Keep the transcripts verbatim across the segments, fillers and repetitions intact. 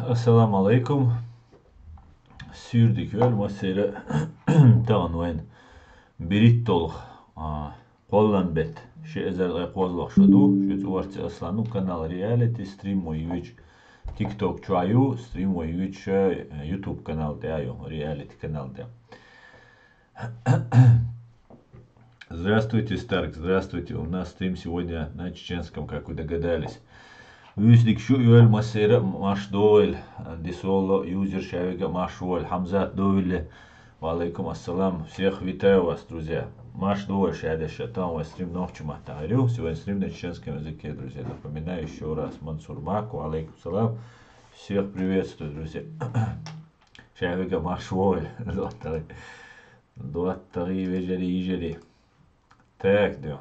Ассаламу алайкум. Суьйре дика йойла массеран а. Тахана вайна берхӀитталгӀа, а, кхоллам бетта, ши эзар ткъе кхозлагӀа шо ду. Шуьца орци Аслан ву, канал Реалити, стрим вай юьйцу TikTok чохь ю, стрим вай юьйцу ша, э, YouTube канал тӀехь а ю, Реалити канал тӀехь. Здравствуйте, Старк, здравствуйте. У нас стрим сегодня на чеченском, как вы догадались. Вуьйса дика шу йойла массеран а, марш догӀийла. Дисоло юзер, шаверг а марш вогӀийла. Хьамзат догӀийла. Ва алайкум ассалам. Всех витаю вас, друзья. Марш догӀийла шадерш а. Тахана вай стрим нохчийн маттахь ю. Сегодня стрим на чеченском языке, друзья. Напоминаю ещё раз. Мансур Мак, ва алайкум салам. Всех приветствую, друзья. Шаверг а марш вогӀийла. ДоттагӀий. ДоттагӀий, вежарий, йижарий. Так, да.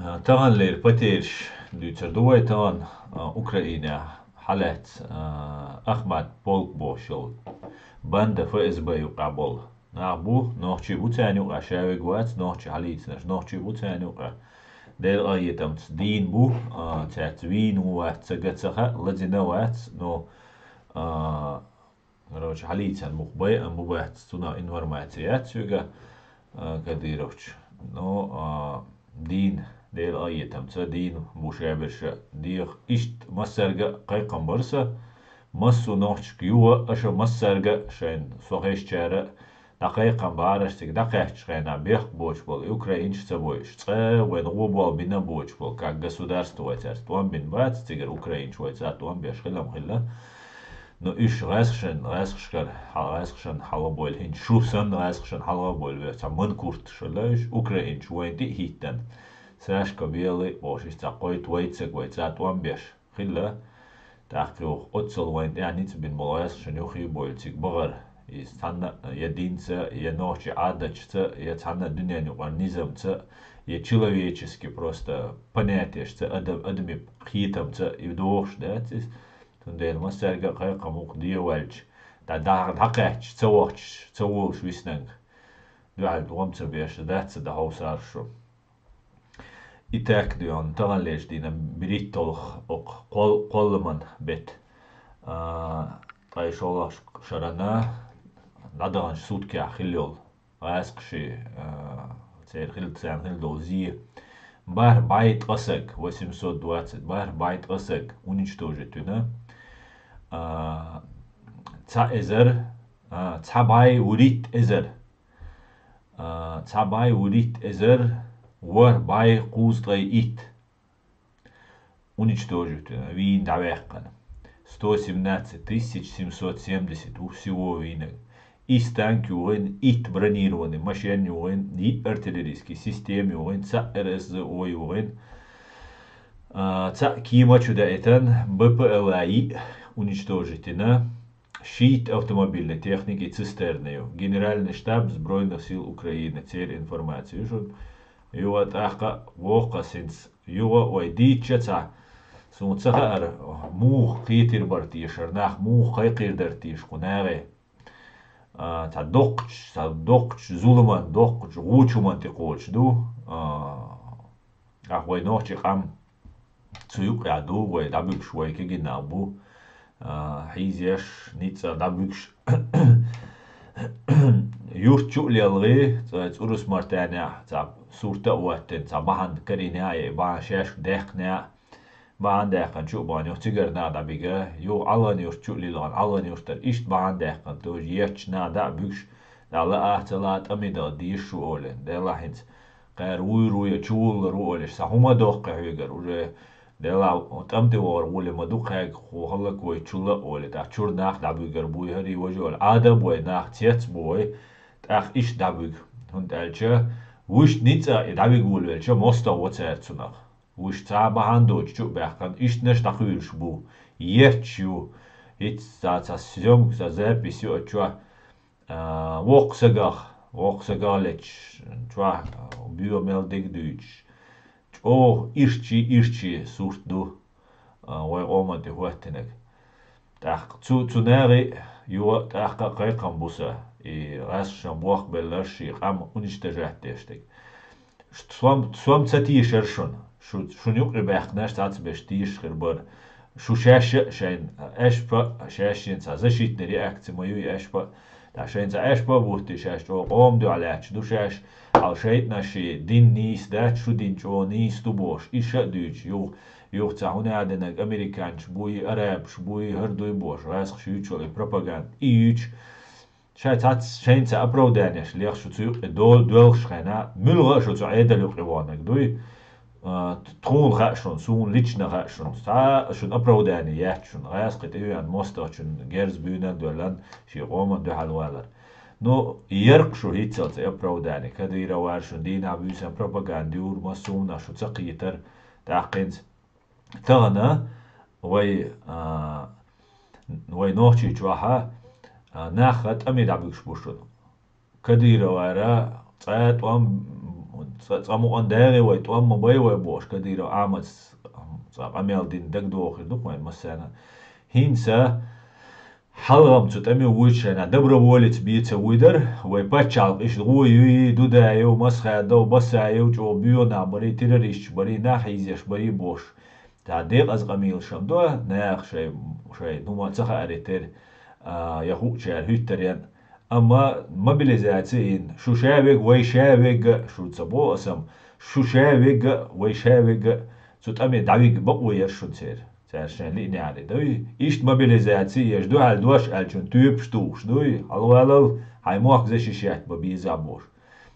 А, таханлера потеряш дуьйцур ду вай тахана, а, Украинехь хьалаьцна, а, Ахмат полк бохуш йолу банда ФСБ юкъахь болу нах бу, нохчий бу царна юкъахь, шаверг вац нохчий хьалийцинарш, нохчий бу царна юкъахь. Делан къинхетамца дийна бу, а, цаьрца вийна ву вац ца ган ца хаьа, лазийна вац, но, а, короче, хьалийцина бу, байъина бу бац, цунах информаци яц соьга, а, Кадыровча. Но, а, дийна, Делан къинхетамца дийна бу шаберш а, дегӀан иштта массаьрга а кхайкхам бар сан, массо а нохчашка юха а аша массаьрга а шайна со хезначара а дӀакхайкхам бар аш цига дӀакхаьччу хенахь бехк боцуш болу и украинцаш ца бойуш, цкъа а вайна гӀо болу бина боцуш болу, как государство вай цаьрца тӀом бина бац, цигара украинцаш вай цхьа тӀом беш хилам хилла. Но уьш гӀаьскхашан, гӀаьскхашкара, хьал-, гӀаьскхашан хьалха бойла хӀинца, шу санна гӀаьскхашан хьалха бойла вер цхьа манкурташ хилла уьш, украинцаш вайна тӀе а хӀиттина. Сашка белла а бохуш, иза цхьа кхойтта вайцаг вай цхьа тӀом беш хилла. ТӀаккха юха оццул вайна тӀехь ницкъ бина болу гӀаьскхашна юххе а бойла цига бахара. Иза цхьанна а я динца, я нохчийн Ӏадаташца, я цхьанна а дуьненан юкъара низамца, я человеческий просто понятешца, адам-, адамийн кхетамца и догӀуш дац иза. Цундела массаьрга а кхайкхам ву-кх дӀаваьлча, дӀа-, дӀа-, дӀакхаьчча, ца вахча, ца волуш виснарг дуьхьал догӀам ца беш дац ца дӀахьовсур шу. И так дуьйна, таханлерчу дийнан берхӀитталгӀа окху кхол-, кхолламан бетта, а, ткъе шолгӀачу шарна дӀадаханчу суткех хилла йолу гӀаьскхаший, а, церан хилла, царна хилла долу зе. БархӀ бӀе ткъа саг, восемьсот двадцать, бархӀ бӀе ткъа саг уничтожить вина. А, цхьа эзар, а, цхьа бӀе вуьрхӀитта эзар. А, цхьа бӀе вуьрхӀитта эзар ворхӀ бӀе кхузткъе итт уничтожить вина, вийна дӀаваьккхина. Сто семнадцать тысяч семьсот семьдесят ву всего вийнарг. Исс танк юхийна, итт бронированный машен юхийна, йиъ артиллерийский система юхийна, цхьаъ РСЗО юхийна, а, цхьаъ кема чу даийтина, БПЛА йиъ уничтожить йина. Шийтта автомобильная техника и цистерны ю. Генеральный штаб Збройных сил Украины, церан информаци ю шуна. Юха тӀаккха воккха синца, юха вай дийцча цхьа, суна ца хаьара, муха кхетийр бара теша, нах муха кхайкхийр дара теша кху нахе. А, цхьа доккхачу, цхьа доккхачу зуламан, доккхачу гӀучуман тӀекхочуш ду. А, ахь вай нохчийн къам цу юккъехь ду, вай дӀабуьгуш вай кегий нах бу, а, хьийзеш, ницкъ а дӀабуьгуш. Юрт чу а лелхий, цкъа Урус-Мартанехь цхьа сурт а хӀоттийна, цхьа бахьана карийнехь а, я бахьана шаьш даьккхинехь а, бахьана даьккхина чу а бахьана юха цигара нах дӀабига, юха ӀалгӀан юрт чу а лилхина, ӀалгӀан юртара иштта бахьана даьккхина, тоже етташ нах дӀа а буьгуш, дӀа лаахь а ца лаахь а тӀамий даха дезаш шу олий, делахь хӀинца. Кхара вуьйр ву я чувуллар ву олий, сан хӀума доккху хьоьгара, уже делахь тӀам тӀе вахар гӀоле ма ду кхаьга, кху хӀаллаквайчул а олий, тӀаккха чуьра нах дӀабуьгар буй хӀара и важа олий, Ӏадаб вай нах цец бу вай, тӀаккха иштта дӀабуьгу, хӀунда аьлча вуьшта ницкъ а и дӀавига волавелча, мостагӀа во цара цунах. Вуьш цхьа а бахьана доцуш чу а баьккхина, иштанаш дӀакхуьйлуш бу, етташ ю, хӀинца цхьа, цхьа съёмка, цхьа запись ю оцу чохь. А, воккха сагах, воккха сагах леташ, чохь, а, боьха мел дерг дуьйцуш, чӀогӀа ирчий, ирчий сурт ду, а, вай къоман тӀе хӀоттинарг. ТӀаккха цу, цу нахе юха а тӀаккха а кхайкхам бу са, и гӀаскхашан бохк белларш, ший къам уничтожать деш дерг. Сом, сом ца тешар шуна. Шу, шуна юкъе баьхкинарш цхьацца беш тешаш хир бара. Шу шаьш а шайн аьшпа а, шаьш шен цхьа защитный реакция ма ю и аьшпа а. ТӀаккха шайн цхьа аьшпа а бутте шаьш чӀогӀа къоман дуьхьа лаьтташ ду шаьш, хьал шайтӀанаш ший дин нийса дац, шу дин чӀогӀа нийса ду бохуш, иша а дуьйцуш, юха, юха цхьа хӀуна а динарг американцаш буй, арабаш буй, хӀара дуй бохуш, гӀаскхаша юьйцуш йолу и пропаганда, и юьйцуш. Шайн цхьацца, шайн цхьа оправданеш леха шу цу юкъе до-, доьлхуш хенахь, муьлхха а шу цу Ӏедал юкъе ваханарг дуй? А, тхуна хаьа шуна, суна лично хаьа шуна. Цхьа а шуна оправдание яц шуна. ГӀаскхи тӀе веана мостагӀчун герз буьйна а доьллан, шен къоман дуьхьал валар. Ну, ярх шу хӀинццалц и оправдание, Кадырова вара шуна дийнахь буьйсан пропаганда юра, массо а хӀуманах шу ца кхетар, тӀаккха хӀинца. Тахана вай, а, вай Нохчийчохь а, а, нах тӀаме дӀабуьгуш бу шуна. Кадыровара цкъа тӀом, цкъа, цкъа мукъан дагӀе вай, тӀом ма бай вай бохуш, Кадыров Ахьмада цкъа къамел дина дагадогӀур ду-кх вайн массарна. ХӀинца хьалхам цу тӀаме вуьйцуш хенахь, доброволец бен ца вуьйдара, вай пачхьалкх иштта гӀо юй, Дудаев, Масхадов, Басаев, чӀогӀа боьха нах барий, террористаш барий, нах хьийзош барий бохуш. Цхьа декъаза къамелаш ма до, наха шайн, шайн хӀума ца хаарий тера, а, я хуучара хӀуьттаренна. Амма мобилизаци йина, шу ша верг, вай ша верг а, шу ца боху аса-м, шу ша верг а, вай ша верг а, цу тӀаме дӀавига бакъо яра шуна церан. Цара шайн лиънехьара дуй. Иштта мобилизаци еш, дуьхьал дош аьллачун тоьпаш тухуш дуй. Хьалавалал, хьайн мохк защищать бан беза бохуш.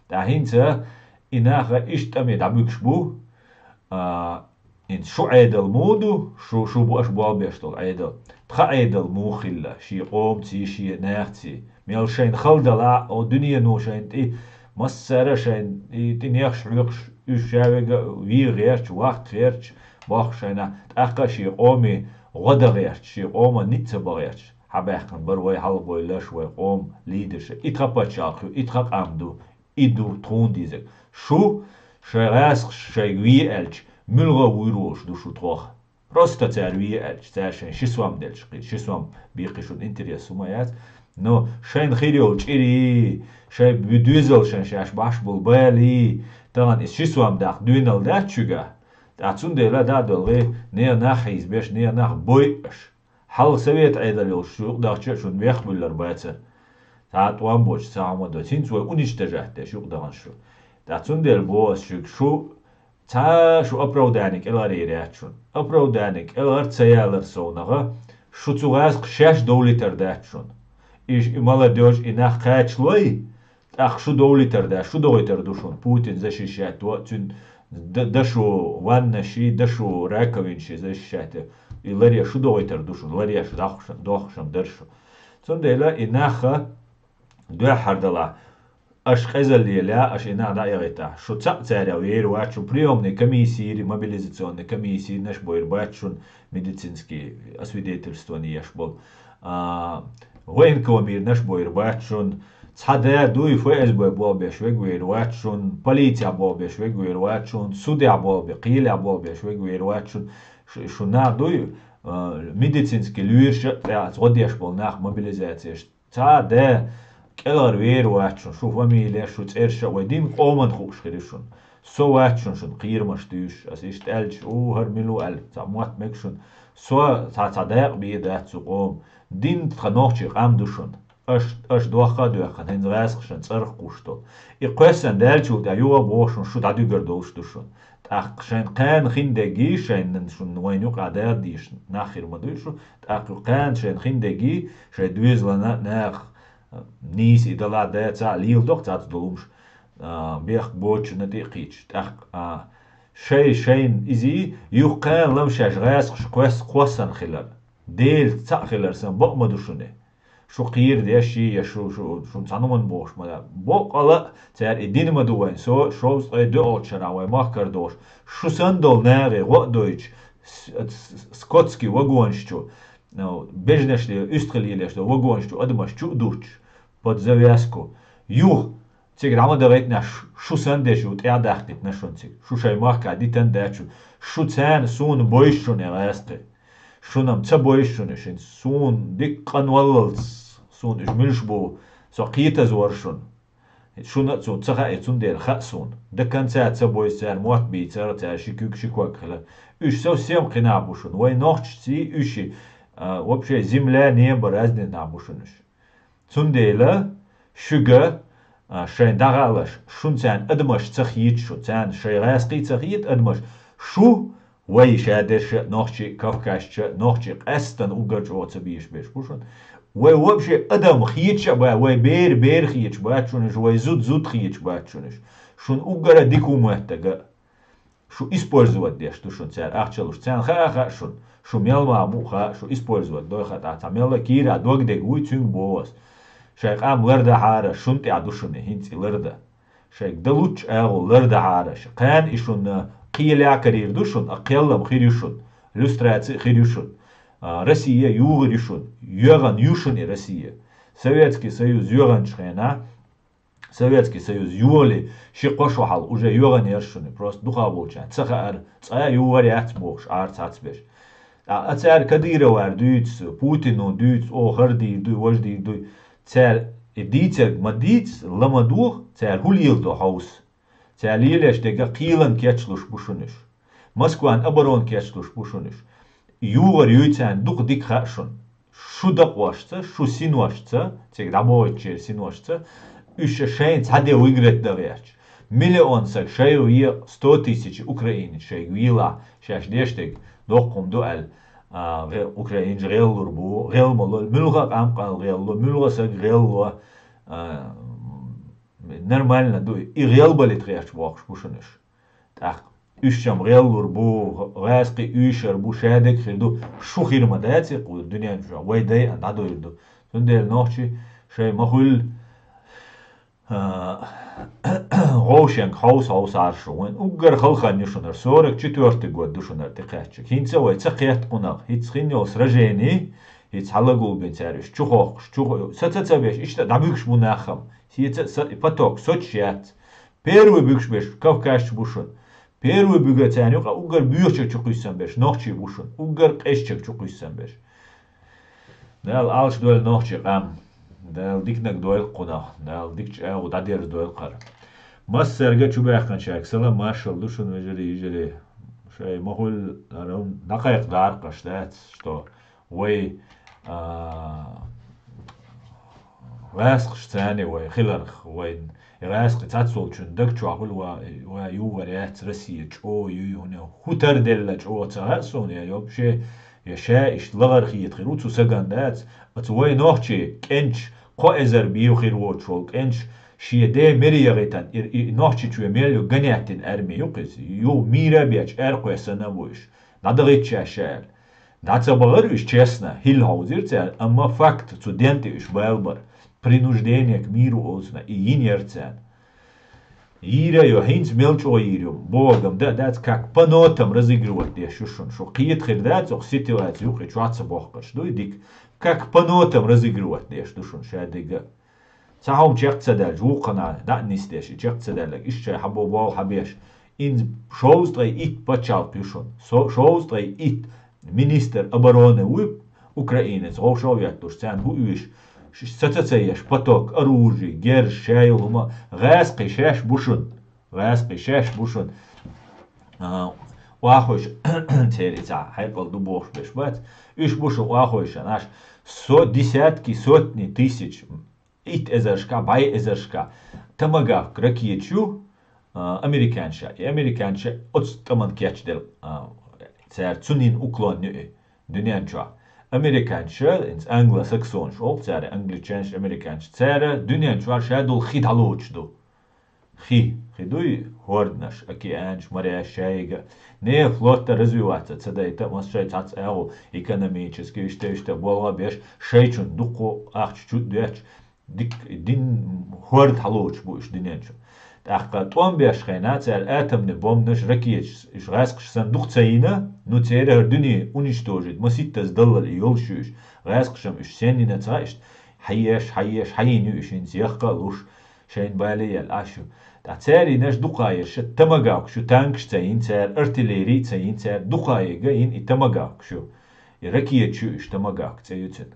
ТӀаккха хӀинца и нах иштта тӀаме дӀабуьгуш бу, а, хӀинца шу Ӏедал муха ду, шу, шу бу аша болх беш долу Ӏедал. Тхан Ӏедал муха хилла, шен къомаций, шен нахаций. Мел шайна хала далахь а, о, дуьнено шайна тӀе, массара а шайна и тӀе нехаш хьоькхуш, уьш ша верг а вийха гӀерташ, вахка гӀерташ, бохку шайна, тӀаккха а шен къоме гӀо дан гӀерташ, шен къоман ницкъ ца бан гӀерташ. Хьабаьхкина бара вай хьалхабевлларш, вай къоман лидерш. И тхан пачхьалкх ю, и тхан къам ду, и ду тхуна дезарг. Шу шайн гӀаскхаша шайга ве аьлча, муьлхха а вуьйр волуш ду шу тхох. Просто цара ве аьлча, цара шайн ши сом делча, кхин ши сом бен кхин шуна интерес хӀума яц. Но шайна хир йолу чӀирий, шайн бу-, доьзалшна шаьш баш болу балий, тахана иза ши сом даккха доьналла дац шуьга. ТӀаккха цундела дӀа а долу гӀе, нехан нах хьийзабеш, нехан нах бойъуш. Хьалха совет Ӏедал йолуш шу юкъадахча а шуна вех буьллар бацара. Цхьа а тӀом боцуш, цхьа а хӀума доцуш. ХӀинца вай уничтожать деш юкъадахана шу. ТӀаккха цундела боху аса шуьга, шу цхьа а шу оправдание кӀелхьара йийр яц шуна. Оправдание кӀелхьара ца ялар совнагӀа, шу цу гӀаскхаша шаьш довлийтар дац шуна. И, и молодёжь, и нах кхачалой, тӀаккха шу довлийтар дац, шу дохуьйтар ду шуна. Путин защищать во а, цуьнан д-, дашо ваннаший, дашо раковинаший защищать. И ларъеш шу дохуьйтар ду шуна, ларъеш дохуш-, дохуш-м дара шу. Цундела и нах дуьххьара далахь, аша къизалле лаьа, аша и нах дӀа а яхийтахь. Шу цхьаъ царех вер вац, шу приёмный комиссийра, мобилизационный комиссийра наш бойр бац шуна, медицинский освидетельствование еш болу. А, военкомийра наш бойр бац шуна, цхьа да дуй, ФСБ болх беш верг вер вац шуна, полицехь болх беш верг вер вац шуна, судехь болх бе-, кхелехь болх беш верг вер вац шуна. Шу, шу нах дуй, а, медицинский лоьраш а, тӀаьхьа гӀо деш болу нах мобилизацеш. Цхьа а да кӀелхьара вер вац шуна, шу фамилеш, шу цӀерш а вай дина къоман хууш хир ю шуна. Со вац шуна, шуна кхерамаш туьйсуш, аса иштта аьлча, у, хӀара мила ву аьлла, цхьа мотт мега шуна. Со цхьа, цхьа дакъа бен дац цу къоман. Дин тхан нохчийн къам ду шуна. Аша, аша дохка а доьхкина, хӀинца гӀаскхашна цӀарах кхуьуш долу. И кхоьссина даьллачул тӀаьхьа юха а боху шуна, шу дӀадуьгур долуш ду шуна. ТӀаккха шайн кхана хин дерг, шайна шуна вайна юкъахь дада дийша нах хир ма дуй шу, тӀаккха кхана шайна хин дерг, шайн доьзална а, наха нийса и далахь а, дацахь а, леладо-кх цхьацца долу хӀумаш, а, бехк боцучунна тӀе а кхийдаш. ТӀаккха, а, шай, шайна изий, юха кхана лам шаьш гӀаскхаша кхоьс-, кхоссана хилар. Дела цхьаъ хилар санна, бакъ ма ду шуна. Шу кхера деш, я шу, шу, шуна цхьа хӀуманна бохуш ма дац. Боккъала а цара и дина ма ду вайн, со шовзткъе доьалгӀачу шарахь вайн махкара дохуш. Шу санна долу нахе гӀо а дойтуш, с-, с-, скотский вагонаш чу, ну, бежанаш ле-, уьстагӀий лелош долу вагонаш чу адамаш чу а дуттуш, под завязку. Юха цига дӀа ма дахийтинехь, шу, шу санна деш ю, тӀе а дахкийтина шуна цига. Шу шайн махкахь дитина дац шуна. Шу царна, суна бойуш шуна гӀаьсте. Шуна-м ца бойуш шуна, шуна суна дика къанваллалц Суна уж муьлш бу, со кхетаза вара шуна. Шуна а цунна ца хаьа, цундела хаьа суна. До конца ца бойза цара мотт бийцар, цара ши куьг, ши ког хилар. Уж совсем кхин нах бу шуна. Вай нохчашций уьш, а, вообще земля, небо разный нах бу шуна уж. Цундела шуьга, а, шайн дӀахалаш, шуна царна адамаш ца хета шу, царна шайн гӀаьскхий ца хета адамаш, шу вай шадерша, нохчий, кавказча, нохчий къаьстана уггар чӀогӀа ца безаш берш бу шуна. Вай вообще адам хеташ а ба, вай бер бер хеташ бац шуна уж, вай зуд зуд хеташ бац шуна уж. Шуна уггара дика хӀума моттаргда. Шу использовать деш ду шуна цара ахча луш. Царна хаа хаьа шуна. Шу мел ма бу хаьа, шу использовать дой хаьа, тӀаккха цхьа мелла кийра догдег вуй цуьнга боху ас. Шайн къам ларда хьара, шуна тӀехь ду шуна, хӀинца и ларда. Шайга дан луччу агӀо лардахьара аша. Кхана и шуна кхелаьккхарийр ду шуна, а кхеллам хир ю шуна, люстраци а хир ю шуна. А, Россия югӀур ю шуна, йоьгӀан ю шуна и Россия. Советский Союз йоьгӀанчу хенахь, Советский Союз йоле, ши-кхо шо хьал уже йоьгӀан яра шуна, просто дукха болчарна ца хаьара, цкъа а югӀур яц бохуш, Ӏар цхьацбеш. ТӀаккха а цара Кадыровар дуьйцу, Путино дуьйцу, оха хӀара дийр дуй, важа дийр дуй. Цара и дийцарг ма дийца, ла ма доху, цара хӀун леладо хьовса. Цара лелош дерг кхелан кечлуш бу шуна уьш. Москван оборона кечлуш бу шуна уьш. ЮгӀар юй царна дукха дика хаьа шуна. Шу дакъошца, шу синошца, цига дӀабохуьйтучеран синошца, уьш шайна цхьа де выиграть дан гӀерташ. Миллион саг шайга ве, сто тысяч украинец шайга велахь, шаьш деш дерг, доккха хӀума ду аьлла, а, гӀе-, украинаш гӀеллур бу, гӀел ма ло, муьлха а къамкъал гӀелло, муьлха а саг гӀелло, а, нормально ду, и гӀелбалийта гӀерташ бохуш бу шуна уьш. ТӀаккха уьш-м гӀеллур бу, гӀаьскхий уьйшур бу, шадерг хир ду, шу хир ма дац и кху дуьнен чохь, вай дайа а дӀадуьйр ду. Цундела нохчий шайн ма хуьллу, а, гӀовшенга хьовса-хьовсара шу. Вайн уггар халханна ю шуна хӀара, сорок четвёртый год ду шуна хӀара тӀекхаьччиг. ХӀинца а вай ца кхетта кхунах, хӀинца хин йолу сражени, хӀинца хьалагулбина цара уьш чу хохкуш, чу хо-, са ца ца беш, иштта дӀабуьгуш бу нах-м. Седа а са-, и поток соцуш яц. Первый буьгуш берш кавказча бу шуна. Первый буьгуш царна юкъа уггар боьхачех чу кхуьссам берш нохчий бу шуна. Уггар къешчех чу кхуьссам берш. Дала Ӏалаш дойла нохчий къам. Дала диканиг дойла кхунах. Дала дикачу агӀо дӀадерза дойла кхара. Массаьрга чубаьхкинчаьрга салам, маршалла ду шуна, вежарий, йижарий. Шайн ма хуьллу, хӀара дӀакхайкхадаккхарш дац, что вай, а, гӀаьскхаш царна вай хиларх, вайн и гӀаьскхи цхьацволчун даг чохь хуьлу ва, ва югӀар яц Россия чӀогӀа юй хӀуна, хӀун тарделла чӀогӀа ца хаьа суна, я вообще, я ша иштта лахара хета хир ву цу сагана дац, оцу вай нохчий кӀенташ кхо эзар бийва хир воцуш волу кӀенташ шен ден мери яхийтан, и, и нохчичу ве мел ю ганяттина арми ю кхуьз, юха мийра а бечу аьркхой санна а бу уьш, дӀадахийтча ша аьлла. ДӀа ца бахара уьш честно, хӀилла хьовзира цара, амма факт цу ден тӀе уьш бала бара. Принуждение к миру олцуна, и йина яра царна. Йийра а йо, хӀинца мел чӀогӀа йийр ю, бохург-м дан а дац, как по нотам разыгрывать деш ю шуна. Шу кхета хир дац, оха ситуация юкъа чохь ца бохкуш ду и дика. Как по нотам разыгрывать деш ду шуна ша дерг а. Цхьа хӀума чекх ца даьлча, вукхана дӀа а нисдеш, и чекх ца даьлларг, иштта шайн хьан бо болу хьан беш. Инза шовзткъе итт пачхьалкх ю шуна. Со-, шовзткъе итт министр обороны вуй, украинец, вовшах а ветталуш, царна хӀу уьйш, ш-, са ца ца еш, поток, оружие, герз, шайолу хӀума, гӀаьскхий шаьш бу шуна. ГӀаьскхий шаьш бу шуна. А, охьахуьйш, церан и цхьа хьекъал ду бохуш берш бац. Уьш бу шуна охьахуьйшан, аш со десятки, сотни тысяч, итт эзаршка, бӀе эзаршка томагавк ракеташ ю, а, американча. И американча оцу тӀаман кечделла, а, цара цунна уклон ю и дуьнен чохь. Американча, хӀинца англосаксонаш олу цара, англичанаш, американча, цара дуьнен чохь ша долу хи дӀалоцуш ду. Хи, хи дуй, хӀорданаш, океанаш, моряш шайга. Нехан флот а развиваться ца дайта, массо шайн цхьацца агӀо, экономически, иштта, иштта, болх а беш, шайчун дуккха ахча чу а доьттуш, дик-, дин хӀорда хьалоцуш бу уьш дуьнен чу. ТӀаккха тӀом беш хенахь, цара атомный бомбанаш, ракеташ, уьш гӀаьскхаш санна дукха ца йина, ну, церан хӀара дуьне уничтожить, маситтаза даллал и йолуш ю уьш, гӀаьскхашна уьш сенна йина ца хаьа, иштта, хьаеш, хьаеш, хьайина ю уьш, хӀинца яккха а луш, шайна бале а яьлла, Ӏаш ю. Ткъа церан йинарш дукха а еш, томагавкаш ю, танкаш ца йина цара, артиллери а ца йина цара, дукха а ерг а йина и томагавкаш ю. И ракеташ ю уьш, томагавк цӀе ю цуьнан.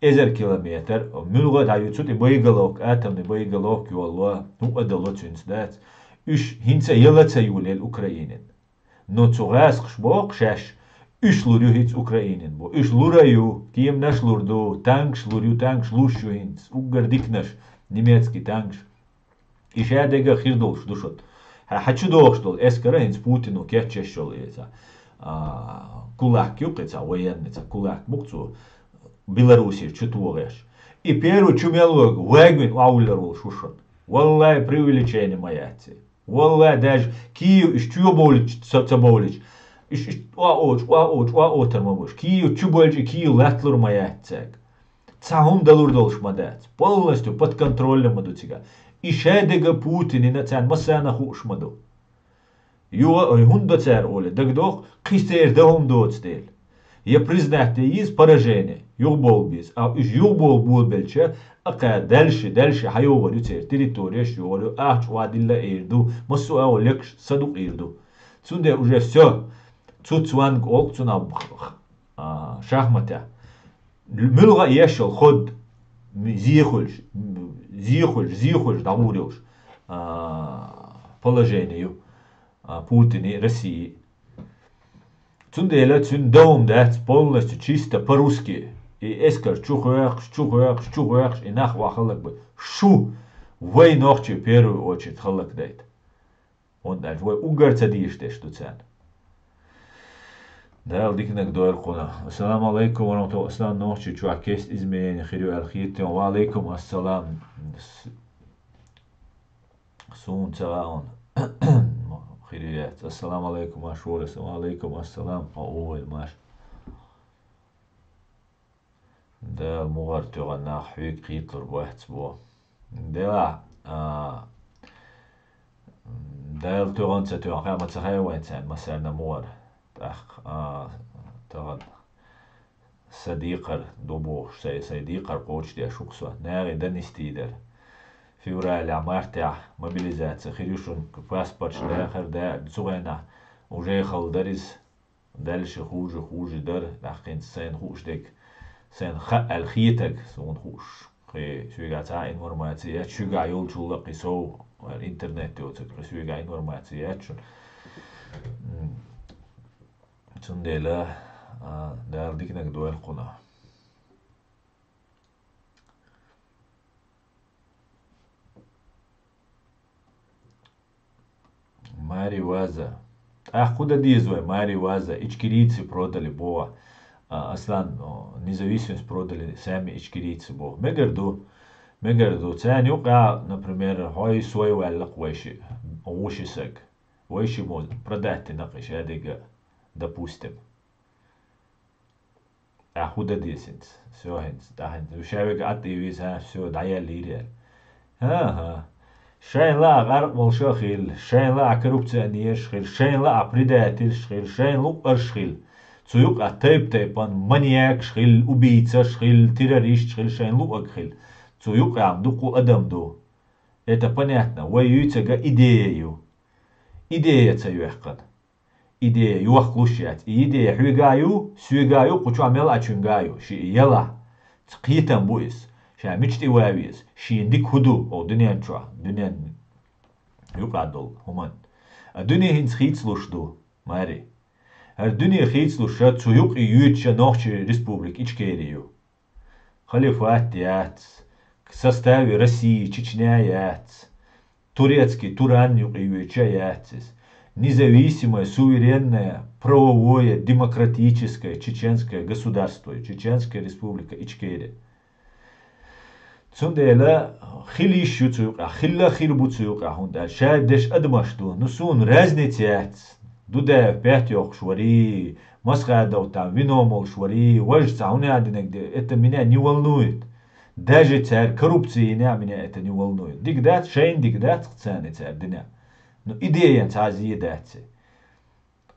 эзар километр, муьлгӀа а дӀаю цу тӀе боеголовка, атомный боеголовка йолло, хӀуъа дало цуьнца дац. Уьш хӀинца а яла ца йолаелла Украинин. Но цу гӀаскхаша боху шаьш, уьш лур ю хӀинца Украинин бо. Уьш лур а ю, кеманаш лур ду, танкаш лур ю, танкаш луш ю хӀинца, уггар диканаш, немецкий танкаш. И шадерг а хир долуш ду шуна. Хьан, хьан чу дохуш долу эскар а хӀинца Путино кечъеш йолу иза. А, кулак ю-кх иза, военный ца кулак бу-кх цо. Белоруссера чу тогӀеш. И первый чу мел вогу, вагвина охьавуллар волуш ву шуна. Валлай, преувеличение ма яц и. Валлай, даже Киев уьш чу бовлича, ца, ца бовлича, уьш, уьш охьаочу, охьаочу, охьаотар ма бу уьш. Киев чу бовлича, и Киев латталур ма яц цаьрга. Цхьа хӀума далур долуш ма дац. Полностью под контролем ма ду цигахь. И шадерг а Путинина царна массарна хууш ма ду. Юха а хӀунда до цара олий, дагадоху, кхин церан дан хӀума доцу дела. Я признать де йиза поражение, юхаболу беза. А уьш юхаболу болабелча, а кхара дальше, дальше хьан йогӀур ю церан территореш, йогӀур ю, ахча охьадилла а эр ду, массо а агӀо лекаш садукъа эр ду. Цундела уже всё, цуц ванга олу цунах, а, шахматехь. МуьлгӀа а еш йолу ход, м, зехуьлуш, м, зехуьлуш, зехуьлуш дӀагӀур йолуш, а, положение ю, а, Путине, России. Цундела цуьнан дан хӀума дац полностью чисто по-русски. И эскар чу хьоькхуш, чу хьоькхуш, чу хьоькхуш, и нах охьахаллакбайта. Шу, вай нохчий в первую очередь хӀаллакдайта. ХӀунда аьлча вай уггар ца дезаш дерш ду царна. Дала диканиг дойла кхунах. Ассаламу алайкум ва рахматуллах. Аслан, Нохчийчохь кеста изменение хир ю аьлла хетий хьуна? Ва алайкум ассалам. С-, суна ца хаьа хьуна. Хир ю яц. Ассаламу алайкум, Машурас. Ва алайкум ассалам. Хьо вуй, Маш. Дала мугӀар тоьхна нах хьоьга кхеталур бац бо. Делахь, а, Дала тоьхна ца тоьхна, хаьа ма ца хаьа вайн царна массарна а мугӀар. ТӀаккха, а, тахана сан декхар ду бохуш, сайн, сайн декхар кхочушдеш ву-кх со. Нахе дан нисдийр дара. Февралехь, мартехь мобилизация хир ю шуна, паспорташ дахар да, цу хенахь уже хала дара иза. Дальше хуже, хуже дара, тӀаккха хӀинца сайна хууш дерг, сайна хаьа аьлла хетарг, суна хууш. Кхин соьгахь цхьа а информация яц, шуьгахь йолчул а кхин сов, интернет йоцург, кхин соьгахь информация яц шуна. М. Цундела, а, Дала диканиг дойла кхунах. Мари Ваза. ТӀаккха хӀун дан деза вай, Мари Ваза? Ичкерийцы продали, боху. А, Аслан, о, независимость продали сами ичкерийцы, боху. Мегар ду. Мегар ду. Царна юкъахь, например, хьой, сой ваьлла-кх вай шиъ, вуьши саг. Вай шиъ мо продать дина-кх и шадерг а, допустим. Ахь хӀун дан деза хӀинца? Всё, хӀинца, тӀаьхьа хӀинца. Ша вега атта и веза, всё, дӀаеллийра аьлла. ХӀан-хӀа. Шайна лаахь гӀаркъ молуш а хилла, шайна лаахь коррупционераш хилла, шайна лаахь предательш хилла, шайна луъарш хилла. Цу юкъахь тайп-тайпана маньякаш хилла, убийцаш хилла, террористаш хилла, шайна луъаг хилла. Цу юкъахь дуккха адам ду. Это понятно. Вай юьйцург идея ю. Идея ца йоьккхина. Идея йохкалуш яц. И идея хьоьга а ю, соьга а ю, кху чохь мел а чуьнга а ю. Шиъ ялахь. Кхетам бу иза. Ша мича тӀе ван веза? Шена дика хӀун ду оха дуьнен чохь? Дуьнен юкъа долу хӀуманна. А дуьне хӀинца хийцалуш ду, маьри. ХӀара дуьне хийцалуш а, цу юкъе йоьдуш а Нохчийн Республика Ичкери ю. Халифат яц, в составе России Чечня яц, турецкий Туран юкъе йоьдуш а яц иза. Независимое, суверенное, правовое, демократическое чеченское государство, Чеченская Республика Ичкерия. Цундела хила йиш ю цу юкъахь, хилла а хир бу цу юкъахь, хӀунда аьлча ша деш адамаш ду. Ну, суна разница яц. Дудаев пять йоккхуш варий, Масхадов там вино молуш варий, важа цхьа хӀун а динарг де, это меня не волнует. Даже цара коррупция йина а меня это не волнует. Дика дац, шайна дика дац, царна цара дина. Ну, идеян цхьа а зе дац.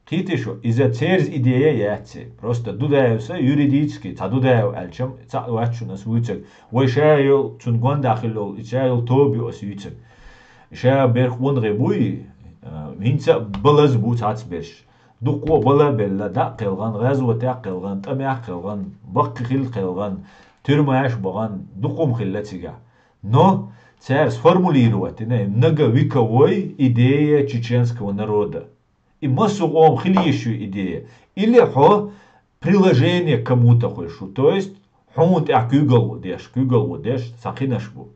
Кхетий шу, иза церан идея яц. Просто Дудаевс юридически, цхьа Дудаев аьлча, цхьаъ вац шуна ас вуьйцург. Вай ша йолу, цунна гондахь хилла йолу, и ша йолу тоба ю ас юьйцург. Ша берх вон гӀе буй, а, хӀинца а балаза бу цхьацца берш. Дуккха а бала а белла, дӀа а кхелхана, гӀазотехь а кхелхана, тӀамехь а кхелхана, баккхий хилла кхелхана, Тюрьмаш бахана дукха хӀума хилла цигахь. Но цара сформулировать дина многовековой идея чеченского народа. И массо а къоман хила йиш ю идея. Или хьо приложение к кому-то хуьлуш ву. То есть, хьуна тӀехь куьйгалла деш, куьйгалла деш, цхьа кхинаш бу.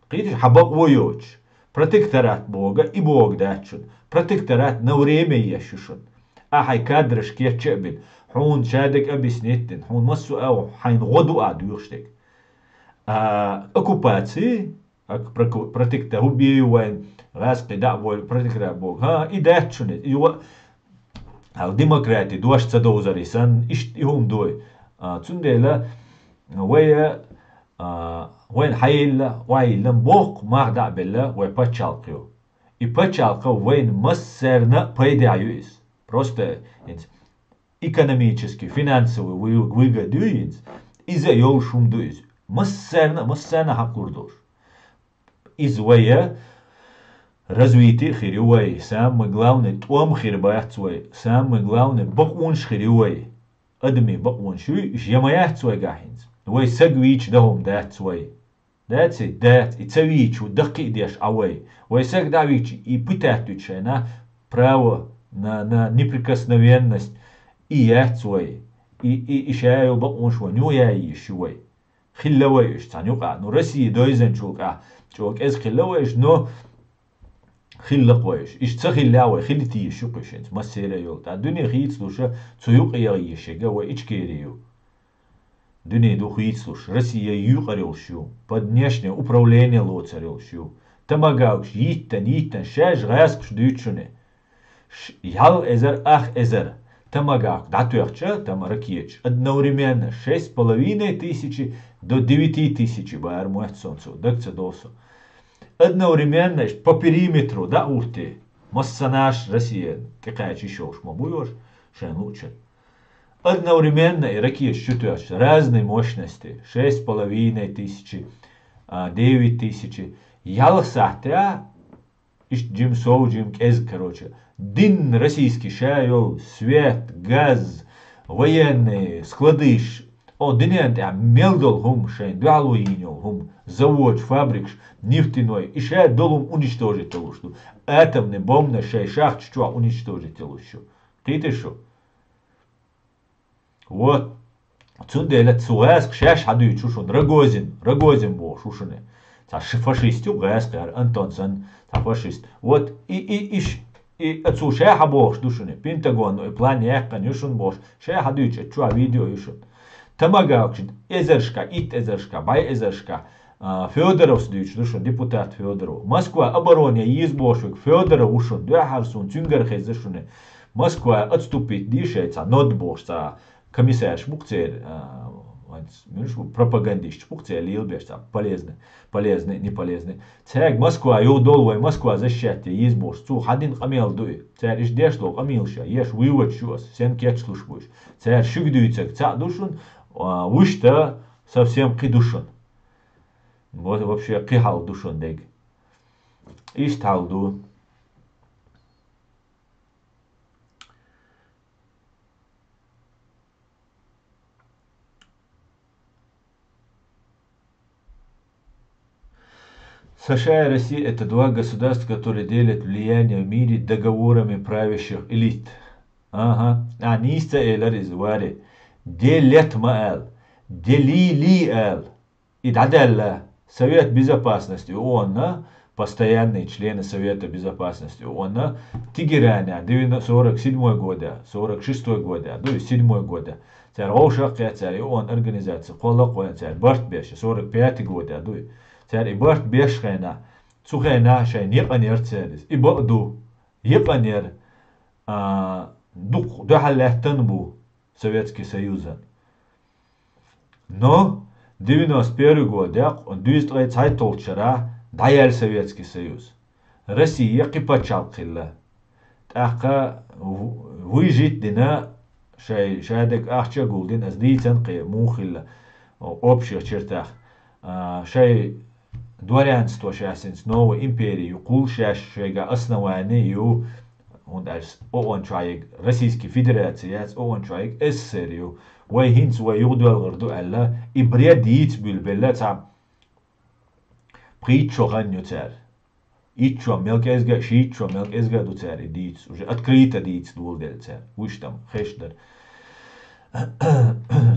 Кхеташ, хьан бакъо йоцуш, протекторат боху, и боху дац шуна. Протекторат на время еш ю шуна. Ахьа хьайн кадраш кечча а бина, хьуна шадерг объяснить дина, хьуна массо а агӀо, хьайна гӀо ду ахь доьхуш дерг. А оккупаци, а проку-, протектор, хӀун бен ю вайна, гӀазкхий дӀа а бойла, протекторат боху. ХӀа, и дац шуна, и ва-, хьал демократи дош ца довзаре санна, иштта и хӀума дой. А, цундела вай, а, вайна хьайилла, охьайилла, боккха мах дӀа а белла, вай пачхьалкх ю. И пачхьалкх вайна массарна а пайдехь ю иза. Просто хӀинца экономически, финансовый вы-, выгода ю иза. Иза йолуш хӀума ду иза. Массарна а, массарна а хьакхалур долуш. Иза вай развитие а хир ю вай, самое главное, тӀом хир бац вай, самое главное, бакъонаш хир ю вай. Адамийн бакъонаш ю, уьш я ма яц вайгахь хӀинца. Вай саг вийча дан хӀума дац вай. Дац и? Дац. И ца вийча ву даккхий а деш Ӏа вай. Вай саг дӀа а вийча, и пытать дуьту шайна право на, на неприкосновенность, и яц вай. И, и, и ша йолу бакъонаш вайна юха яй йиш ю вай. Хилла вай уьш цхьана юкъахь. Ну, Россия дойзанчул тӀаьхьа чӀогӀа кӀезиг хилла вай уьш, но хилла-кх вай уьш. Иштта ца хилла вай, хила тешаш ю-кх уьш хӀинца, массеран а йолу. ТӀаккха дуьне хийцалуш, цу юкъа яха йиш ерг вай Ичкери ю. Дуьне ду хийцалуш, Россия юкъара йолуш ю, под внешнее управление лоцур йолуш ю. Томагавкаш йиттан, йиттан, шаьш гӀаскхаш дуьйцу шуна. Ш-, ялх эзар, ах эзар томагавк дӀатоьхча, тома ракеташ, одновременно шесть с половиной тысячи до девяти тысячи бара моьтту суна цо, дага ца догӀу со. Одновременно иш по периметру дӀа а хӀуттий, массанаш Россия тӀекхача йиш йолуш ма бу уьш, шайна луучун. Одновременно и ракеташ чутоьхча, разной мощности, шесть с половиной тысячи, а, девять тысячи, ялх сахьтехь, иштта жима сов, жима кӀезиг, короче. Дин российский ша йолу, свет, газ, военные, складыш, о, дуьнен тӀехь мел долу хӀума, шайн дуьхьало йийна йолу хӀума, заводаш, фабрикаш, нефтяной, и ша долу хӀума уничтожить йолуш ду. Атомный бомбанаш шайн шахташ чохь уничтожить йолуш ю. Кхетий шу? Вот. Цундела цу гӀаскхаша шаьш хьадуьйцуш ву шуна, Рогозин, Рогозин бохуш ву шуна. Цхьа ш-, фашист ю гӀаскхи, хӀара Антон санна, цхьа фашист. Вот и, и, и ш-, и, а цо ша хьабохуш ду шуна, Пентагон, ну, и план яьккхина ю шуна бохуш, ша хьадуьйцуш, а чохь видео ю шуна. Томагавкаш эзаршка, итт эзаршка, бӀе эзаршка, а, Федоровс дуьйцуш ду шуна, депутат Федоров. Москва обороне еза бохуш верг Федоров ву шуна, дуьххьара суна цуьнгара хезна шуна. Москва отступить дийша цхьа нод бохуш цхьа комиссарш бу-кх церан, а, вайца, муьлш бу, пропагандисташ бу-кх церан лелабеш цхьа полезный, полезный, неполезный. Цаьрга Москва юха долу вай Москва защищать е еза бохуш, цо хьан дина къамел ду и? Цара иштта деш долу къамелаш, еш вуьйвачаш ю ас, сен кечлуш бу уьш. Цара шуьга дуьйцург цхьаъ ду шуна, а, вуьшта совсем кхин ду шуна. Вот вообще кхин хьал ду шуна дерг. Иштта хьал ду. США и Россия — это два государства, которые делят влияние в мире договорами правящих элит. Ага. А, нийса ца элира иза, варе. Делят ма аьлла. Делили аьлла. И дӀадаьлла Совет Безопасности ООН-на, постоянные члены Совета Безопасности ООН-на, Тегеране, девяно-, сорок седьмой года, сорок шестой года, дуй, седьмой года. Цара вовшах а кхетта, цара и ООН организаци кхолла а кхоьллина, цара барт беш, сорок пятый года, дуй. Цара и барт беш хенахь, цу хенахь шайна якъанера цара иза. И бакъ ду. Якъанера, а, дукха дуьхьал лаьттан бу Советский Союзан. Но девяносто первый годехь, дуьйза ткъе цхьайтталгӀачу шарахь дӀаяьлла Советский Союз. Россия кхин пачхьалкх хилла. ТӀаккха в-, выжить дина, шай, шадерг ахча а гулдина, аса дийцина кхин муха хилла, общих чертах. А, шай дворянство шаьссинца новая империя ю кхул шаьш шайга основание ю, ХӀунда аьлча ООН чохь ерг Российский Федераци яц, ООН чохь ерг СССР ю. Вай хӀинца вай юхадоьлхур ду аьлла, и бред йийца буьйлабелла цхьа пхийтта шо хан ю цара. Итт шо мел кӀезга а, шийтта шо мел кӀезга а ду цара и дийца. Уже открыто дийца доладелла цара. Вуьш там хезаш дара.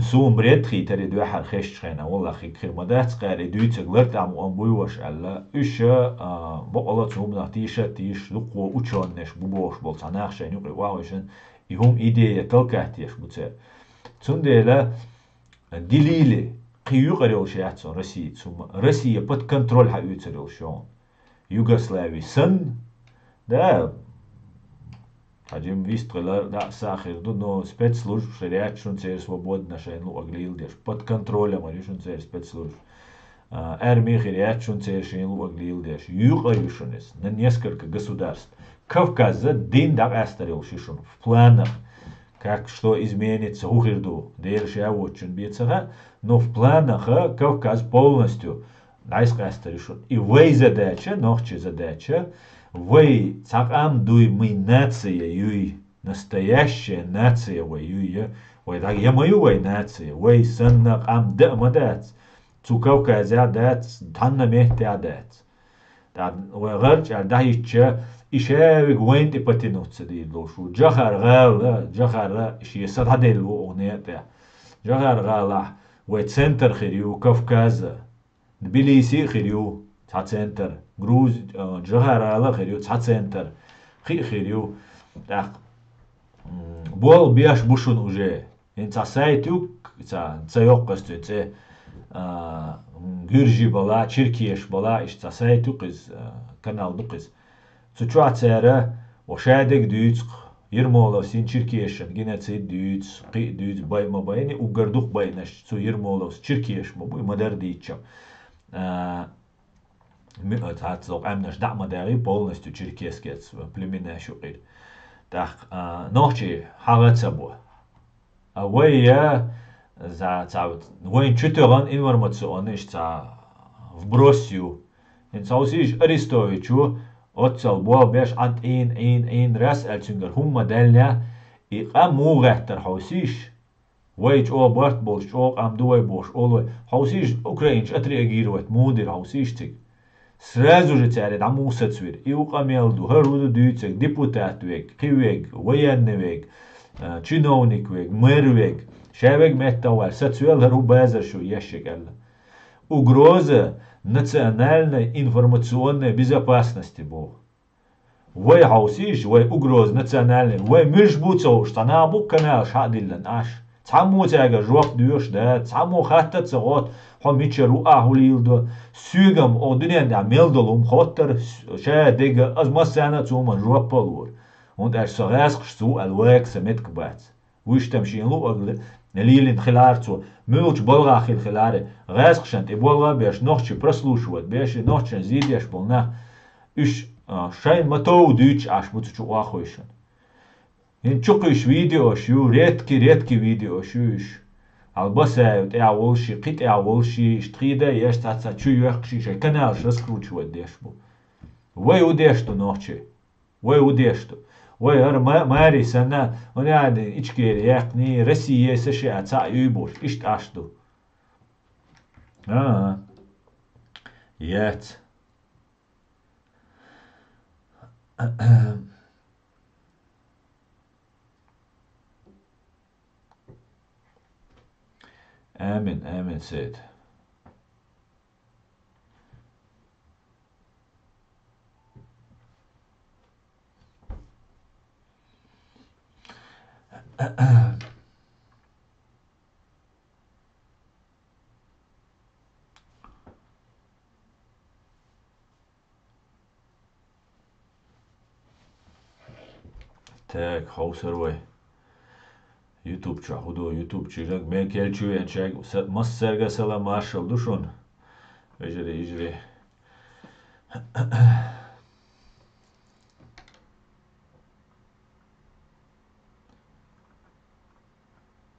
Суна бред хийтар и дуьххьара хезчу хенахь, валлахӀи, хир ма дац кхара и дуьйцург лартӀехь ма ам буй ваша аьлла. Уьш, а, бакъала цу хӀуманах тийша а тийша, дуккхо учёнаш бу бохуш болу цхьа нах шайна юкъе охьавешан, и хӀума идея толкать еш бу цара. Цундела, Делили, кхин юкъара йолуш яц хьуна Россица хӀума. Россия под контроль хьаоьцур йолуш ю хьуна. Югослави санна, да, хьан жима вистхилар, дӀа а са а хир ду, но спецслужбаш хир яц шуна церан свободно шайна луъург леладеш. Под контролем хир ю шуна церан спецслужбаш. А, арми хир яц шуна церан шайна луъург леладеш. Юкъара ю шуна иза, на несколько государств. Кавказа дин дӀакъаьстар йолуш ю шуна. В планах. Как, что изменится, хӀун хир ду, Дела ша воцучун бен ца хаьа, но в планах Кавказ полностью дӀасакъаьстар ю шуна. И вай задача, нохчийн задача, вай цхьа къам дуй, мы нация юй, настоящая нация вай юй, я вай дӀа я ма ю вай нация, вай санна къам дан а ма дац, цу Кавказехь а дац, цхьанна меттехь а дац. ТӀаккха вай гӀарчӀ аьлла дӀахӀиттича, и ша вига вайна тӀе потянуться дийр долуш ву. Джохар-гӀала, Джохар шен са дӀаделла ву оха некъа тӀехь. Джохар-гӀалахь вай центр хир ю Кавказа. Тбилиси а хир ю цхьа центр. Груз-, а, Джохар-гӀала а хир ю цхьа центр. Кхин а хир ю. ТӀаккха, м, болх беш бу шуна уже. ХӀинца цхьа сайт ю, ца, ца йоккху аса цуьнан цӀе, а, гуьржи бала, черкеш бала, иштта цхьа сайт ю кхиза, а, канал ду кхиза. Цу чохь цара, о, шадерг дуьйцу, Ермоловс йина черкешан геноцид дуьйцу, кхин а дуьйцу, бай ма байна, уггар дукха байнарш цу Ермоловс черкеш ма бу, ма дара дийцча. А, ми-, цхьацца къаьмнаш дӀа а ма дагӀий, полностью черкесские племенаш юкъара. ТӀаккха, а, нохчий хьагӀ а ца бо. А вай я, за, ца, вайн чу тоьгӀан информационный иштта цхьа вброс ю. ХӀинца хьовсийша Арестовичу, оццал болх беш Ӏан, Ӏийна, Ӏийна, Ӏийна, рас аьлла цуьнгара хӀумма даьллехь, и къам муха гӀеттара хьовсийша? Вай чӀогӀа барт болуш, чӀогӀа къам ду вай бохуш олу вай. Хьовсийша, украинаш отреагировать муха дира, хьовсийша цига. Сразу же цара дӀа муха сацвира. И ву къамел ду, хӀара ву ду дуьйцург, депутат верг, кхин верг, военный верг, а, чиновник верг, мэр верг. Ша верг меттахваьлла, сацвелла хӀара ву базар шу еш ерг аьлла. Угроза национальной информационной безопасности боху. Вай хьовсийша, вай угроза национальный, вай муьлш бу ца хууш, цхьа нах бу каналаш хьа а диллина Ӏаш. Цхьаммо цаьргара жоп доьхуш дац, цхьаммо хатта а ца гӀотту, хьо мичара ву, ахь хӀун леладо. Соьгам оха дуьнен тӀехь мел долу хӀума хоттара, ша дега, аса массарна а цу хӀуманна жоп а лора. ХӀунда аьлча со гӀаьскхашца ву аьлла вайга сан меттиг бац. Вуьш там шена луъург лелийна хилара цо, муьлхачу балгӀа хила хилара, гӀаьскхашна тӀе болх а беш, нохчий прослушивать беш, нохчашна зе деш болу нах, уьш, а, шайна ма-тов дуьйцуш Ӏаш бу цу чу охьахуьйшина. ХӀинца чу кхуьйсуш видеош ю, редкий, редкий видеош ю уьш. Хьал Басаев тӀехь волуш и, кхин тӀехь волуш и, иштта хеда а еш цхьацца чу йоьхкуш и, шайн каналаш раскручивать деш бу. Вай хӀун деш ду нохчий? Вай хӀун деш ду? Вай хӀара ма-, маре санна, хӀун аьлла, Ичкери яьккхиний, Россия са шиъ а цхьаъ юй бохуш, иштта Ӏаш ду. А-а. Яц. Амин, амин, Сейд. Так, хьовсур вай. YouTube чохь хӀун ду, YouTube чуьраг, мел кел чу веанчаьрга, са-, массаьрга салам маршалла ду шуна. Вежарий, йижарий.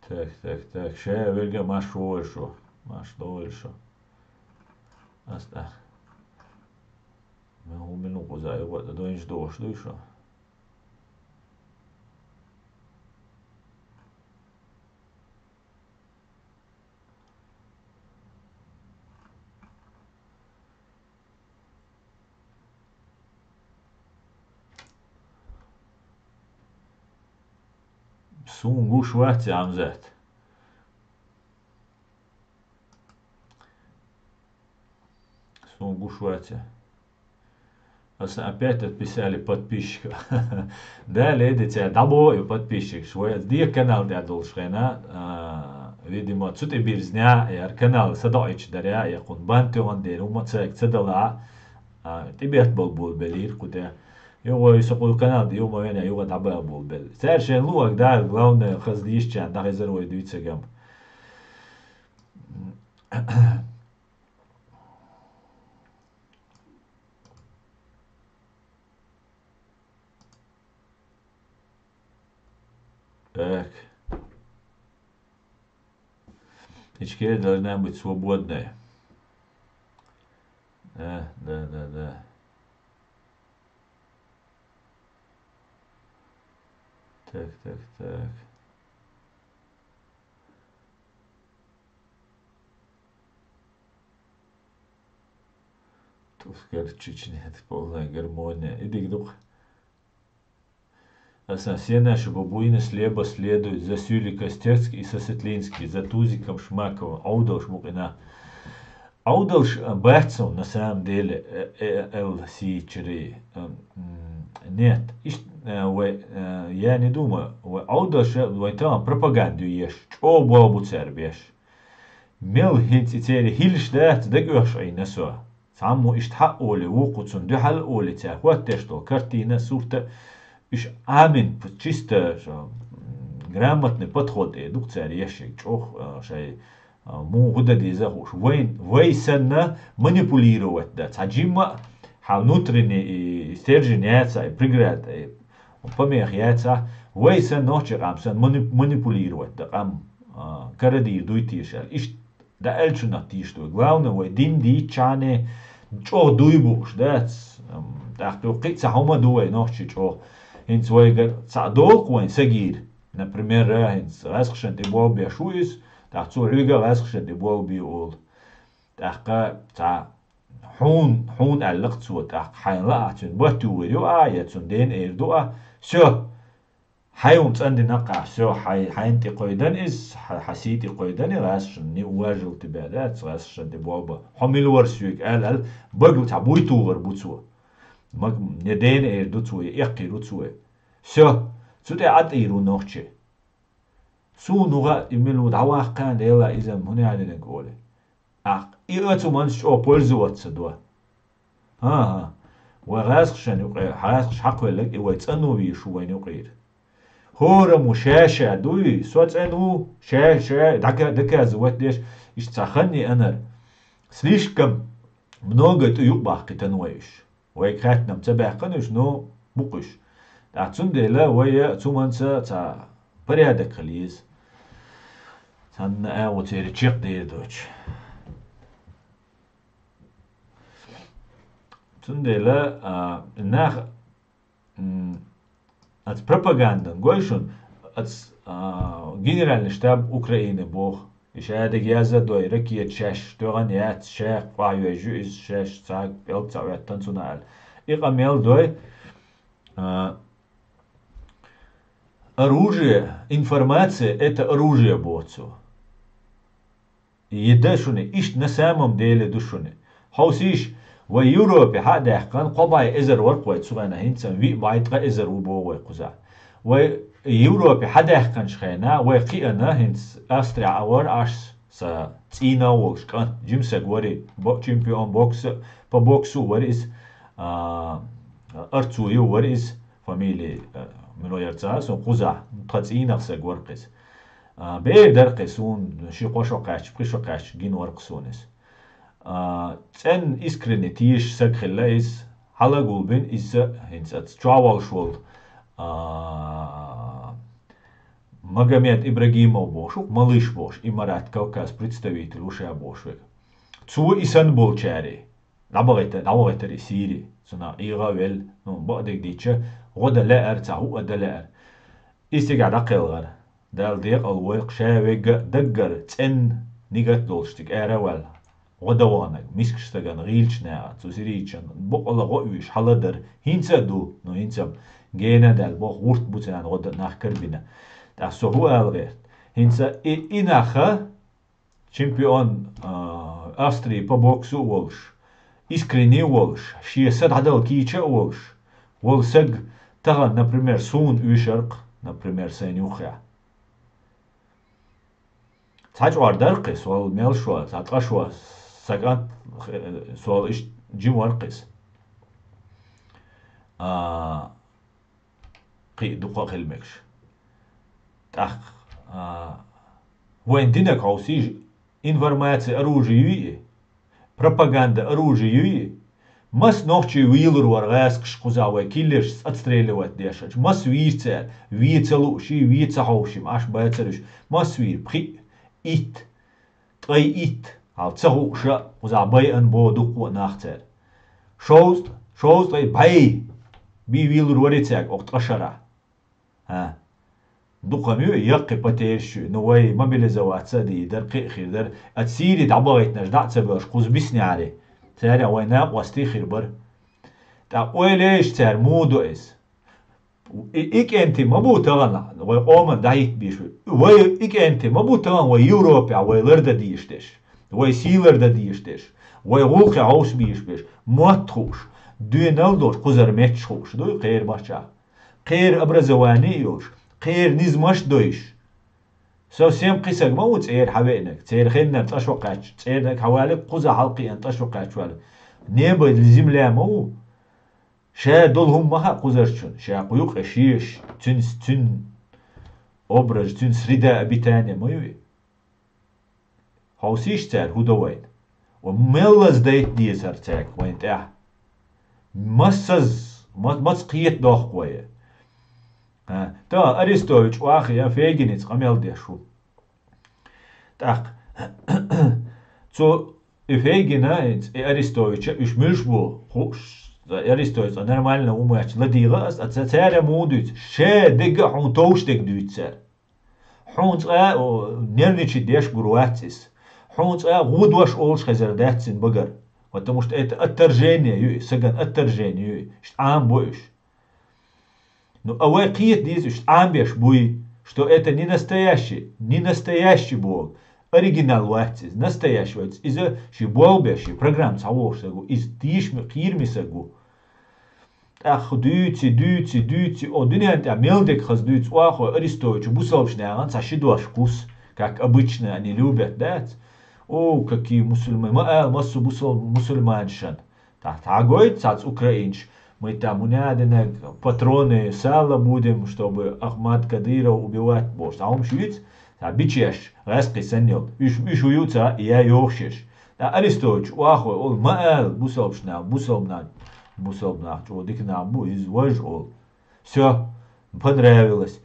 Так, так, так. Ша верга марш вогӀийла шу. Марш догӀийла шу. Ас тӀа. Мел хӀун мила кхуза ю, гӀо тӀе дойнаш догӀуш дуй шу? Суна гуш вац, Амзат. Суна гуш вац. Аса опять отписали подписчика. Да, леди, ця дабо и подписчик. Шве де канал де долшена. Видимо, цу те бирзня, яр канал садоич даря, я кун бан тюган де, ума цек цадала. Тибет бол бол белир куде. Юго и сокул канал де, юго веня, юго дабо бол бел. Цер шен луак да, главное, хаз дишчан, да хазар вой дуйцегам. Так. Ичкерия должна быть свободная. Да, да, да, да. Так, так, так. Тускар Чечня, это полная гармония. Иди дух. Аса сена шуба буйна слеба следует за Сюли Костецкий и Сосетлинский, за Тузиком Шмаковым, Аудал Шмукина. Аудалш бацун, на самом деле, э, э, эл сичри. Нет, иш, э, вай, э, я не думаю. Вай Аудалш, вай там пропаганду еш, чо бобу цербеш. Мел хинц и цери хилш дац, даг уьш айна со. Саму ишт ха оли, вукуцун духал оли, ця хваттеш то картина, сурта, иш амин, чисто, шо, грамотный подход, э, дук цери ешик, чох, э, шай, э, му гуда деза хуш. Вай, вай санна манипулировать да. Ца джимма, ха внутренний и стержень яца, и преград, и помех яца. Вай сан нохчи къам сан мани-, манипулировать да. Къам, э, каради дуй тишал. Иш да элчуна тиш дуй. Главное, вай дин ди чане чох дуй буш, да. Так то кица хома дуй нохчи чох. Хинц вай гар ца долк вай сагир. Например, э, хинц расхшан ти болби шуис, так цу рига расхшан ти болби ол. ТӀаккха ца хьун, хьун аьллакх цо, тӀаккха хьайна лаахьа цуьнан батт югӀур ю а, я цуьнан дена эр ду а. Всё. Хьай хӀума цӀандина кхаьа, всё, хьай, хьайна тӀе кхойдан иза, хьа, хьа сий тӀе кхойдан и, гӀаьсшан, не уважил тебя, да, гӀаьсшан тӀе болба. Хьо мила вара соьга аьлла, аьлла, багла цхьа буй тухар бу цо. Маг, не дена эр ду цо, я эккхийр ву цо. Всё. Цу тӀе Ӏа тӀийр ву нохчи. Суна вуха и мила ву дӀаваккхана дела иза хӀунда аьллинарг оле. Ахь и оцу манца чӀо пользоваться до. ХӀан-хӀа. Вай гӀаьсхашан юкъе, гӀаьсхаш хьакхоьллаг и вай цӀано вийр шу вайна юкъера. ХӀораммо ша-ша дуй, со цӀена ву, ша-ша, дока-, доказывать деш, иштта цхьа хан и анар. Слишком много тӀу юкъ баккхийтан вай уьш. Вайга хаьттина ца баьккхина уьш, но бу-кх уьш. ТӀаккха цундела вай цу манца цхьа порядок хила еза. Цхьанна агӀо церан чекхдер доцуш. Цундела, а, нах, м, Аца пропагандан гой шуна, аца, а, генеральный штаб Украины боху. И шадерг яза а дой, ракета шаьш тоьгӀан яц, ша къахьоьжу иза, шаьш цхьа пӀелг ца Ӏоьттан цунна аьлла. И къамел дой, а, оружие, информация — это оружие, боху цо. И да шуна, иштта на самом деле ду шуна. Хьовсийша, вай Европе хьа а даьккхана, кхо бӀе эзар вара-кх вай цу хенахь, хӀинца виъ бӀе ткъа эзар ву боху вай кхузахь. Вай Европе хьа даьккханчу хенахь, вай кхиъна, хӀинца Австрия а вара, Ӏаш сан цӀийнах волуш кӀант, жима саг вара и, бо-, чемпион бокса, по боксу вара иза, а, Арцуев вара иза, фамилия, а, мила яра ца хаьа суна кхузахь, тхан цӀийнах саг вара-кх иза. А, бер дара-кх и суна, ши-кхо шо кхаьчча, пхи шо кхаьчча гина вара-кх суна иза. А, цӀенна искренне теша саг хилла иза, хьала а гулбина иза, хӀинца аца чохь волуш волу, а, Магомед Ибрагимов бохуш ву-кх, малыш бохуш, Имарат Кавказ представитель ву ша бохуш верг. Цо и санна болчаьрий. ДӀабахийтар, дӀавахийтар и Сири. Цунах ӀийгӀа а велла, ну, бакъдерг дийча, гӀо дан лаьара, цхьа хӀуъа дан лаьара. И цигахь дӀакхелхара. Дала декъал войла-кх ша верг а даггара цӀенна нигат долуш цига ара а ваьлла. ГӀо дан ваханарг, мискачу стагана, гӀийлачу нахана, цу сирийчан бакъала гӀо оьшу хьала а дара. ХӀинца а ду, ну, хӀинца-м гена а даьлла, боху, гӀурт бу царна гӀо дан нах карабина. ТӀаккха со хӀу ала гӀерт? ХӀинца и, и наха, чемпион, а, Австрии по боксу а волуш, искренний а волуш, шен са дӀадала кийча а волуш, волу саг тахана, например, суна уьшаркх, например, сайна юххехь. Цхьа чкъор даркхи, сол мел шо, цхьа ткъа шо, са кӀант, э, сол иштта жима варкхис. А, кхин а дукха а хила мегаш. ТӀаккха, а, вайн динаг хьовсийша, информация оружие юй и, пропаганда оружие юй и, масса нохчий вийлур вара гӀаскаш кхузахь вай киллерш отстреливать деш, масса вийра цара, вен ца лууш и, вен ца хьовший, Ӏаш бацара уьш, масса вийра, пхиъ, итт, ткъе итт, хьал ца хууша, кхузахь байъан бо дуккха а нах цара. Шовзткъа, шовзткъе бӀе, бий вийлур вари цаьрга, окху ткъа шарахь. ХӀа. Дукха ма ю, яккхий потеряш ю, ну вай мобилизоваться а дийр дара, кхин а хир дара, а Сири дӀабахийтинарш дӀа а ца боьлуш, кхуза биснехьари, цара вайн накъостий хир бара. ТӀаккха ойла еш цара муха до иза? И, и кӀентий ма бу тахана, вай къоман дӀахӀиттабеш ву. Вай и кӀентий ма бу тахана вай Европехь вай лардан дезаш дерш, вай сий лардан дезаш дерш, вай гӀуллакхе хьовсабеш берш, мотт хууш, доьналла долуш, кхузара метташ хууш, дуй кхеран маччахь. Кхеран образование а йолуш, кхеран низамаш а дойуш. Совсем кхин саг ма ву цӀера хьан веанарг, церан хеннара цӀа шо кхаьчча, цӀерниг хьан валиг кхуза хьалакхиъна цӀа шо кхаьчча валиг. Небо земля ма ву. Ша долу хӀума ма хаьа кхузарчун, ша кху юкъе шеш, цуьнан, цуьнан образ, цуьнан среда обитания ма ю и. Хьовсийша цара хӀу до вайна? Ва мел лазадайта дезара цаьрга вайна тӀехь? Массаз, ма-, маца кхета дохку вай? А, та Арестович охьа а Фейгиница къамел деш ву. ТӀаккха цо и Фейгина, и Арестовича уьш муьлш бу хууш, Арестович цкъа нормально ву моьттуш ладийгӀа ас, а ца-, цара муха дуьйцу? Ша дерг а хьуна товш дерг дуьйцу цара. Хьуна цкъа а, о, нервничать деш гур вац иза. Хьуна цкъа а гӀо дош олуш хезар дац цуьнан багара, потому что это отторжение ю и, саган отторжение ю и, иштта Ӏамабо уьш. Ну, а вай кхета деза уьш Ӏамабеш буй, что это не настоящий, не настоящий боху, оригинал вац иза, настоящий вац иза, ши болх беш, ши программа цхьа вохуш саг ву, иза тешаме, кхераме саг ву. ТӀаккха дуьйци, дуьйци, дуьйци, о, дуьнен тӀехь мел дерг хаза дуьйцу охьахой Арестовича бусалбачу нахана цхьа ши дош кхуссу, как обычно они любят, дац? О, какие мусульмане, ма ала массо бусал-, мусульманашна. Тахьта хьан гойту цхьацца украинцаш, мы там у надо на патроны сала будем, чтобы Ахмад Кадыров убивать бохуш. Цхьа хӀумаш юьйцу, цхьа бичеш, гӀаьскхи санна йолу. Уьш, уьш хӀу ю ца, я йохуш ерш. Ткъа Арестовича охьахой олу, ма ала, бусалбачу нах, бусалба нах, бусалба нах чӀогӀа дика нах бу, иза важа олу. Всё, понравилось.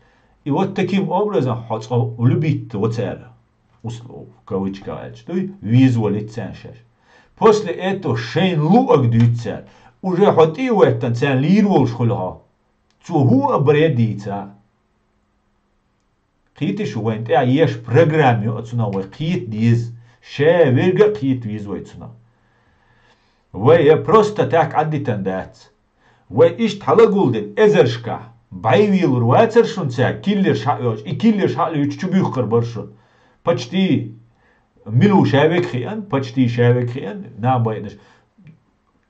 И вот таким образом хьо цкъа любить во цара, услов, в кавычках аьлча, дуй, веза валиц царна шаьш. После этого шайна луъург дуьйцу цара. Уже хьо тӀе а веттан, царна лийр волуш хуьлу хьо. Цо хӀу а бре дийца. Кхетий шу, вайн тӀехь еш программа ю оцунах, вай кхета деза. Ша верг а кхета веза вай цунах. Вай я просто так Ӏаддитан дац. Вай иштта хьалагулдина эзаршкахь, бӀе вийлур вацара шуна цаьрга, киллерш хьаоьцуш, и киллерш хьалуьйчу чу буьхкур бара шуна. Почти мила ву ша вега хиъна, почти ша вега хиъна, набайнаш.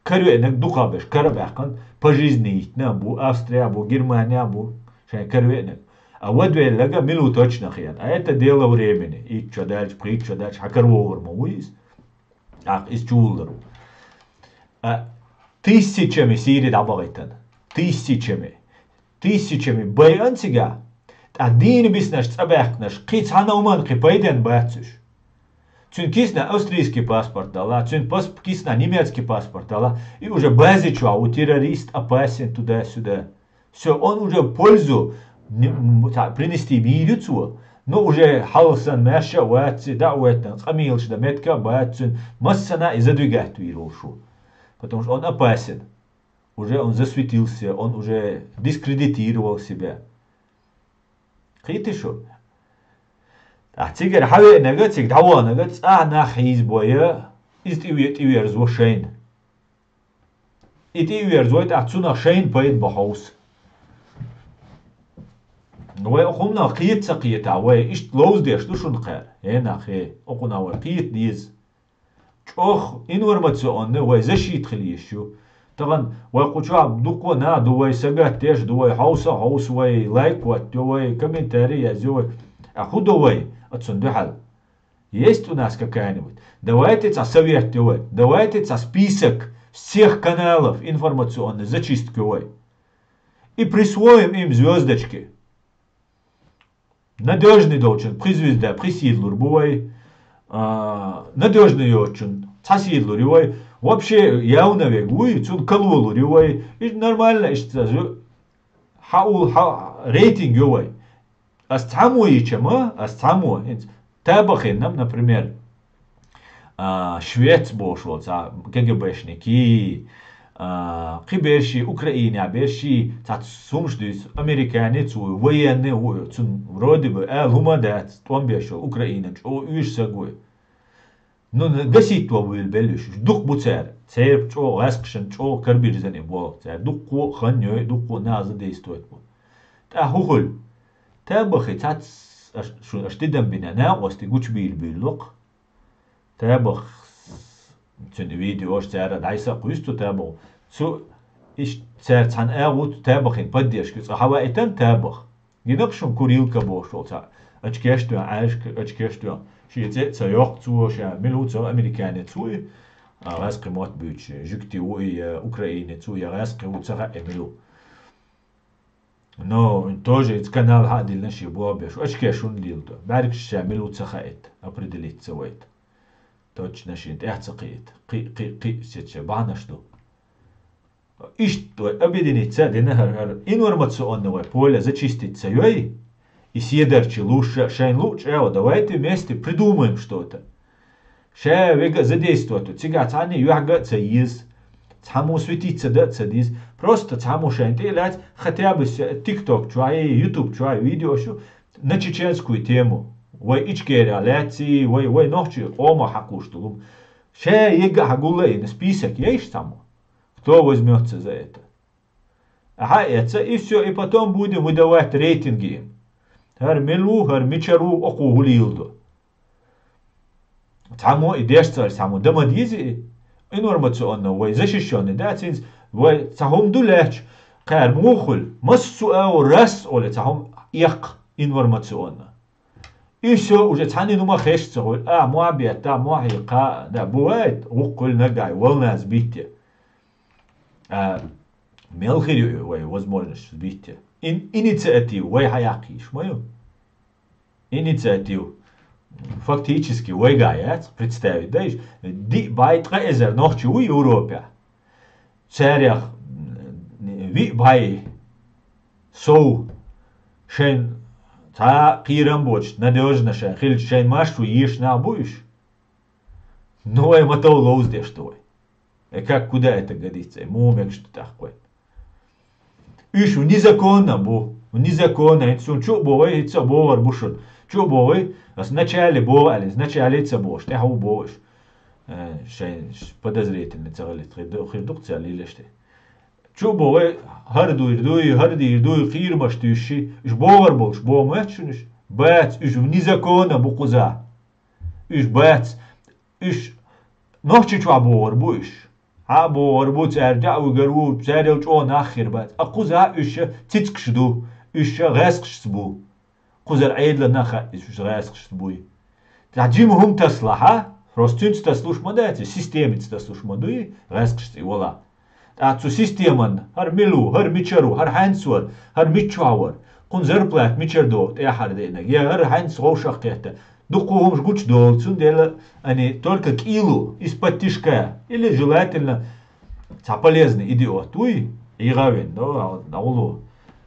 Каравеанарг дукхахберш кара а баьккхина, пожизненно йитина а бу, Австрия а бу, Германия а бу, шайн каравеанарг. А вадвелларг мила ву точно хиъна. А это дело времени. Итт шо даьлча, пхийтта шо даьлча, хьан каравогӀур ма ву иза. ТӀаккха иза чувуллур ву. А, тысячами Сири дӀабахийтина. Тысячами. Тысячами байъан цигахь. ТӀаккха дийна биснарш цӀа баьккхинарш, кхин цхьана хӀуманна кхин пайденна бац уьш. Цуьнан кисна австрийский паспорт дала, цуьнан пас-, кисна немецкий паспорт дала, и уже базе чохь ву, террорист, опасен, туда-сюда. Всё, он уже пользу не, м, та, принести мийр ю цо, но уже хьалха санна маьрша а вац, дӀа а веттан, къамелаш дан меттиг а бац цуьнан, массанхьа и задвигать вийр волуш ву. Потому что он опасен. Уже он засветился, он уже дискредитировал себя. Кхетий шу? Ахь цигара хьан веанарг а, цига дӀаваханарг а цӀа нах хьийзабой, иза тӀе-, тӀеверзаво шайна. И тӀеверзавой, тӀаккха цунах шайна пайда бан хьовса. Вай окхунах кхета ца кхета, вай иштта ловзадеш ду шуна кхаьра. Э, нах, э, окхунах вай кхета деза. ЧӀоагӀа информационный вай защита хила йиш ю. Тахан вай кху чохь дуккха а нах ду, вай сагатдеш ду, вай хьовса а хьовсу, вай лайк хӀоттайо, вай комментарий язйо, вай. А хӀун до вай оцунна дуьхьал? Есть у нас какая-нибудь? Давайте цхьа совет йо вай. Давайте цхьа список всех каналов информационных зачистки йо вай. И присвоим им звёздочки. Надёжный долчун пхи звезда, пхи сийлалур бу вай. А, надёжный йоцчун цхьа сийлалур ю вай. Вообще, явно вега вуй, цунна калолур ю вай. И нормально, иштта зу-, хьаул-, хьа-, рейтинг йо вай. Ас цхьаммо йича ма, ас цхьаммо, хӀинца табахин нам, например, а, швец бохуш волу цхьа КГБшники, а, кхин берши, Украинехь берши, цхьацца хӀумаш дуьйцу, американец вуй, военный вуй, цунна вроде бы ала хӀума а дац, тӀом беш йолу Украинан чӀогӀа уьш саг вуй. Ну, гаситто вуьйлабелла уьш, уьш дукха бу цара, церан чӀогӀа гӀаьскхашна чӀогӀа карбирзина и болх, цара дуккха а хан йой, дуккха а нах задействовать бу. ТӀаккха хӀун хуьлу? Табахи цхьацца аш, шу, аш тидам бина накъостий гучубийла буьйлу-кх. Табах, цуьнан видеош цара дӀайса а кхуьйсу цу табахо. Цу, иштта цара цхьаьна агӀу цу табахин поддержка цкъа хьаваийтан табах. Гина-кх шуна Курилка бохуш волу цхьа очкеш тоьхна, Ӏаьржа очкеш тоьхна. Шен цӀе а ца йоккху цо, ша мила ву цо, американец вуй, а, гӀаьскхи мотт буьйцуш, жуьгти вуй, я украинец вуй, я гӀаьскхи ву, ца хаьа мила ву. Но тоже иза канал хьа а диллина шен болх беш, очкеш хӀунда леладо? БӀаьргаш ша мила ву ца хаийта, определиться вайта. Точно шена тӀаьхьа ца кхиийта. Кхи, кхи, кхи, сецча бахьанаш ду. Иштта вай объединиться а дина хӀара, хӀара информационный вай поле зачистить ца йой, и седарчий луш а, шайна луъучу агӀо, давайте вместе придумаем что-то. Ша вега а задействовать ву, цигахь цхьанне юьхьга а ца еза, цхьаммо светиться дан а ца деза, просто цхьаммо шайна тӀе а лаьцна, хотя бы с-, TikTok чохь, YouTube чохь видеош ю на чеченскую тему. Вай Ичкерехь лаьцций, вай, вай нохчий къомах хьакхуш долу. Ша ега а хьагулла а йина, список ейша цхьаммо. Кто возьмётся за это? Ахьа эца, и всё, и потом будем выдавать рейтинги им. ХӀара мила ву, хӀара мичара ву, окхо хӀун леладо. Цхьаммо и деш ца хилча, цхьаммо дан ма деза и. Информационно вай защищённый дац хӀинца, вай цхьа хӀума ду лаьтташ, кхара муха хуьлу, массо а агӀор раз олий цхьа хӀума эккха информационно. И всё, уже цхьанна хӀума хезаш ца хуьлу, а, мохь бетта, мохь йиккха, да, бывает, вукхуьлу нагахь, волна сбитие. А, мел хир ю вай возможность сбитие. Ин-, инициатива вай хьаяккхийша ма ю. Инициатива. Фактически вайгахь яц, представить дай, диъ бӀай ткъа эзар нохчи ву Европехь. Царех, м, виъ бӀай сов шайн цхьа а кхерам боцуш, надёжно шайн хилча, шайн маршо езаш нах бу уьш. Ну, вай ма тов ловзадеш ду вай. Э, как, куда это годится? Э, муха мегаш ду тӀаккха вай? Уьш незаконно бу. Незаконно. ХӀинца суна чу а боху вай, хӀинца а бохур бу шуна. Чу а боху вай, ас вначале боху аьлла, иза вначале ца бохуш, тӀаьхьа а боху уьш. Э, шайн ш-, подозрительный ца хилийта хир ду, хир ду-кх цара лелаш тӀе. Чу а боху вай, хӀара дуйр дуй, хӀара дийр дуй, кхерамаш туьйсуш, уьш бохур болуш боху моьтту шуна уьш? Бац, уьш незаконно бу кхузахь. Уьш бац, уьш Нохчийчохь бохур бу уьш. Хьа а бохур бу, цара тӀе а вигар ву, царел чӀогӀа нах хир бац. А кхузахь уьш цицкаш ду, уьш гӀаьскхашца бу. Кхузара Ӏедална а хаьа иза уьш гӀаьскхашца буй. Цхьа жима хӀума тасалахь, просто цуьнца тасалуш ма дац, системица тасалуш ма дуй, гӀаьскхашца и валахь. ТӀаккха цу системан, хӀара мила ву, хӀара мичара ву, хӀара хьаьнца вара, хӀара миччохь вара, кхунна зарплата мичара догӀу тӀехьара деанарг, я хӀара хьаьнца вовшах кхетта. Дуккха хӀумаш гучудолу, цундела они только кӀийлу, из-под тишка, или желательно цхьа полезный идиот вуй, Ӏийгавин, но, дӀагӀуло,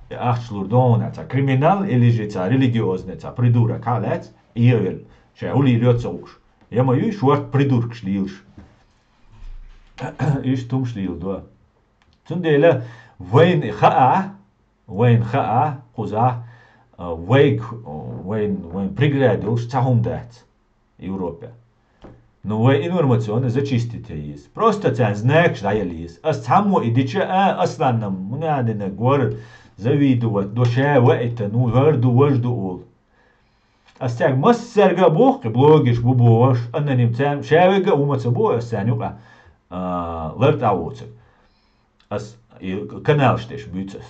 я ахча лур догӀуна, цхьа криминал, или же цхьа религиозный, цхьа придурок, хьа лаьц, Ӏийгавелла, ша хӀу лийла йоцу ца хууш. Я ма юй, шорта придуркаш лийлаш. Иштта хӀумаш лийла до. Цундела вайна хаахь, вайна хаахь, кхузахь, а, вайг-, вайн, вайн преграда йолуш цхьа хӀума дац Европе. Ну, вай информационно зачистить ян еза. Просто царна знакаш дӀаяла еза. Ас цхьаммо и дича, а, Асланна мунадина гор, завидовать до, ша ваита, ну, вар ду, важ ду ол. Ас цаьрга массаьрга а боху, кхин блогерш бу бохуш, аноним царна, ша вега а хӀума ца боху, ас царна юкъа, а, лар тӀа воцург. Ас и каналш деш буьйцу ас.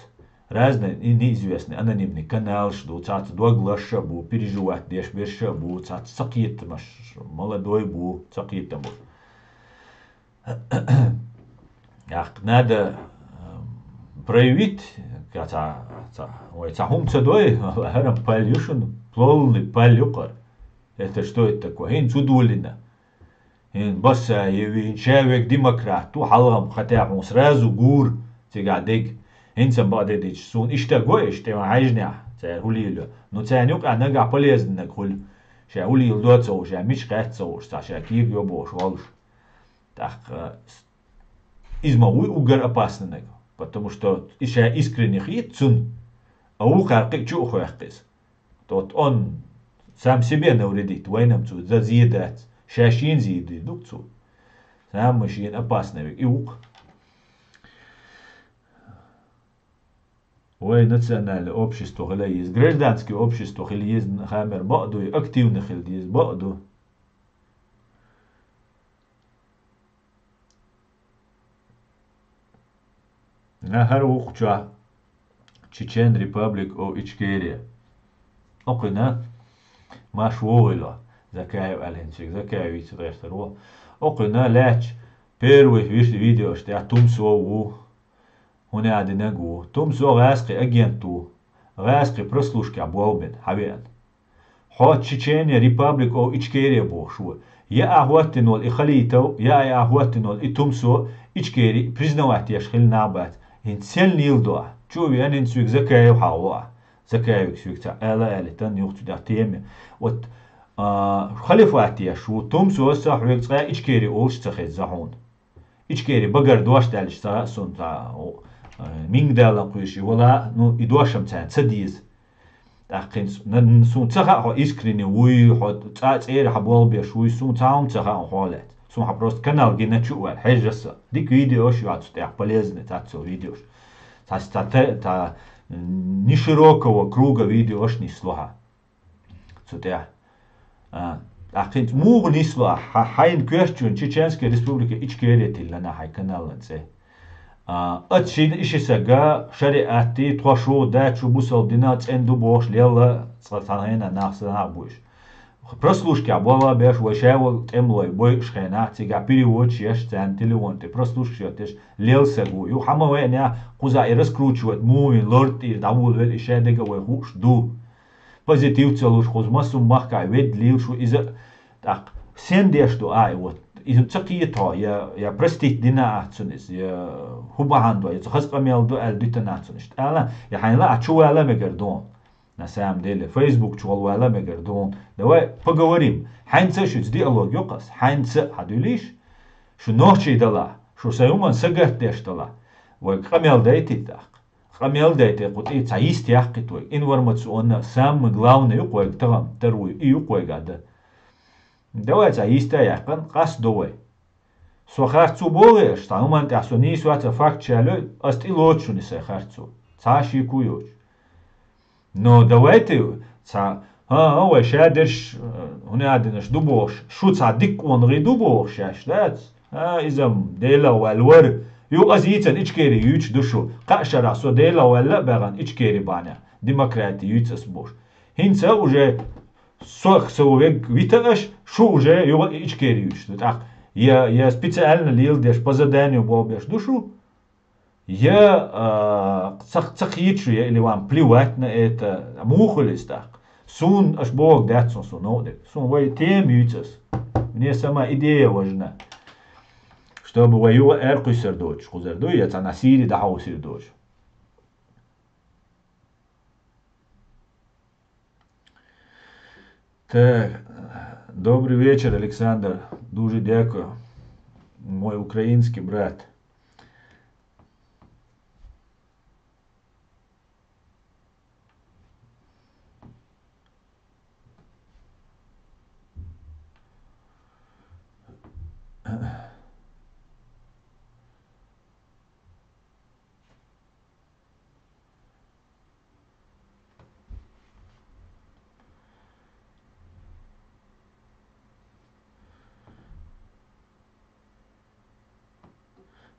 Разный, и неизвестный, анонимный каналш ду, цаца дог ларша а бу, переживать деш берша а бу, цаца ца кхетамаш, молодой бу, ца кхетам бу. Ах, надо, э, проявить, ка ца, ца, ой, ца хӀума ца дой, хӀара пал ю шуна, полный пал ю кхара. Это что это такое? ХӀинца удвулина. ХӀин Басаев, хӀин ша вега демократ ву, хьалхам хатехь хьуна сразу гур, цигахь дег. ХӀинца бакъдедича, суна иштта го иштта, тӀе ван хьаьжнехь, цара хӀулийла. Ну, царна юкъа нагахь полезный наг хуьлу. Ша хӀулийла до ца хууш, ша мича кхаьчча ца хууш, цхьа ша кийра йо бохуш волуш. ТӀаккха, э, с-, иза ма вуй уггар опасный наг, потому что и ша искренне хета цунна, а вукхара кхин а чу а хоьхку иза. Тот он сам себе навредит, вайнам цо за зе дац, ша шена зе дийр ду цо. Самый шена опасный вег и ву-кх. Вай национальное общество хила еза, гражданское общество хила еза, хамер бакъ дуй, активный хила еза, бакъ ду. Нахара вукхучохь Chechen Republic of Ichkeria. Окхуьнан, Маш вогӀийла, Закаев аьлла хӀинцига, Закаев вийца гӀертар ву. Окхуьнан лаьтташ первый виш-, видеош тӀехь Тумсо ву. ХӀунда аьлла динарг ву. Тумсо гӀазкхи агент ву. ГӀазкхи прослушкехь болх бина, хьан веана. Хьо Чечения Republic of Ичкерия бохуш ву. Я ахь хӀоттина волу и Халитов, я и ахь хӀоттина волу и Тумсо Ичкери признавать еш хилла нах бац. ХӀинца сел нийла до ахь? Чу а веана, хӀинца соьга Закаев хьахо ахь. Закаевга соьга цхьа ала а алийтина, юха цу тӀехь тема. Вот, а, халифат еш ву, Тумсо а, хьоьга цкъа Ичкери олуш ца хеза хьуна. Ичкери багара дош даьллаш ца хаьа суна, цхьа, о, э, минг далла кхуьйсуш и вала, ну, и дош-м царна ца деза. ТӀаккха хӀинца, на-, суна ца хаьа, хьо искренне вуй, хьо цкъа а цӀера хьан болх беш вуй, суна цхьа хӀума ца хаьа хьо лаьцна. Суна хьан просто канал гина чу а ваьлла, хьежа аса. Дика видеош ю хьан цу тӀехь, полезный, цхьацца видеош. Цхьа, цхьа, та-, та, не широкого круга видеош нисло хьан цу тӀехь. А, тӀаккха хӀинца муха нисло ахь? Хьа-, хьайна коьртачунна Чеченская Республика Ичкерия тиллина хьайн каналан цӀе. А, ат шина иши сага шариатти, тхо шу, даьчу бусалба дина цӀена ду бохуш лелла, цкъа цхьана хенахь нах санна бу уьш. Прослушкехь болх беш, вай ша волу тӀемалой бойуш хенахь, цигахь переводчик еш, царна телефон тӀе прослушка еш, лелла саг ву. Юха хьан ма веанехь, кхузахь и раскручивать муха вина лорд тӀера дӀаволавелла, и шадерг а вай хууш ду. Позитив ца луш, кхуза массо а махкахь ведда лийла шу иза, тӀаккха сен деш ду, ай, вот, иза ца кхета хьо, я, я простить дина ахь цунна иза, я хӀун бахьана ду, я цу хаза къамел ду аьлла дуьтина ахь цунна иштта ала, я хьайна лаахь чу вала мегар ду. На самом деле, Facebook чу вала мегар ду. Давай поговорим. Хьайнца а шуьца диалог йо-кх ас. Хьайнца а хьан дуьлийш? Шу нохчий далахь, шу сайн хӀуманна сагатдеш далахь, вайга къамел дайтийта тӀаккха. Къамел дайте кху тӀе цхьа йист яккхийта вай. Информационно самый главный ю-кх вайга тахана, тар вуй, и ю-кх вайга а дан. Давай цхьа йист а яьккхина, къасто вай. Со харцо боху аш, цхьа хӀуманна тӀехь со нийса вац а факт ша лой, ас тӀелоцу шуна и сайн харцо. Цхьа а шеко йоцуш. Но давайте цхьа, хӀан-хӀа, вай шадерш, э, хӀунда а динарш ду бохуш, шу цхьа дика къонахий ду бохуш шаьш дац? А, иза-м Делах ваьлла вара. Юха аса йийцина Ичкери юьйцуш ду шу. Кхаа шарахь со Делах ваьлла а баьхна Ичкери бахьанехь демократи юьйцу ас бохуш. ХӀинца уже сох со вег вита аш, шу уже юха Ичкери юьйцуш ду. ТӀаккха я, я специально леладеш, по заданию болх беш ду шу? Я, а, ца, ца кхета шу, я или вам плевать на это, муха хуьлу иза тӀаккха? Суна аша бохург дац суна, суна новкъа дерг. Суна вай тема юьйцу ас. Мне сама идея важна. Чтобы вай юха аьркхуьссур доцуш кхузар ду, я цхьана Сири дӀахьовсийр доцуш. Так, добрый вечер, Александр. Дуже дякую. Мой украинский брат.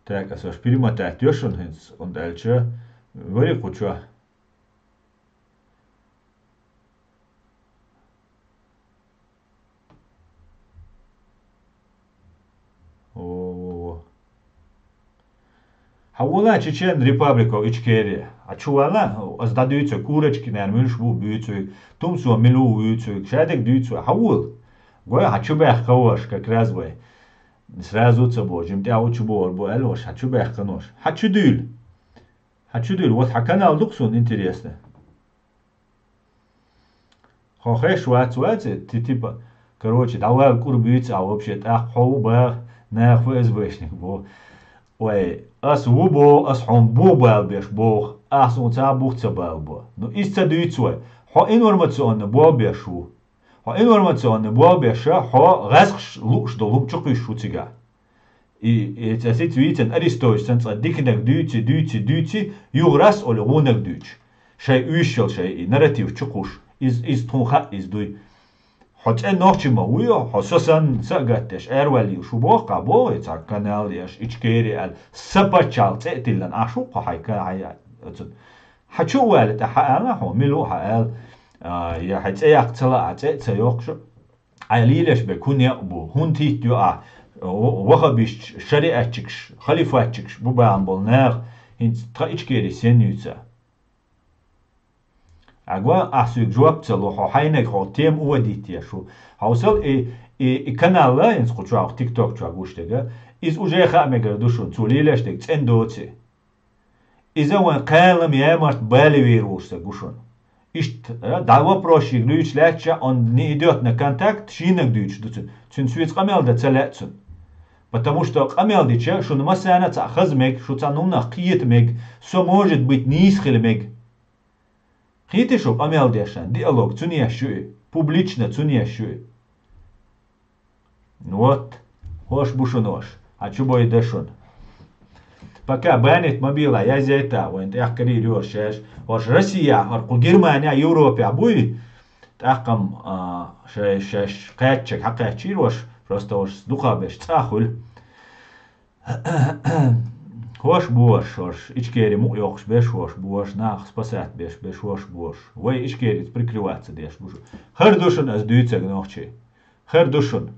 Так, ас ваш перемотать йо шуна хӀинца, онда аьлча, вари кхучо. О, во, во. Хьавола Чечен Репабликов Ичкери. А чу вала? Ас дӀадуьйцу, курочки, наверное, муьлш бу буьйцуьйг, тумсо мила ву вуьйцуьйг, шадерг дуьйцу, хьавола. Гой, хьа чу баьхка ваша, как раз вай. Сразу ца бо, жимтӀа учу бор бу аьлла ваша, хьа чу баьхка нош. Хьа чу дуьйла. Хьа чу дуьйла, вот хьа канал ду-кх суна интересно. Хьо хеш вац, вац, ти типа, короче, дӀавала кӀур буьйцу а вообще, тӀаккха хьо ву бах, нах ФСБшник бо. Ой, ас ву бо, ас хьуна бу бала беш боху, ас хьуна ца бух ца бала бо. Ну, иза ца дуьйцу вай. Хьо информационно бо беш ву. Хьо информационно бо беша, хьо гӀазкхаш лууш долу хӀума чу кхуьйсуш ву цигахь. И, и ца сица вийцан Арестовича санна цкъа диканаг дуьйци, дуьйци, дуьйци, юха рас олу гӀунаг дуьйцу. Шай уьйшшал шай и нарратив чу кхуш. Из, из тхуна хаьа, из дуй. Хьо цӀе нохчи ма вуй, хьо со санна са а гатдеш, араваьлла шу боху, кхаа боху, цхьа канал еш, Ичкери аьлла, са паччахьалла цӀе а тиллина, ахь шу кхо хьай ка-, хьай оцун. Хьа чу а ваьлла тӀе хьа аьлла хьо, мила ву хьа аьлла, а, я хьай цӀе яккха ца лаа, цӀе а ца йоккхуш. Ӏай лелаш бе кун якъ бу, хӀунда хӀитта ю ахь, вахабисташ, шариатчикаш, халифатчикаш бу баьхна болу наха, хӀинца тхан Ичкери сен юьйца. Агва, ахь суьга жоп ца ло, хьо хьайнаг хьо тема уводить еш ву. Хьовсал и, и, и канал а, хӀинца кху чохь, тикток чохь гуш дерг а, иза уже хаа мегар ду шуна, цо лелаш дерг цӀена доций. Иза вайн кхалам ямарт балевер волуш ца гу шуна. Иштта, а, дӀа вопросчик дуьйцуш лаьттача, он не идёт на контакт, шийнаг дуьйцуш ду цуьнан. Цуьнан соьца къамел дан ца лаьа цунна. Потому что къамел дича, шуна массарна а цхьаъ хаза мега, шу цхьана хӀуманах кхета мега, со, может быть, нийса хила мега. Кхетий шу къамел дешан, диалог цуьнан еш ю и, публично цуьнан еш ю и. Вот, хӀорш бу шуна хӀорш, хьан чу бойда шуна. Пока банить ма бийла, язъяйта, вайн тӀехкарийр йош шаьш, хӀорш Россия, хӀара кху Германия, Европа буй, тӀаккха-м, а, шай-, шаьш кхаьччиг хьакхаьччийр хӀорш, просто хӀорш дукха беш цӀа хуьлу. ХӀорш бу хӀорш, хӀорш, Ичкери мукъа йоккхуш беш хӀорш бу хӀорш, нах спасать беш, беш хӀорш бу хӀорш. Вай Ичкерица прикрываться деш бу шу. ХӀара ду шуна ас дуьйцург нохчий. ХӀара ду шуна.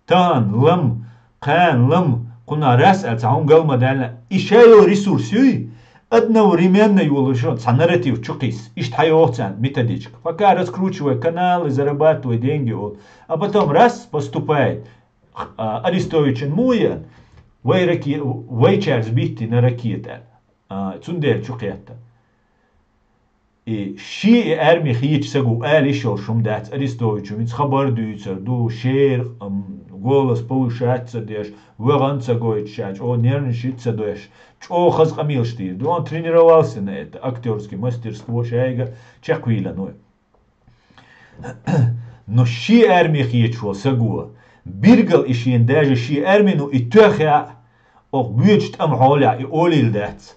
Тахана лам, кхана лам, кхунах рас аьлла цхьа хӀума гал ма даьлла. И ша йолу ресурс юй, одновременно йолуш цхьа нарратив чу кхийса. Иштта хьан йоху царна методичка. Пока раскручивай каналы, зарабатывай деньги олу. А потом раз поступает. А, Арестовичан муха еана? Вай раке-, вайчаьрца биттина ракета. А, цундела чу кхетта. И ши и арми хийча сагу ала йиш йолуш хӀума дац Арестовичу, хӀинца хабар дуьйцур ду, шер, ам, голос повышать ца деш, вагӀан ца гойтуш ша, чӀо нервничать ца деш, чӀо хаза къамелаш дийр ду. Он тренировался на это, актёрский мастерство шайга чекхвийлан вай. Но ши арми хийча волу саго, биргал и шена даже ши арми, ну, и тоьхна, оха боьдучу тӀама хьолехь и олийла дац.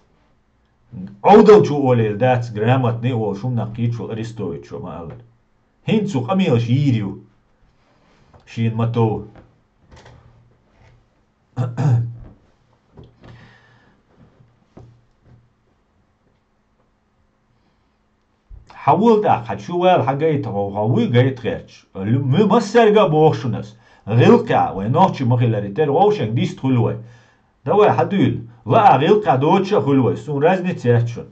Ӏовдалчо олийла дац, грамотный волу шумнах кийча волу Арестовичо ма-аллара. ХӀинца цу къамелаш йийр ю. Шена ма тов. Хьан вула тӀаккха, хьан чу вала, хьан гайта, хьо, хьо вуй гайта гӀерташ? Лу-, ма-, массаьрга а боху шуна ас. ГӀиллакхехь, вай нохчий ма хиллара, тера вовшех дист хуьлу вай. Давай, хьан дуьйла? Лаа гӀиллакхехь доцуш а хуьлу вай, суна разница яц шуна.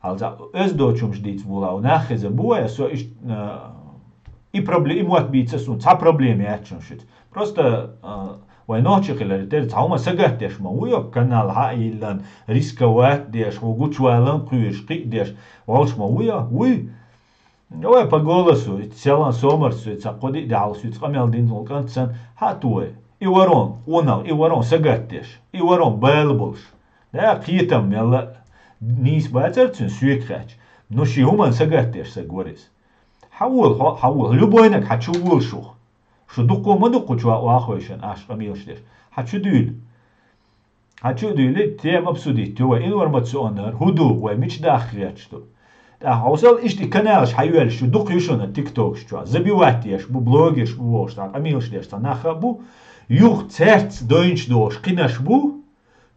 Хьалца оьзда доцу хӀумаш дийца була, нах хеза бу вай, со иш-, а, и пробле-, и мотт бийца суна, цхьа проблема яц шуна шуьца. Просто, а, вай нохчий хиларе, тера цхьа хӀума сагатдеш ма ву йо, канал хьа а йиллан, рисковать деш, хьо гучувалан кхуьйруш, кхиъ деш, волуш ма ву йо, вуй. Вай по голосу, и селан сомарца, и цхьа кхо-диъ де хьалха суьца къамел дина волу кӀант санна, хьа а ту вай. И ворон, къонах, и ворон сагатдеш, и ворон бала болуш. Да, кхетам мелла а нийса бацара цуьнан соьга хаьттича. Ну, ши хӀуманна сагатдеш саг вара иза. Хьан вола, хьо, хьан вола, любойнаг хьан чу вола шух. Шу дуккха ма дуккху чу ван вахойшан, ахьа къамелаш деш. Хьан чу дуьйла? Хьан чу а дуьйла, тема обсудить ю вай, информационнар, хӀун ду, вай мича дахка гӀерташ ду? ТӀаккха хьовсал, иштта и каналаш хьан йоьллаш ю, дукха ю шуна тиктокаш чохь, забивать еш бу, блогерш бу вохуш, тӀаккха къамелаш деш цхьа нах а бу, юха цаьрца дойнаш дохуш кхинаш бу,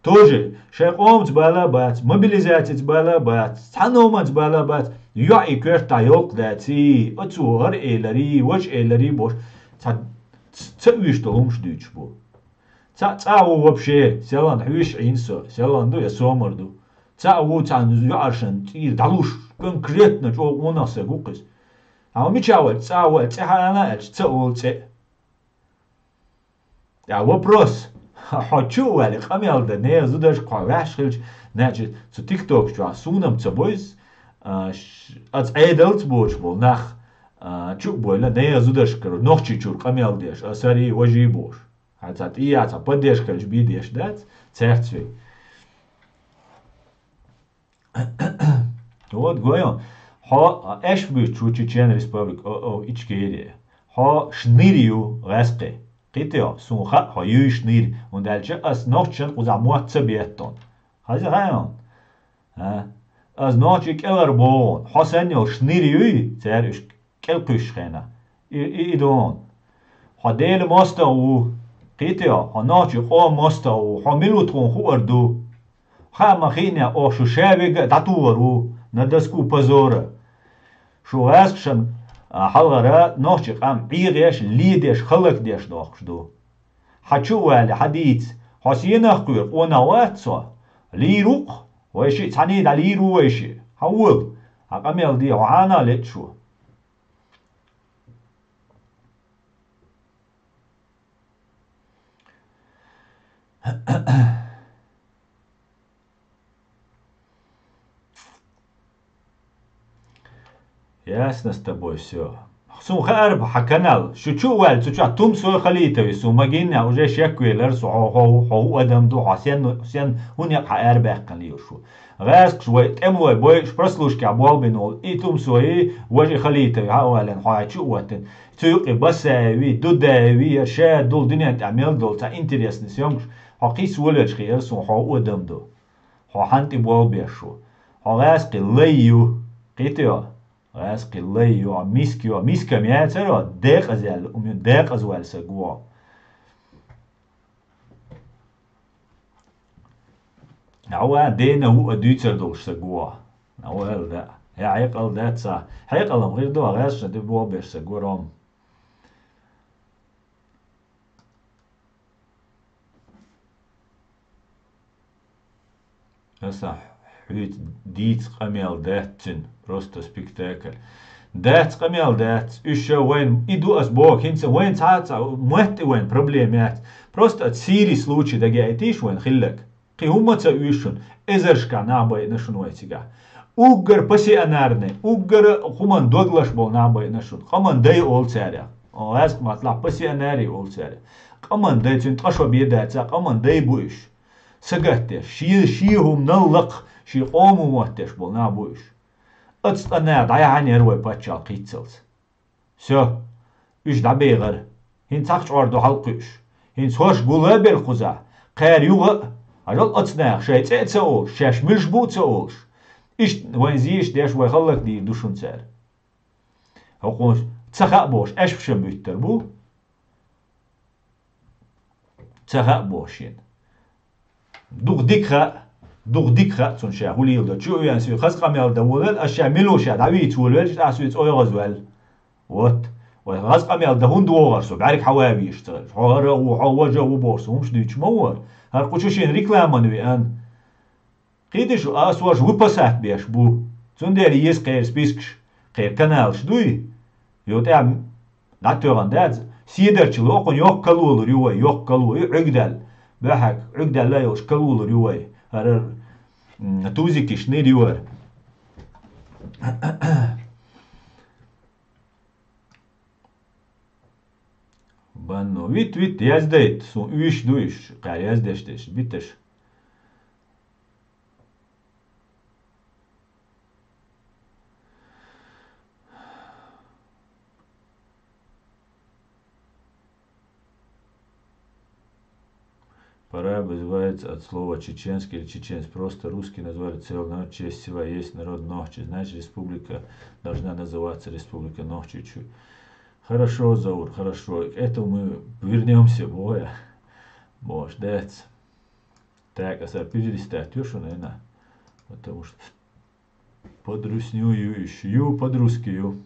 Тоже шайн къомаца бала а бац, мобилизацица бала а бац, цхьа новманца бала а бац, йоӀ и коьрта йолкху даций, оцо хӀара эларий, важа эларий бохуш, цхьа ц-, ца уьйш долу хӀумаш дуьйцуш бу. Цхьаъ цӀа а ву вообще, селхана хьуьйсуш Ӏийна со, селхана ду я сомара ду. Цхьаъ ву цхьана йоӀаршна цӀийра дӀалуш, конкретно чӀогӀа къонах стаг ву-кх иза. Хьан мичахь ваьлча цӀа а ву аьлча, цӀе хьаьна аьлча, ца олу цӀе. ТӀаккха вопрос. Хьо чу а ваьлла, къамел дан, нехан зударшка хьо ваьхьаш хилча, значит, цу тиктокаш чохь суна-м ца бойза, а, ш-, аса Ӏедалца боцуш болу нах, а, чу а бойла, нехан зударшка Нохчийчуьра къамел деш, аса хӀарий, важий бохуш. Хьан цхьа тӀе а, цхьа поддержка хилча бен деш дац, цаьрца вей. Вот, гой хьуна, хьо Ӏаш буьйцуш ву Чечен Республика, о, о, Ичкерия. Хьо шнир ю гӀаьскхи. Кхийтий хьо, суна хаьа, хьо юй шнир, хӀунда аьлча ас нохчашна кхузахь мотт ца беттон. Хаза хаьа хьуна? А? Ас нохчий кӀелхьара боху хьуна, хьо санна йолу шнир юй, цара уьш кӀел кхуьссучу хенахь. И, и, и ду хьуна. Хьо Делан мостагӀа ву. Кхийтий хьо, хьо нохчийн къоман мостагӀа ву. Хьо мила ву тхуна хуур ду. Хаа ма-хиънехь, оха шу ша вега а дӀатухур ву на доску позора. Шу гӀаьскхашна, а, хьалхара нохчийн къам Ӏехош, ледеш, хӀаллакдеш дохкуш ду. Хьан чу а ваьлла, хьан дийца, хьо сенах кхоьру, къонах вац хьо? Лийр ву-кх, вай шиъ цхьаьний дӀа лийр ву вай шиъ. Хьан вола? Хьан къамел де, хьо хьанах леташ ву? Ясно с тобой всё. Суна хаьара бу хьан канал. Шу чу а ваьлла, цу чохь Тумсой Халитовой суна магийнехь уже шек велара со, хьо, хьо, хьо хӀун адам ду, хьо сен, сен хӀун некъ хьан арабаьккхина лелаш ву. ГӀаьскхаша вай тӀемалой бойуш прослушкехь болх бина волу и Тумсой, важа и Халитовой хьан а валлина, хьо хьан чу а ваттина. Цу юккъе Басаеви, Дудаеви, я ша дул дуьнен тӀехь мел долу цхьа интересный съёмкаш, хьо кхийса волавелча хиира суна, хьо хӀун адам ду. Хьо хьан тӀе болх беш ву. Хьо гӀаьскхи лай ю. Кхийтий хьо? ГӀаьскхи лай ю, хьо миска ю, хьо миска-м яцара хьо, декъаза яьлла, ум ю, декъаза ваьлла саг ву хьо. Хьо ван дена хӀуъа дуьйцур долуш саг ву хьо. Хьо ваьлла да. Я хьекъал дац ца. Хьекъал-м гӀир ду, хьо гӀаьскхашна тӀе болх беш саг ву, Ром. Аса хьуьйца дийца къамел дац цуьнан, просто спектакль. Дац къамел дац, уьш ша вайн, и ду ас боху, хӀинца вайн цхьа а цхьа, мотт и вайн проблема яц. Просто аса сийрий случай дагаяйтийша вайн хилларг. Кхин хӀумма ца оьшу шуна, эзаршкахь нах байина шуна вай цигахь. Уггар пассионарный, уггар хӀуманна доглаш болу нах байина шуна. Къаман дай олу цаьрах. О, гӀаьскхи маттахь пассионарий олу цаьрах. Къаман дай, цуьнан ткъа шо бен дац, къаман дай бу уьш. Сагатдеш, шен, шен хӀуманал лакха, шен къоман моттадеш болу нах бу уьш. Оцу цкъа наха дӀаяхьийна яра вай паччалкх кхийццалц. Всё, уьш дӀабехара. ХӀинца цхьаъ чкъор ду хьалакхуьуш. ХӀинца хӀорш гул а белла кхузахь, кхара юха а, хьажал оцу наха шайн цӀе а ца олуш, шаьш муьлш бу а ца олуш. Иштта вайн зийш деш, вай хӀаллакдийр ду шуна цара. ХӀокхунаш ца хаьа бохуш, аьшпашан буьттур бу. Ца хаьа боху шена. Дукха дика хаьа, дукха дика хаьа цунна ша хӀун леладо. Чу а веана, соьга хаза къамел дан волавелла, ас ша мила ву ша дӀавийца волавелча, тӀаккха соьца оьгӀазваьлла. Вот. Вай хаза къамел дан хӀунда вогӀура со, бӀаьрга хьан ван везаш ца хилча. Хьо хӀара а ву, хьо важа а ву бохуш, со хӀумаш дуьйцуш ма вара. ХӀара кху чу шена рекламана веана. Кхийдаш, ас ваша выпасать беш бу. Цундела еза кхеран спискаш, кхеран каналаш дуй. Йо тӀехь дӀатоьхна дац. Седарча локхун йоккха калолур ю вай, йоккха кало ю Ӏуьгдаьлла. Баьхьаг Ӏуьгдаьлла йолуш калолур ю вай. ХӀара, м, тузикиш нир ю хӀара. Банно. Вит, вит, яздайт. Сун уьш ду уьш. Кхаьр яздеш деш, биташ. Параиб называется от слова чеченский или чеченец. Просто русские назвали целый народ в честь села. Есть народ нохчи, значит, республика должна называться Республика Нохчи. Чу-, хорошо, Заур, хорошо. К этому мы вернёмся, боя. Боже, дац. Так, аса перелистать ю шуна, ина. Потому что под русню ю иш. Ю под русски ю.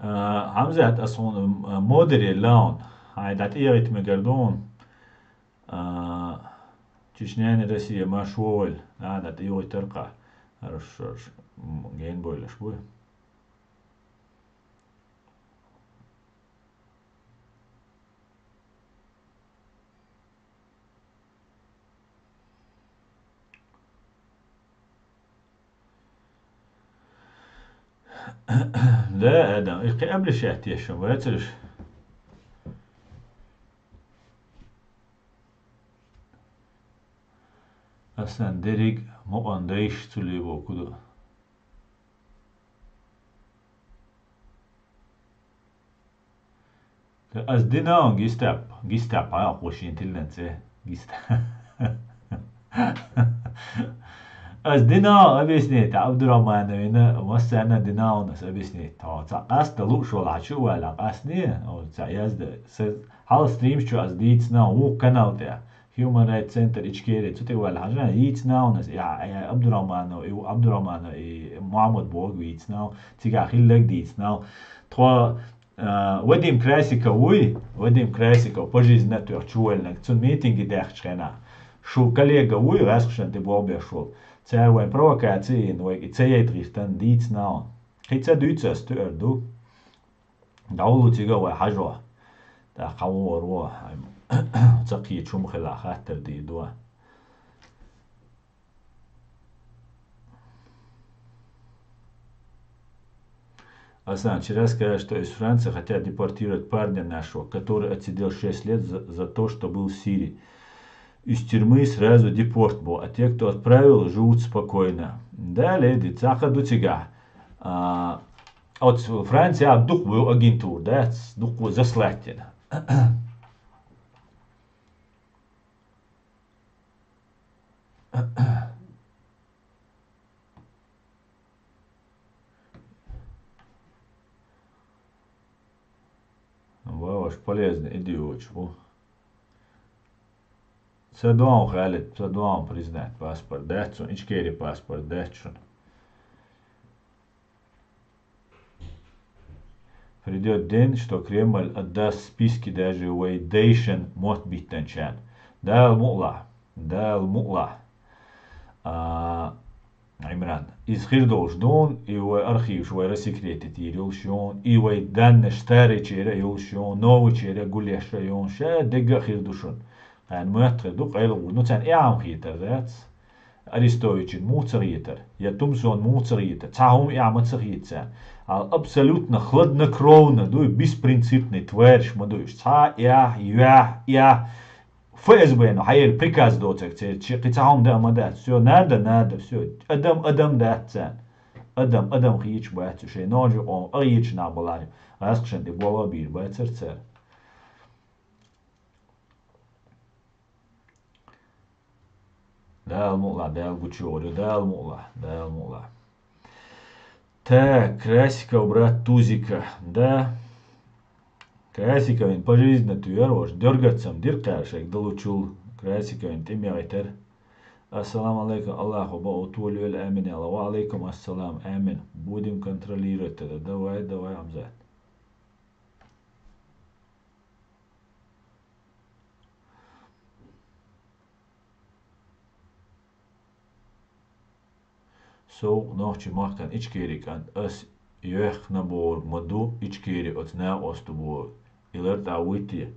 А, Хьамзат, ас хьуна, м, модере лаун. Хьай дӀатӀегӀийта мегар ду хьуна. А, Чечняни Россия ма шовал. А, дӀатӀегӀийтар кхы. Хорошо, ш-, м, ген бойлаш буй. Да, Адам, и кхы обличать еш вацараш. Асан дерриг мукъан дайш цу лебо куду. Ас дина он гестап-, гестап, а, хушин тилланце. Геста-, ас дина объяснить, Абдурахмановина, массана дина он ас объяснить. Та, ца къаста луш вала хьачу вала къасни, о, ца язда. Се-, хьал стримс чу ас дийцна, ву канал тӀе. Human Rights Center Ичкери, цу тӀе вала хьажа, йийцна унас, я, я, Абдурахманов, и Абдурахманов, и Мухаммад Бог вийцна, цига хиллаг дийцна. Тхо, а, Вадим Красиков вуй, Вадим Красиков, пожизненно тӀе чувалнаг, цун митинги дехчхена. Шу коллега вуй, гӀаскшан тӀе болбеш вол. Цар вайн провокаци ин, вай, и ца яйт гӀиртан дийцна. Хи ца дуйца ас туэр ду. ДӀавуллу цига вай хьажо. ТӀаккха вон вар во, ца кхечу хӀума хила хаттар дийр ду. Асан, вчера сказали, что из Франции хотят депортировать парня нашего, который отсидел шесть лет за, за то, что был в Сирии. Из тюрьмы сразу депорт был, а те, кто отправил, живут спокойно. Да, леди, цаха ду цига. А, Оцу Франция дукха ву агентура дац, дукха заслать дина. Вау, аш полезный идиот ву. Ца дуьйна, Халид, ца дуьйна признать паспорт дац шуна, Ичкери паспорт дац шуна. Придёт день, что Кремль отдаст списки даже вай дайшан мотт биттанчарна. Дала мукъ лахь, Дала мукъ лахь. А, Ӏимран, иза хир долуш дуна, и вай архиваш вай рассекретить йийр йолуш юна, и вай даннаш старыйчера йолуш юна, новыйчера гулъеш а юна, ша дегга а хир ду шуна. Кхана моьтту хир ду, къайла гӀур. Ну, царна и Ӏама хетар дац. Арестовичан муха ца хетар, я Тумсон муха ца хетар, цхьа хӀума и Ӏама ца хета царна. Ала абсолютно хладнокровно дуй, беспринципный тварьш ма дуй уьш. Цхьа а, я, я, я. ФСБ-но хьаелла приказ доцург церан, кхин цхьа хӀума дан а ма дац. Всё, надо, надо, всё. Адам, адам дац царна. Адам, адам хийча бац, шайн ножи къом а хийча нах балахь, гӀаскхашна тӀе болх а бийр бацара цара. Дала мукъ лахь, Дала гучуйогӀур ю, Дала мукъ лахь, Дала мукъ лахь. Так, Красиков, брат Тузика, да? Красиковин пожизненно туьйр, ваш дёргацам дир кхаьршайг далучул, Красиковин тӀемегӀитар. Ассаламу алейкум, Аллаху баутулюл амин, Алла, ва алейкум ассалам, амин. Будем контролировать тогда. Давай, давай, Амзат. Сов нохчи махкан Ичкери кӀант, ас йоьхна бохург ма ду Ичкери оцу накъосту бохург. И лар тӀе вуй те?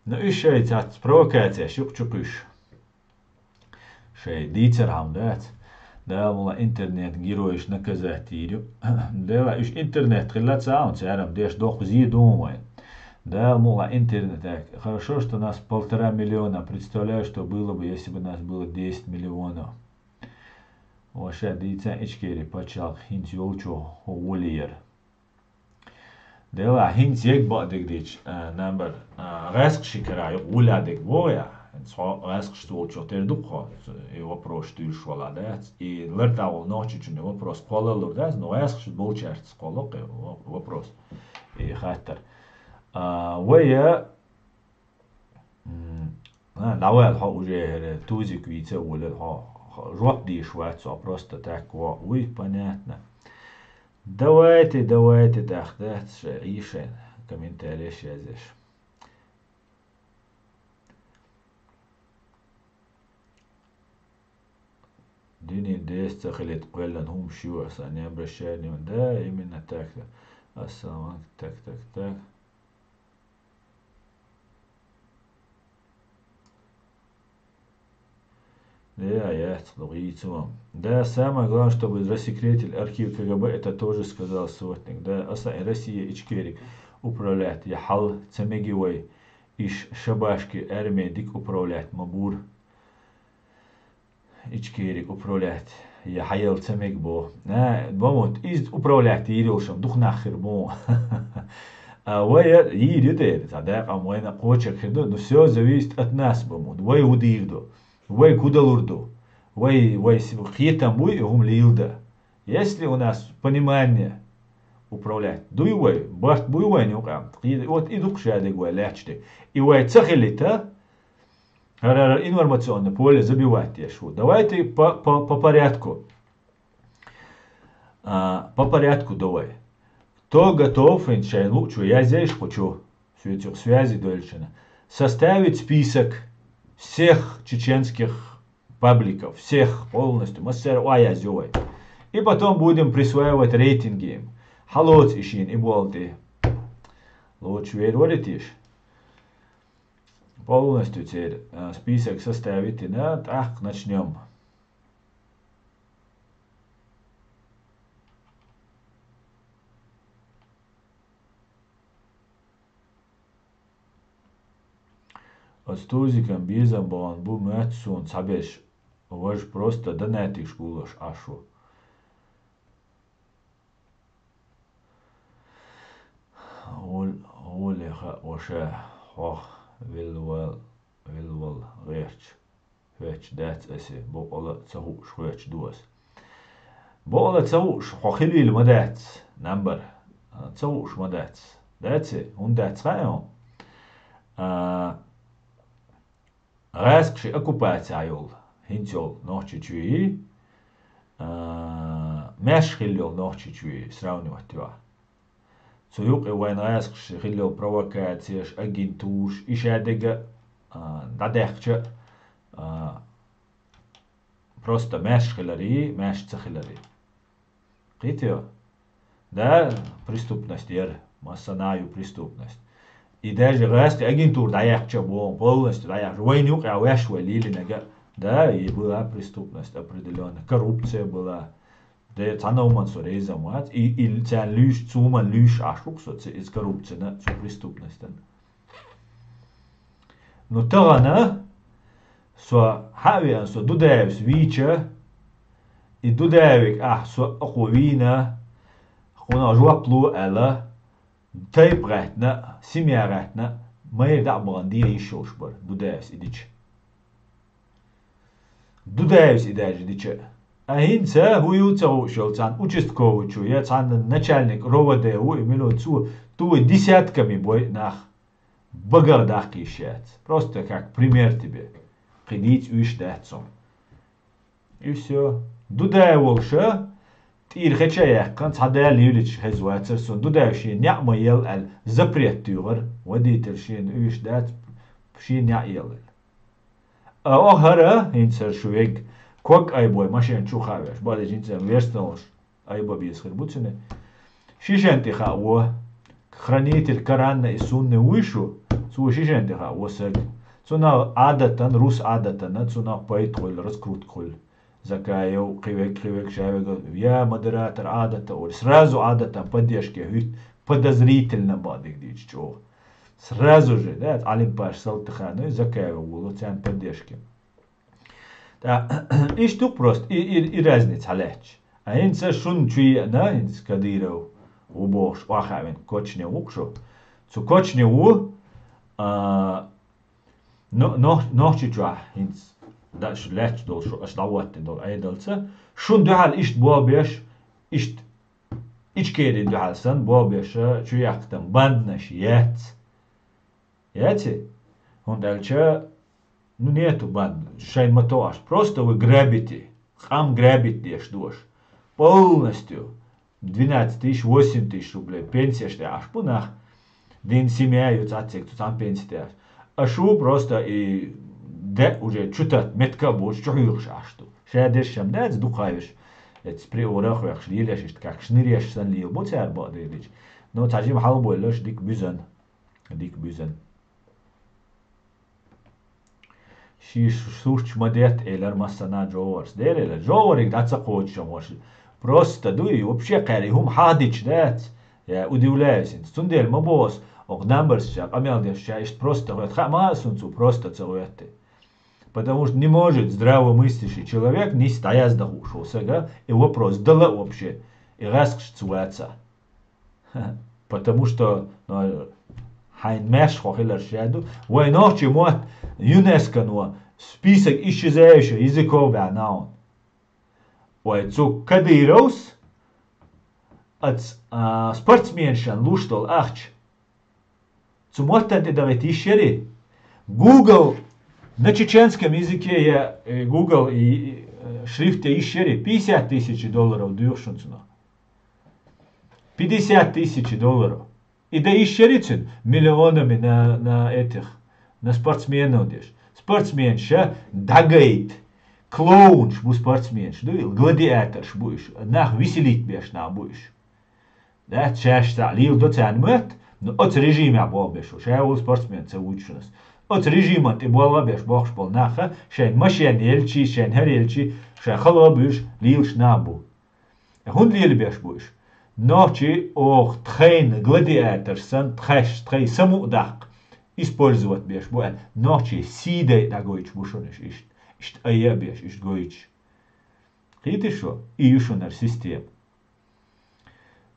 Ну, уьш шайн цхьацца провокацеш юкъа чу кхуьссуш. Шайн дийцархьама дац. Дала муха интернет героеш наказать йийр ю. Дела уьш интернет хилла ца а, цара-м деш доккха зе ду вайн. Дала муха интернет аьлла. Хорошо, что нас полтора миллиона. Представляю, что было бы, если бы нас было десять миллионов. Ваша дийцан Ичкери пачхьалкх хӀинца йолчо хӀу вулийра. Дела, хӀинца ег бакъдерг дийцча, а, number, а, гӀаьскхи ши кара юкъа вуьлла дерг боху я. ХӀинца хьо гӀаьскхашца волчух тера ду-кх хьо, и вопрос туьйсуш вала дац. И лар тӀехь волу Нохчийчунна и вопрос кхоллалур дац, но гӀаьскхаш болчаьрца кхолло-кх и во-, вопрос. И хаттар. А, вай я М, а, дӀаваьлла хьо уже хӀара Тузик вийца а волура хьо, хьо жоп дийш вац хьо, просто так во вуй, понятно. Давайте, давайте, тӀаккха дац ша, ийшина комментареш язъеш. Дуьнен деса ца хилийта кхоьллина хӀумаш ю аса, не обращай внимания. Да, именно так. Ассаламу алейкум. Так, так, так. Да, яц, лугӀийца ван. Да, самое главное, чтобы рассекретили архив КГБ, это тоже сказал Сотник. Да, аса Россия Ичкери управлять, я хьал ца меги вай, иш шабашки армия дик управлять ма бур. Ичкериг управлять, я хьаяла ца мега боху. А, бамут, иза управлять йийр йолуш-м дукха нах хир бу. А вай йийр ю дера, цхьа дакъа-м вайна кхочург хир ду, ну, всё зависит от нас, бамут. Вай хӀу дийр ду? Вай хӀу далур ду? Вай, вай с-, кхетам буй и хӀума лийла дан? Если у нас понимание управлять дуй вай, барт буй вайна юкъа, кхе-, вот и дукха шадерг вай лаьтташ дерг. И вай ца хилийта, ХӀара информационное поле забивать деш ву. Давайте по, по, по порядку. А, по порядку давай. Кто готов, хӀинца шайн луучо язъеш кху чу, соьца юкъа связи доьлчана, составить список всех чеченских пабликов, всех полностью, массара а язъю вай. И потом будем присваивать рейтинги им. Хьалоцу и шена и болу тӀе. Лоцуш вер вара теша? Полностью церан, а, список составить йина, тӀаккха начнём. Оцу Тузикан безам бахана бу моьтту суна цхьаберш, важа просто донатикаш гуллуш Ӏаш ву. Гьол-, гьоле хаьа ваша, хьох велла вал-, велла вал гӀерташ, хӀоьтташ дац аса, боккъала а ца хууш хӀоьтташ ду аса. Боккъала а ца хууш хьо хилийла ма дац, number, ца хууш ма дац. Дац и? ХӀунда дац хаьа хьуна? А, гӀаьскхаши оккупацехь йолу, хӀинца йолу Нохчийчуьи, а, маьрша хилла йолу Нохчийчуьи сравнивать йо ахь. Цу юкъе вайн гӀаьскхаши хилла йолу провокацеш, агентураш, и шадерг а, а, дӀадаьккхича а, а, просто маьрша хилари, маьрша ца хилари. Кхетий? Да, преступность яра, массанхьа ю преступность. И даже гӀаьскхи агентура дӀаяьккхича боху, полностью дӀаяьккхича. Вайна юкъахь ваьш вай лелийнарг а, да, и была преступность определённая, коррупция была. Де, цхьа новман со реза ма вац, и, и царна луьйш, цуман луьйш Ӏаш ву-кх со, ца, иза коррупцина, цу преступностина. Ну, тахана со хьа а веана, со Дудаевс вийча, и Дудаевиг ахь со акхо вийна, кхунах жоп ло аьлла, тайпа гӀаьттина, семья гӀаьттина, майра дӀа а бахана, дехьа йиш йолуш бара Дудаевс и дича. Дудаевс и даьржа дича. А хӀинца хӀу ю ца хууш йолу цхьана участковый чу я цхьана начальник РОВД ву и мила ву цо, ту вай десятками бой нах багах даккха йиш яц. Просто как пример тебе. Кхин дийца уьш дац цунна. И всё. Дудаев волуша тӀера хеча а яьккхина, цхьа да левлича хеза вацара суна. Дудаев шен неӀ ма елла аьлла, запрет туьйхира. Водитель шена уьш дац, шен неӀ елла. А о хӀара, хӀинца хӀара шу вег, ког айбой машен чу хаавеш, баьлла жинца версталуш айба беза хир бу цуьнан. Шишен тӀе хаа во, хранитель Корана и Сунны вуй шу, цо шишен тӀе хаа во саг. Цунах Ӏадатан, рус Ӏадатана, цунах пайда хуьлу, раскрутка хуьлу. Закаев, кхин вег, кхин вег, ша вега, я модератор Ӏадата олу. Сразу Ӏадатан поддержке хӀуьтту, подозрительно бакъдиг дийчу чӀогӀа. Сразу же, да, Ӏалим Паш Салтыханович, Закаев волу, царна поддержке. ТӀа, иштта ду-кх просто, и, и, и разница хьалаьтташ. А хӀинца шуна чу еана, хӀинца Кадыров ву бохуш, охьа а вина, Кочне ву-кх шу. Цу Кочне ву, а, но-, нох-, Нохчийчохь хӀинца, да, шу лаьтташ долу шу, аша дӀахӀоттийна долу Ӏедалца, шуна дуьхьал иштта болх беш, иштта Ичкерин дуьхьал санна болх беш, чу яккха там банднаш яц. Яций? ХӀунда аьлча, ну, нету банд, шайн ма тоаш. Просто вы грабите. Къам грабить деш ду аша. Полностью. Двенадцать тысяч, восемь тысяч рублей пенсияш тӀе Ӏаш бу нах. Дин семья ю цхьацца, цу цхьана пенсия тӀе Ӏаш. А шу просто и де уже чу тат метка а боцуш, чу хьоьхуш Ӏаш ду. Ша деш шам дац дукха хьаьвсаш. Эцу приора а хьоьхуш, лелаш иштта, как шныреш санна лела бу цара бакъдерг дича. Но цхьа жима хьалабойла аша дика буьзан. Дика буьзан. Ши шу-, сурташ ма детта, элира массанхьа ЖовхӀарс. Дера элира, ЖовхӀариг дӀа ца кхочуш а ваша. Просто ду и, вообще кхаьри, хӀума хьахдича дац. Я удивляюсь хӀинца. Цундела ма боху ас, окху намбарс ша, къамел деш ша, иштта просто гӀоьтту. Хаа ма хаьа суна цо просто ца гӀоьтту. Потому что не может здравомыслящий человек нисса дӀаяздан хууш волу сага и вопрос дала вообще, и гӀаскхаш ца ваца. Потому что, ну, хьайн маьрша хьо хилар ша ду. Вай нохчий мотт ЮНЕСКО-но список исчезающих языков баьхна ву. Вай цу Кадыровс ац, а, спортсменшан луш долу ахча. Цу моттан тӀе дахийта йиш яри? Google на чеченском языке я, э, Google и, и, э, шрифте йиш яри? Пятьдесят тысяч долларов дуьйху шуна цунах. Пятьдесят тысяч долларов. И дан йиш яри цуьнан миллионами на, на этих, на спортсменов деш. Спортсменша дӀагайта. Клоунш бу спортсменш, ду, гладиаторш бу уьш. Нах веселить беш нах бу уьш. Дац, шаьш цхьаъ леладо царна моьтту, но оцу режимехь болх беш ву. Ша волу спортсмен ца вуьйцу шуна ас. Оцу режиман тӀе болх беш бохуш болу наха, шайн машен елчи, шайн хӀара елчи, шайн хала а буьйш, лелаш нах бу. ХӀунда лелабеш бу уьш? Нохчий оха тхайна гладиаторш санна, тхаьш, тхайн самукъадаккха, использовать беш бу аьлла, нохчий сий дай дӀагойтуш бу шуна уьш иштта. Иштта айа а беш, иштта гойтуш. Кхийтий шу? И ю шуна хӀара система.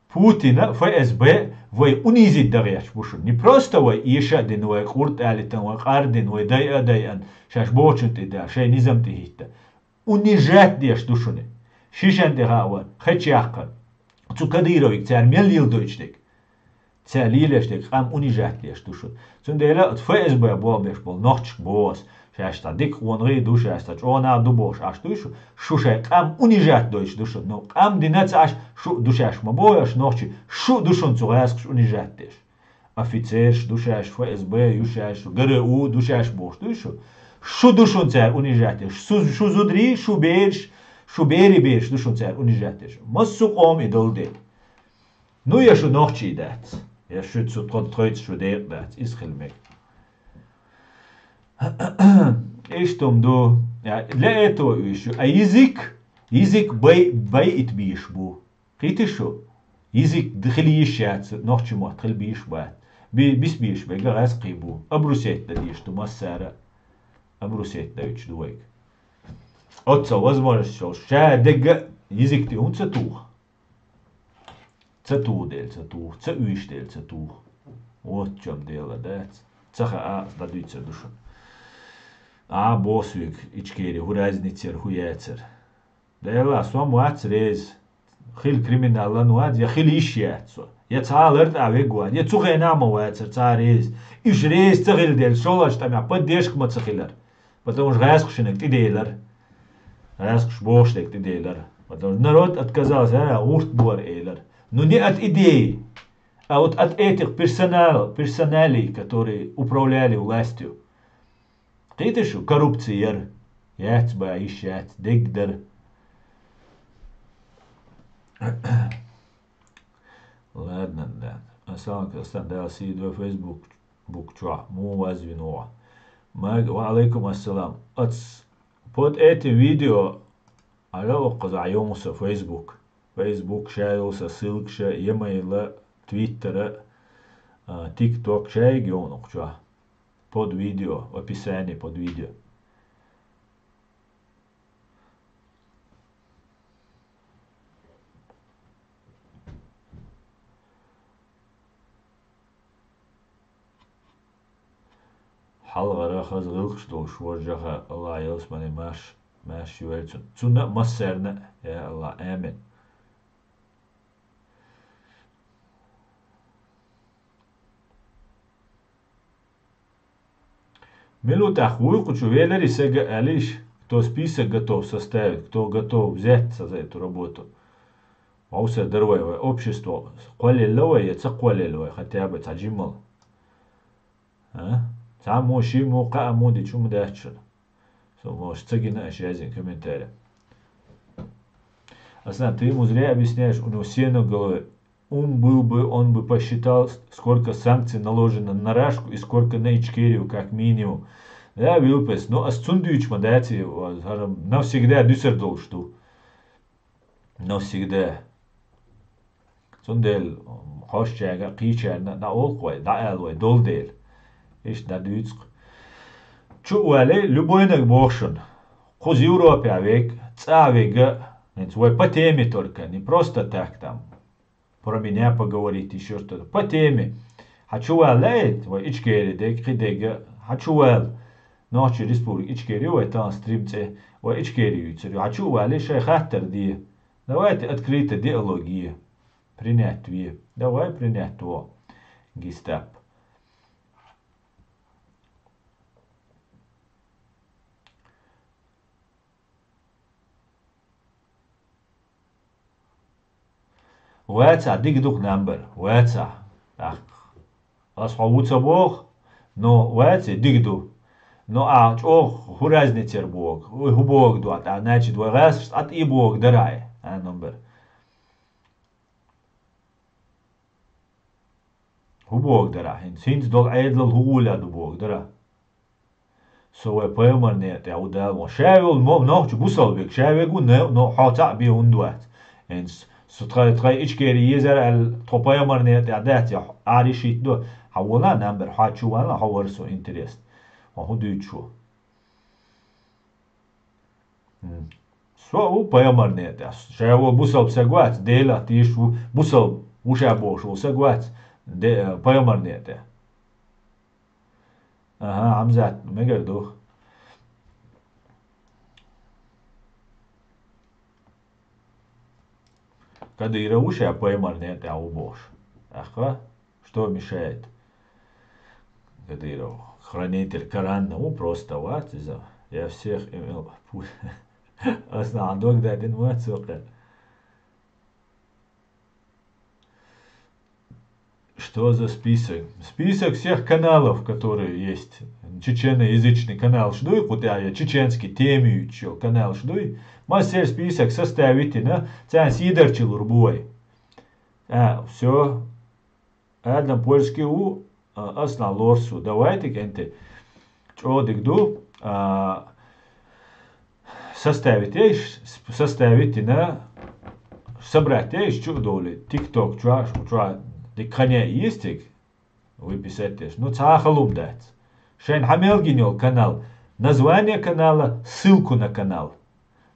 Путина, ФСБ вай унизить дан гӀерташ бу шуна. Не просто вай эша а дина, вай къурд а алийтина, вай къар а дина, вай дайа а дайъина, шаьш бохучун тӀе да, шайн низам тӀе хӀитта. Унижать деш ду шуна. Шишан тӀе хаавар, хечъяккхар. Цу Кадыровиг цара мел леладойтуш дерг. Цара лелаш дерг къам унижать деш ду шуна. Цундела оцу ФСБ болх беш болу нохчашка боху ас, шаьш цхьа дика къонахий ду, шаьш цхьа чӀогӀа нах ду бохуш Ӏаш дуй шу, шу шайн къам унижать дойтуш ду шуна. Ну, къам дина ца Ӏаш, шу а ду шаьш ма боху аш нохчий, шу а ду шуна цу гӀаскхаша унижать деш. Офицерш ду шаьш, ФСБ ю шаьш, ГРУ ду шаьш бохуш дуй шу. Шу ду шуна цара унижать деш. Шу, шу зударий, шу бераш, шу берийн бераш ду шуна цара унижать деш. Массо а къоман и долу де. Ну, я шу нохчий дац, я шу цу тхо-, тхоьца шу декъа дац, иза хила мега. Иштта хӀума ду, я, для этого уьш ю. А язык, язык бай-, байъийта бийш бу. Кхийтий шу? Язык д-, хила йиш яц, нохчийн мотт хила бийш бац. Би-, бис бийш бега гӀаьскхий бу. Обрусеть дан дийш ду массара. Обрусеть дойтуш ду вайга. Оццо возможность йолуш, ша дегга язык тӀе хӀунда ца туха? Ца туха дела ца туха, ца уьйш дела ца туха. Вот в чём дело, дац. Ца хаьа, дӀадуьйцур ду шуна. А, босу вега, Ичкери, хӀун разница яра, хӀун яцара? Делла, со-м вац реза. Хила криминалан вац, я хила йиш яц со. Я цхьа а лартӀахь вега вац, я цу хенахь ма вацара цхьа а реза. Уьш реза ца хила дела, шолгӀачу тӀамехь поддержка ма ца хилара. Потому что гӀаьскхашинниг тӀедейлара. ГӀаьскхаша бохуш дерг тӀедейлара. Потому что народ отказался, а, гӀурт бора элира. Ну, не от идеи, а вот от этих персонал-, персоналей, которые управляли властью. Кхийтий шу, коррупци яра. Яц бан йиш яц, дегдара. Салам, Кастан, Дала сий дойла Facebook, бук чохь, муха вазвина вогӀу. Маг, ва алейкум ассалам. Ац, под этим видео, ара оккхаза йовна со Facebook. Facebook ша йолу сан ссылкаша, e-mail, Twitter, а, TikTok ша йовна оккху чохь. Под видео, в описании под видео. Хьалхара хаза гӀиллакхаш долуш вожжаха Аллах ялсамани марш, марш йойла цунна. Цунна а массарна а, я Аллах, амин. Мила тӀаккха вуй кху чу велари сага алиш, кто список готов составить, кто готов взяться за эту работу. Вовсар дара вай, вай общество кхоллаелла вай, я ца кхоллаелла вай, хотя бы цхьа жиммал. А? Цхьаммо, шиммо, кхааммо дича хӀума дац шуна. Со, может, ца гина аша язйина комментарий. Аслан, ты ему зря объясняешь, у него сено в голове. Ум был бы, он бы посчитал, сколько санкций наложено на Рашку и сколько на Ичкерию, как минимум. Да, Вилпес, ну, ас цундуьйчу ма даций, навсегда дуьсар долуш ду. Навсегда. Цундела хьошчаьрга а, кхечаьрна а дӀаолу вай, дӀаала вай, долу дела. Иштта дӀадуьйцу-кх. Чу а валий, любойнаг боху шуна. Кхуза Европехь вега, цӀа а вега, хӀинца вай по теме только, не просто так там, про меня поговорить, ещё что-то. По теме. Хьан чу вала лаьий, вай Ичкери дега, кхин дега, хьан чу вала. Нохчийн Республика Ичкери ю вай тахана стрим цӀе, вай Ичкери юьйцур ю. Хьан чу а валий, шайн хаттар де. Давайте открыто диалог е. Принять ве. Давай принять во. Гестап. Вацахь, дика ду-кх, Намбар, вацахь. ТӀаккха ас хьо ву ца боху, но вацахь, дика ду. Но ахь чӀогӀа хӀун разницера боху, хӀун боху ду, тӀаккха, значит, вай гӀазкхашца тӀе боху дара ахь, а, Намбар? ХӀун боху дара ахь? ХӀинца, хӀинца долу Ӏедалал хӀун гӀоле ду боху дара ахь? Со вай пайхамарна тӀехь ву Дала вон. Ша йолу мо-, нохча бусалба вега, ша вега ву, но, но хьо цхьаъ бен хӀунда вац? ХӀинца со тхай, тхай Ичкери езара аьлла, тхо пайхамарна тӀехь дац, я хьо ариш хӀитта до? Хьан вала, Намбар, хьо чу вала, хьо вара со интересно. Хьо хӀун дуьйцуш ву? М. Со а ву пайхамарна тӀехь. Ша ву бусалба саг вац, Делах тешаш ву, бусалба ву ша бохуш ву саг вац, де-, пайхамарна тӀехь. Аха, Хьамзат, мегар ду. Кадыров ву ша пайхамарна тӀехь ву бохуш. Аха, что мешает? Кадыров. Хранитель Корана ву просто вац иза. Я всех имел пу-, ас нахана дог дадина вац вакхе. Что за список? Список всех каналов, которые есть. Чеченоязычный канал шуьй, кху тӀехь я чеченский тема юьйцуш йолу канал шуьй. Массеран список составить йина, царна сийдарчий лур бу вай. А, всё. Адам Польский ву, а, Аслан Лорс ву. Давайте, кӀентий. ЧӀогӀа дика ду. А, составить еш, с-, составить йина, собрать еш чу а довлий. TikTok чохь, чохь дика хане йистиг. Выписать еш. Ну, цхьа а халум дац. Шайна хьан мел гина йолу канал? Название канала, ссылку на канал.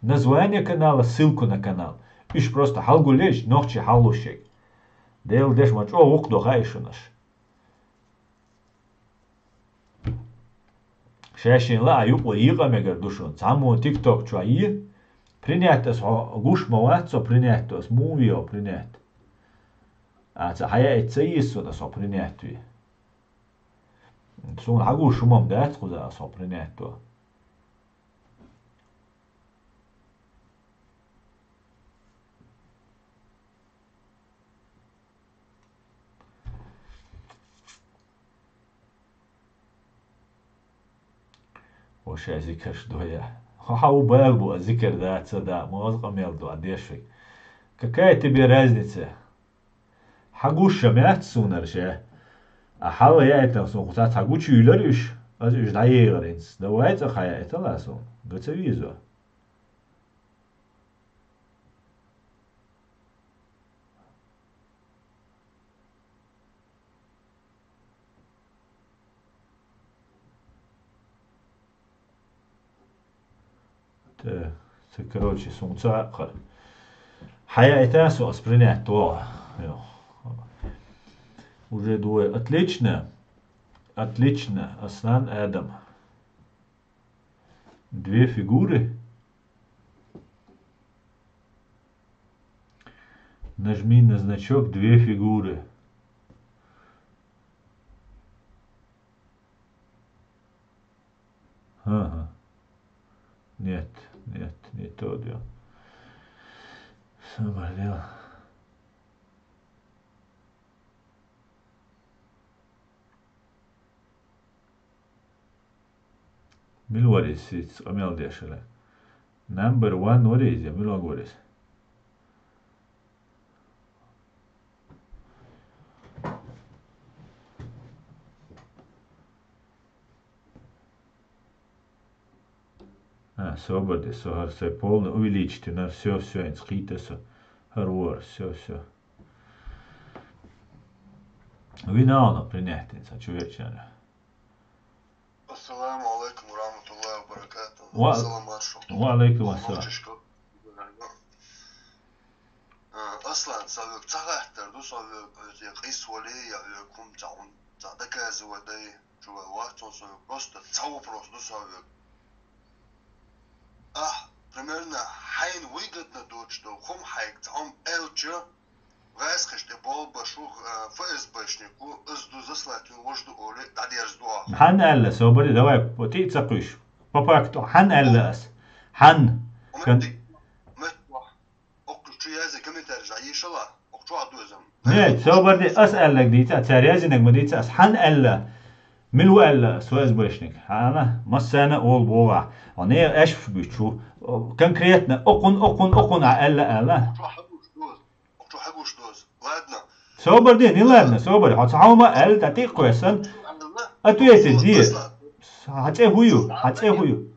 Название канала, ссылку на канал. Уьш просто хьалгулъеш, нохчий хьаллуш шег. Делан деш ма чӀогӀа вукху до хаьий шуна аш. Шаьшшинна лаа юкъа йийкъа мегар ду шуна. Цхьаммо TikTok чохь йи, принять ас хьо гуш ма вац со, принять ас муха ве хьо принять? А ца хьаяйта ца йийса суна ас хьо принять ве? Суна хьагуш хӀума дац кхуза ас хьо принять во. Ваша зикарш доя. Хьо хьан ву бала бу, а зикар да, ца да, моза къамел ду, а дешвиг. Какая тебе разница? Хьагуш ша меца сунара ше. А хьала яйтал сун кхуца цхьа гучуйилар уьш, аз уьш дӀаегӀар инс. Да вай цӀа хьаяйтала сун. Гаца визо. Та, ца, короче, сунца хар. Хьаяйтан со ас принять то. Йо. Уже двое. Отлично. Отлично. Аслан Адам. Две фигуры. Нажми на значок две фигуры. Ага. Нет, нет, не то дело. Самое дело. Мила варис сиц къамел дешала. Number one варис, я мила варис. А, собаде, со гьар сай полный увеличить на все, все, инц хъийта со. Гьар вар, все, все. Винална принять, инца чуверчана. Ассаламу алейкум ва рахматуллахи ва баракатуху. Ва... Салам алейкум. Ва алейкум ассалам. Мовчишка. А, Аслан, со век цагьаттар ду, со век, э, къис вали, я век хум цагьун, ца доказывать дай, чува вахтун со век, просто ца вопрос ду со век. А, примерно, хьайн выгодно дочь, что хум хьайк цагьун элча, гӀаскхаш тӀе болба шу, э, ФСБшнику, аз ду заслать вин вож ду оли, дӀадерз ду аху. Хьан аьлла, собари, давай, по-, тӀи ца кхуьш. По факту, хьан аьлла ас? Хьан? Кон- Мет вах. Окку чу язе комментарий жа ешала. Окку чу адуэзам. Нет, собарди ас аьллаг дийца, цар язинаг ма дийца, ас хьан аьлла? Мил ву аьлла ас, ФСБшник? Хьана, массана ол богӀа. Оне эшф бичу. Конкретно, окун, окун, окун а аьлла, аьлла. Чу хьагуш доз. Окку чу хьагуш доз. Ладно. Собарди, не ладно, собар. Хьо ца хьома аьлла, та тӀи кхуэсан. Ответить ди. ХьацӀе хую, хьацӀе хую.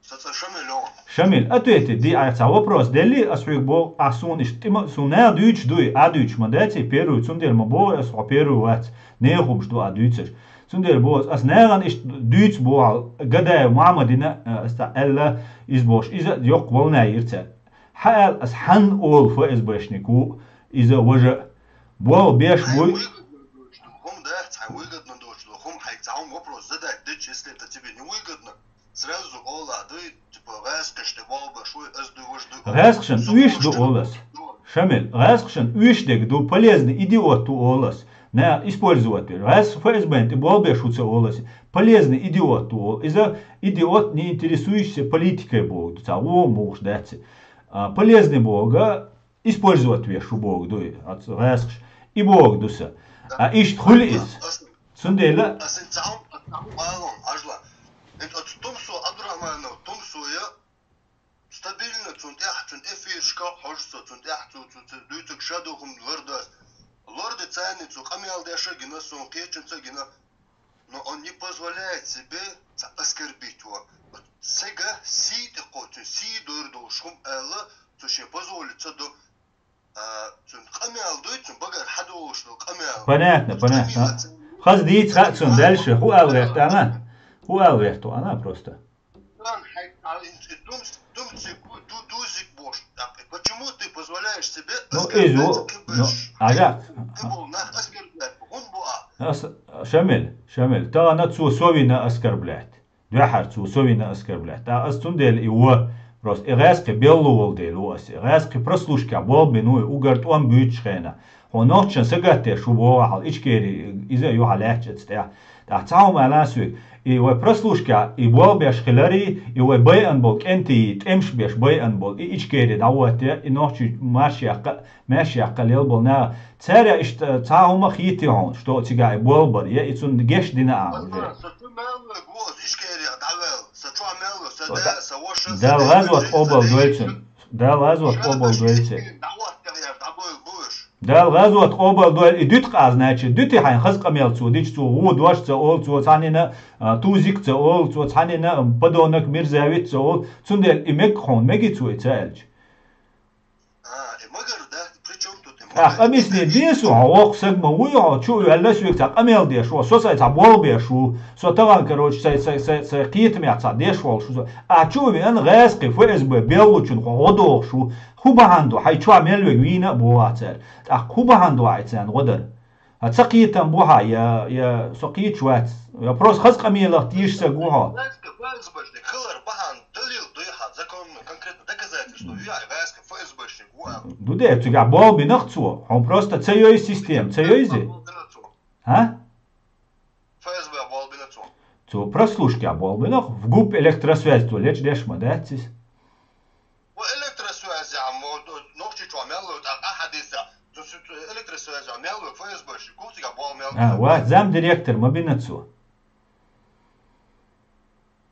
Са цӀа Шамил он. Шамил, ответить ди, а ца вопрос делли, ас хьуьг бо, а сун иш тӀима, сун нагӀа дуьйч дуй, а дуьйч ма даци, первый, цундер ма бо, ас хьо первый вац, не хумш ду а дуьйцаш. Цундер бо, ас нагӀан иш дуьйц бо, Гадаев Мухаммадина, э, ас та аьлла, из бош, иза йокк волна йирца. Хьаал ас хьан ол ФСБшник ву, иза важа. Бо беш буй. Хум да, хьай выгодно дочь, хум хьай, ца хум вопрос задать, дыч, если это тебе не выгодно. Сразу ола, да, типа, гӀаскхаш тӀе болба шу, аз ду вож ду. ГӀаскхашан уьш ду олас. Шамил, гӀаскхашан уьш дег ду, полезный идиот ду олас. На использовать вер. ГӀаск ФСБ-н тӀе болбеш ву ца олас. Полезный идиот ду ол. Иза идиот, не интересующийся политикой бог ду. Ца вон мухш дац. А, полезный бога использовать веш шу бог ду. Ац гӀаскхаш. И бог ду са. А ишт хули из. Цундела. Ас ин цаун, ас цаун балон, ажла. Ин от Тумсо Абдурахманов, Тумсо я стабильно, цун тӀехь, цун эфиршка, хьожца, цун тӀехь, цу, цу, цу, дуйцук шадухум лордас. Лорды цайни цу къамел деша гина, сон кечинца гина. Но он не позволяет себе ца оскорбить его. Вот сега си тӀе кхо, цун си дойр долуш хум аьлла, цу ше позволить ца до. А, цун къамел дуй, цун багар хьадолуш ду къамел. Понятно, понятно. Хаз дийц ха цун дальше. Ху ал вехта ана? Ху ал вехта ана просто. Дан хай ал ин дум, дум ци ку, ду, дузик бош. Так, почему ты позволяешь себе... Ну, оскорблять изу, ну, кибеш? Ажа. Ты был нах оскорблять, он бу а. Ас-, Шамил, Шамил, тагана цу совина оскорблять. Дуьхьар цу совина оскорблять. ТӀаккха ас цундела и во, просто и гӀаьскхи беллу волу дела ву ас. И гӀаьскхи прослушка болбина ву, угар тӀом буьйцуш хена. Хьо нохчан сагатдеш ву боху хьал, Ичкери, иза а ю хьа лаьттачу тӀехь. ТӀаккха цхьа хӀума аьлла ас вуьга. И вай прослушка, и болбеш хилари, и вай байан бол кӀентий, тӀемаш беш байан бол, и Ичкери дӀавотте, и нохчий марш яккха, маьш яккха лел болу наха. Цара иштта цхьа хӀума хийти хьуна, что цигахь и болу бара, я и цунна геш дина а уже. Аса, со чу мел вай гу, аса ишкерехь дӀаваьлла, со чохь мел вай, со да, со ваша, Дала гӀазот къобал дойла цуьнан. Дала гӀазот къобал дойла цуьнан. ДӀаваттагӀ яр дӀабойла бу аша. Дала гӀазот къобал дойла, и дуьту къа, значит, дуьту хьайна хаза къамел цо дича, цо гӀо дош ца олу, цо цхьаннена, а, тузик ца олу, цо цхьаннена, м, подонок, мерзавец ца олу, цундела и мега хьуна, меги цо и ца аьлча. А, и магар, да? При чём тут и магар? Объясни, дин су, хьо воккха саг ма вуй, хьо чу а ваьлла, соьга цхьа къамел деш ву, со сай цхьа болх беш ву, со тахана, короче, сай, сай, сай, сай кхетамех цхьа деш волуш ву со. А чу а веана, гӀаьскхи ФСБ беллачун хьо гӀо дохуш ву. ХӀун бахьана ду, хьайн чохь мел верг вийна а боху цара. ТӀаккха хӀун бахьана ду хьайн царна гӀо дар? Хьан ца кхетам бу хьан, я, я со кхеташ вац? Я просто хаза къамелах тешаш саг ву хьо? ФСБшник хилар бахьана далил дуй хьан, законно, конкретно доказательство ю хьан, гӀаьскхи ФСБшник ву аьлла? Ду де, цигахь болх бина-кх цо. Хьуна просто ца йой система, ца йой зе? Болх бина цо. А? ФСБ болх бина цо. Цо прослушка болх бина, в ГУП электросвязь цо лечдеш ма дац иза. Ва электросвязь, мо, нохчи чохь мел ло, тӀаккха хьадиса. Цо, цо, цо электросвязь мел ло, ФСБ ши, кухтига болх мел. А, ва, замдиректор ма бина цо.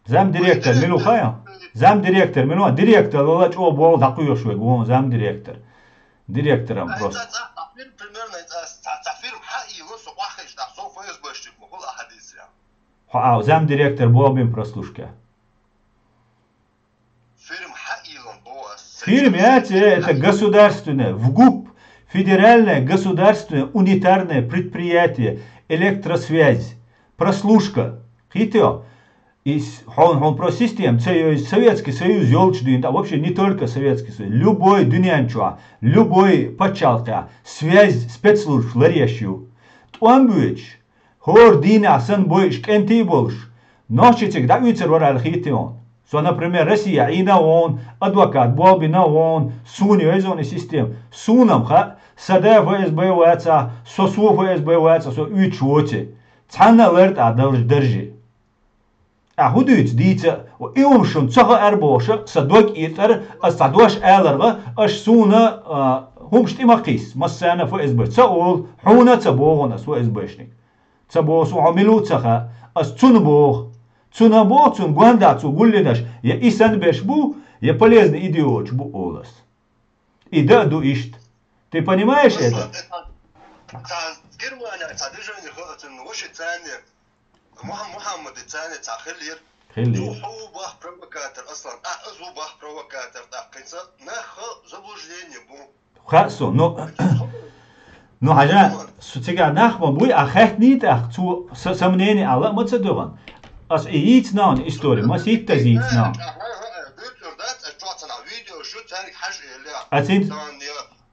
Замдиректор мила ву хаьа? Замдиректор мила ву? Директор лала чӀогӀа болх дӀакхоьхуш вега вон замдиректор. Директором просто. Цхьа, цхьа, цхьа фирм, примерно, цхьа, цхьа, цхьа фирм хьаийла, со къахьийча, тӀаккха со ФСБ ши, ма хула хьадиса. Хьо ау, замдиректор болх бина прослушка. Фирм хьаийла бо ас. Фирм яц, э, это государственное, в ГУП, федеральное государственное унитарное предприятие, электросвязь, прослушка. Хитё? И с-, хьо, хьо про система, ца йо-, Советский Союз йолчу дуьйна, а вообще не только Советский Союз, любой дуьнен чохь, любой пачхьалкхехь, связь спецслужб ларъеш ю. ТӀом боьдуш, хӀора дийнахь санна бойуш кӀентий болуш, нохчи цига дӀауьйцур вара аьлла хетий хьуна? Со, например, Россия Ӏийна а вон, адвокат болх бина а вон, суна йойза и система. Суна-м хаьа, сан да ФСБ вацахь, со, со ФСБ вацахь, со уьйцуш воций. Цхьанна а лар тӀехь далуш даржий. Ахь хӀун дуьйцу дийца а, и хӀума шуна ца хаьара бохуш а, сан дог итӀара, ас цхьа дош аларга, аш суна, а, хӀумаш тӀе ма кхийса, массарна ФСБ ца олу, хьуна а ца боху ас ФСБшник. Ца боху суна, хьо мила ву ца хаьа, ас цунна боху. Цунна боху, цунна гондахь цо гуллинарш, я и санна берш бу, я полезный идиоташ бу олу ас. И дан а ду иштта. Ты понимаешь это? Цхьа Германия, цхьа движение хо-, цун ваши царни, Муха-, Мухаммад царни цхьа хиллера. Хиллера. Цу хьо ву бах провокатор, Аслан, а, аз ву бах провокатор, тӀаккха кхин ца нах заблуждение бу. Хаьа со, ну, ну, хьажа, со цига нах ма буй, а хаьттний тӀаккха, цо са-, сомнение а ла а ма ца дуьгӀан. Ас и йийца нахана истори, ма ситтаза йийца нахана. Ацин,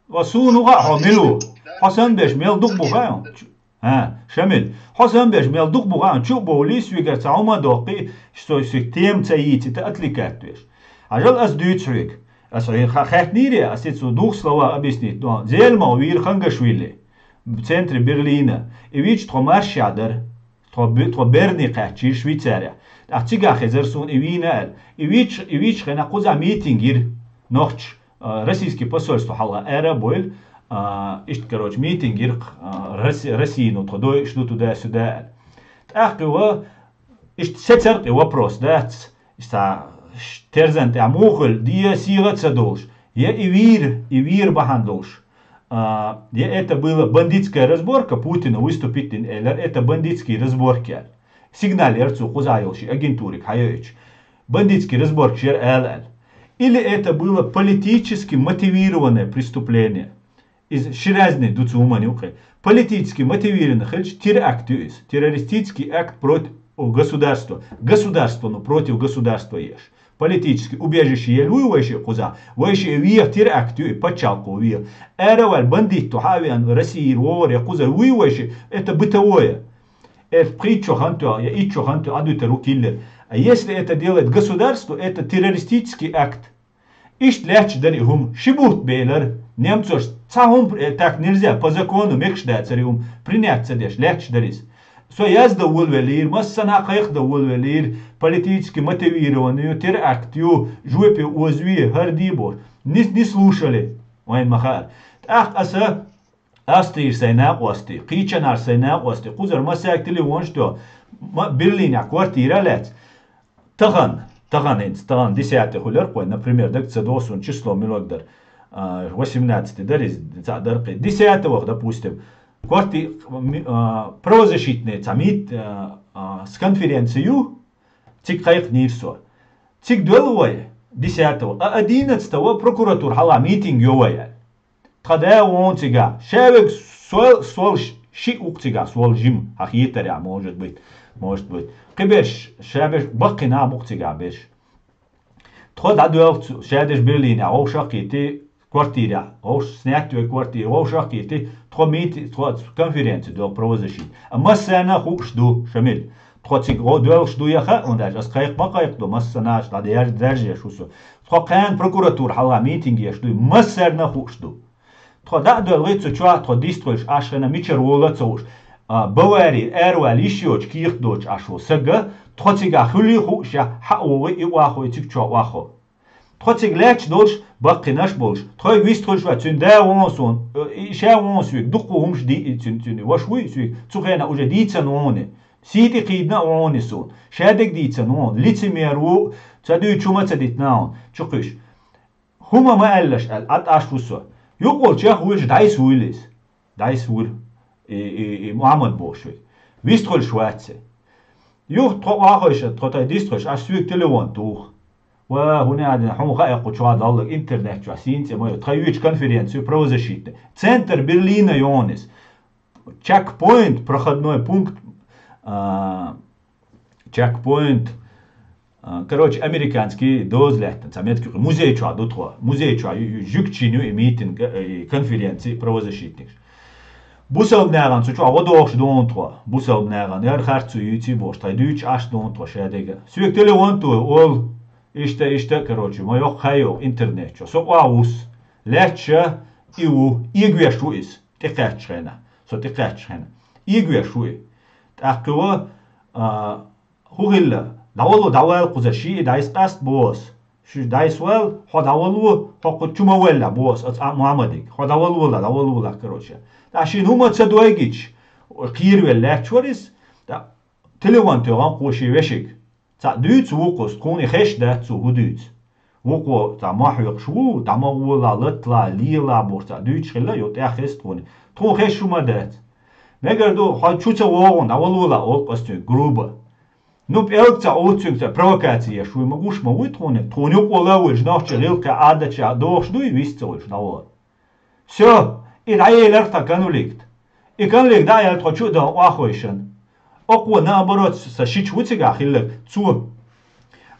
ва суна ву хаьа хьо мила ву? Хьо санна берш мел дукха бу хаьа хьуна? ХӀа, Шамил, хьо санна берш мел дукха бу хаьа хьуна? Чу а бовлий, соьгара цхьа хӀума а доккхий, со, со тема ца йийцийта, отвлекать веш. Хьажал, ас дуьйцу хьоьга. Ас хьоьга ха-, хаьттинийра, ас и цу двух словах объяснить до. Зелимхо вийра Хангашвили, центре Берлина. И вийча тхо маршехь дара. Тхо бу-, тхо Берне кхаьччийра Швейцарехь. ТӀаккха цигахь хезара суна и вийна аьлла. И вийча, и вийча хенахь кхузахь митинг йира нохчаша, а, российский посольство хьалха ара а бойла, а, иштта, короче, митинг йира, а, Росси-, Россияно тхо дойуш ду туда-сюда аьлла. ТӀаккха юха иштта сецара и вопрос, дац? Иштта ш-, терзан тӀехь муха хила, де сигӀа а ца долуш, я и вийра, и вийра бахьана долуш. А, я это была бандитская разборка, Путину выступить дина элира, это бандитские разборки аьлла. Сигнал яра цо кхузахь йолу ши агентурига хьайоуьйтуш. Бандитские разборки яра ала аьлла. Или это было политически мотивированное преступление. Иза ши разный ду цу хӀуманна юкъе. Политически мотивированный хилча, теракт ю иза. Террористический акт против государства. Государство, ну, против государства еш. Политически убежище елла вуй вайши кхуза? Вайши веха теракт ю и пачхьалкхо веха. Ара ваьлла бандитто хьа а веана Россия вогӀар я кхуза вуй вайши? Это бытовое. Э, пхийчо ханту, я иччо ханту, а дуьтар ву киллер. А если это делает государство, это террористический акт. Иштта лаьтташ дара и хӀума. Ши бутт белара немцош цхьа хӀума, э, так нельзя, по закону мегаш дацара и хӀума. Принять ца деш, лаьтташ дара иза. Со яздан волавеллера, массанхьа кхайкхадан волавеллера, политически мотивированный ю, теракт ю, жопе озаве, хӀара де бохуш. Не, не слушали, вайна ма хаара. ТӀаккха аса Австрийра сайн накъостий, кхечанхьара сайн накъостий, кхузара массаьрга телефонаш а тоьхна, ма-, Берлинехь квартира а лаьцна. Тахана, тахана хӀинца, тахана десятый хуьлура кхой, например, дага ца догӀу суна число муьлхарг дара. А, восемнадцатый дара иза, цхьа дара кхы. Десятого, допустим, кварти-, ми-, а, правозащитный цхьа мит-, а, а, с конференцию, цига кхайкхинера со. Цига доьлу вай, десятого, а одиннадцатого прокуратура хьалха митинг йо вай аьлла. Тха да вон цига. Шаверг сол, сол ш-, ши ух цига, сол жим. Хьан хетаря, может быть, может быть. Кхы берш, шаберш, баккхина а бух цига берш. Тхо дӀадоьлху цу шадеш Берлине, вовшах а кхийтти квартире, вовш снять вай квартира, вовшах а кхийтти, тхо мити-, тхо конференци доьлху правозащита. А массарна а хууш ду, Шамил. Тхо цига гӀо-, доьлхуш ду яха, он даже ас кхайкха ма кхайкха ду, массанаш дӀадарж-, даржеш ву со. Тхо кхаьна прокуратура хьалха митинг еш ду, массарна а хууш ду. Тхо дӀа а доьлхий цу чохь, тхо дистхуьлуш, аш хина мичара вола а ца хууш, а, Бавари, аьрвала йиш йоцу, кехат доцуш аш ву сага, тхо цига хуьлий хууш, я хьа а вогӀий, и охьахой, цига чохь охьахо. Тхо цига лаьтташ долуш, баккхинаш болуш, тхойга вистхуьлуш вац, цуьнан да вон суна, э, и ша вон соьга, дуккха хӀумаш ди и цуьнан, цуьнан ваша вуй соьга, цу хенахь уже дийцина вон и. Сий тӀе кхийдина а вон и суна, шадерг дийцина вон, лицемер ву, ца дуьйцу хӀума ца дитина вон, чу кхуьш. ХӀума ма аьллаш аьлла, Ӏад Ӏаш ву со. Юкъолчех вуьйш дӀайса вуьйлу иза. ДӀайса вуьйлу. И, и, и Мухьаммад бохуш вуьйш. Вистхуьлуш вац и. Юха тхо охьахойша, тхо тхай дистхуьлуш, аш соьга телефон туху. Ва, хӀуна а дина, хьуна хаьа кху чохь далларг интернет чохь, сийна цӀе ма ю, тхай юьйцу конференцию правозащитный. Центр Берлина йогӀу иза. Чекпоинт, проходной пункт, а, чекпоинт, а, короче, американский доза лаьттан, цхьа меттиг, музей чохь ду тхо. Музей чохь ю-, ю-, жуьгтийн ю и митинг, э, и конференци правозащитникаш. Бусалба нахана цу чохь гӀо дохуш ду тхо. Бусалба нахана, яра харцо юьйций бохуш, тхай дуьйцуш Ӏаш ду тхо шадерг. Соьга телефон туху, олу, иштта, иштта, короче, ма йоккха хьайо интернет чохь. Со охьа вус. Лаьтташ и ву, эгош ву иза. ТӀекхаьчча хенахь, со тӀекхаьчча хенахь. Эгош ву и. ТӀаккха и ву, а, хӀун хилла? ДӀавало, дӀавала кхуза ши и дӀайса къаста боху ас. Шу дӀайса вала, хьо дӀавало, хьо кху чу ма велла боху ас, ас а Мухьаммадиг. Хьо дӀавало вала, дӀавало вала, короче. ТӀаккха шена хӀума ца дойгича, кхеравелла лаьтташ вара иза. ТӀаккха телефон тоьхна кхо шен вешиг. Цхьаъ дуьйцу вукхус, тхуна хезаш дац цо хӀун дуьйцу. Вукхо цхьа мохь хьоькхуш ву, дӀа ма гӀола, латла, лела бохуш цхьаъ дуьйцуш хилла, йо тӀехь хеза тхуна. Тхуна хезаш хӀума дац. Мегар ду, хьо чу ца вогӀу, дӀавалла, олу ас цуьнга груба. Ну, пӀелг ца Ӏу цуьнга, ца провокаци еш вуй, ма гуш ма вуй тхуна. Тхуна юкъа а вуьйлуш, нохча гӀиллакхе, Ӏадатча дохуш дуй, вист ца вуьйлуш, дӀавала. Всё, и дӀаелира тхан конфликт. И конфликт дӀаелла тхо чу а дан охьахойшан. Окхо, наоборот, сан шича ву цигахь хилларг, цо,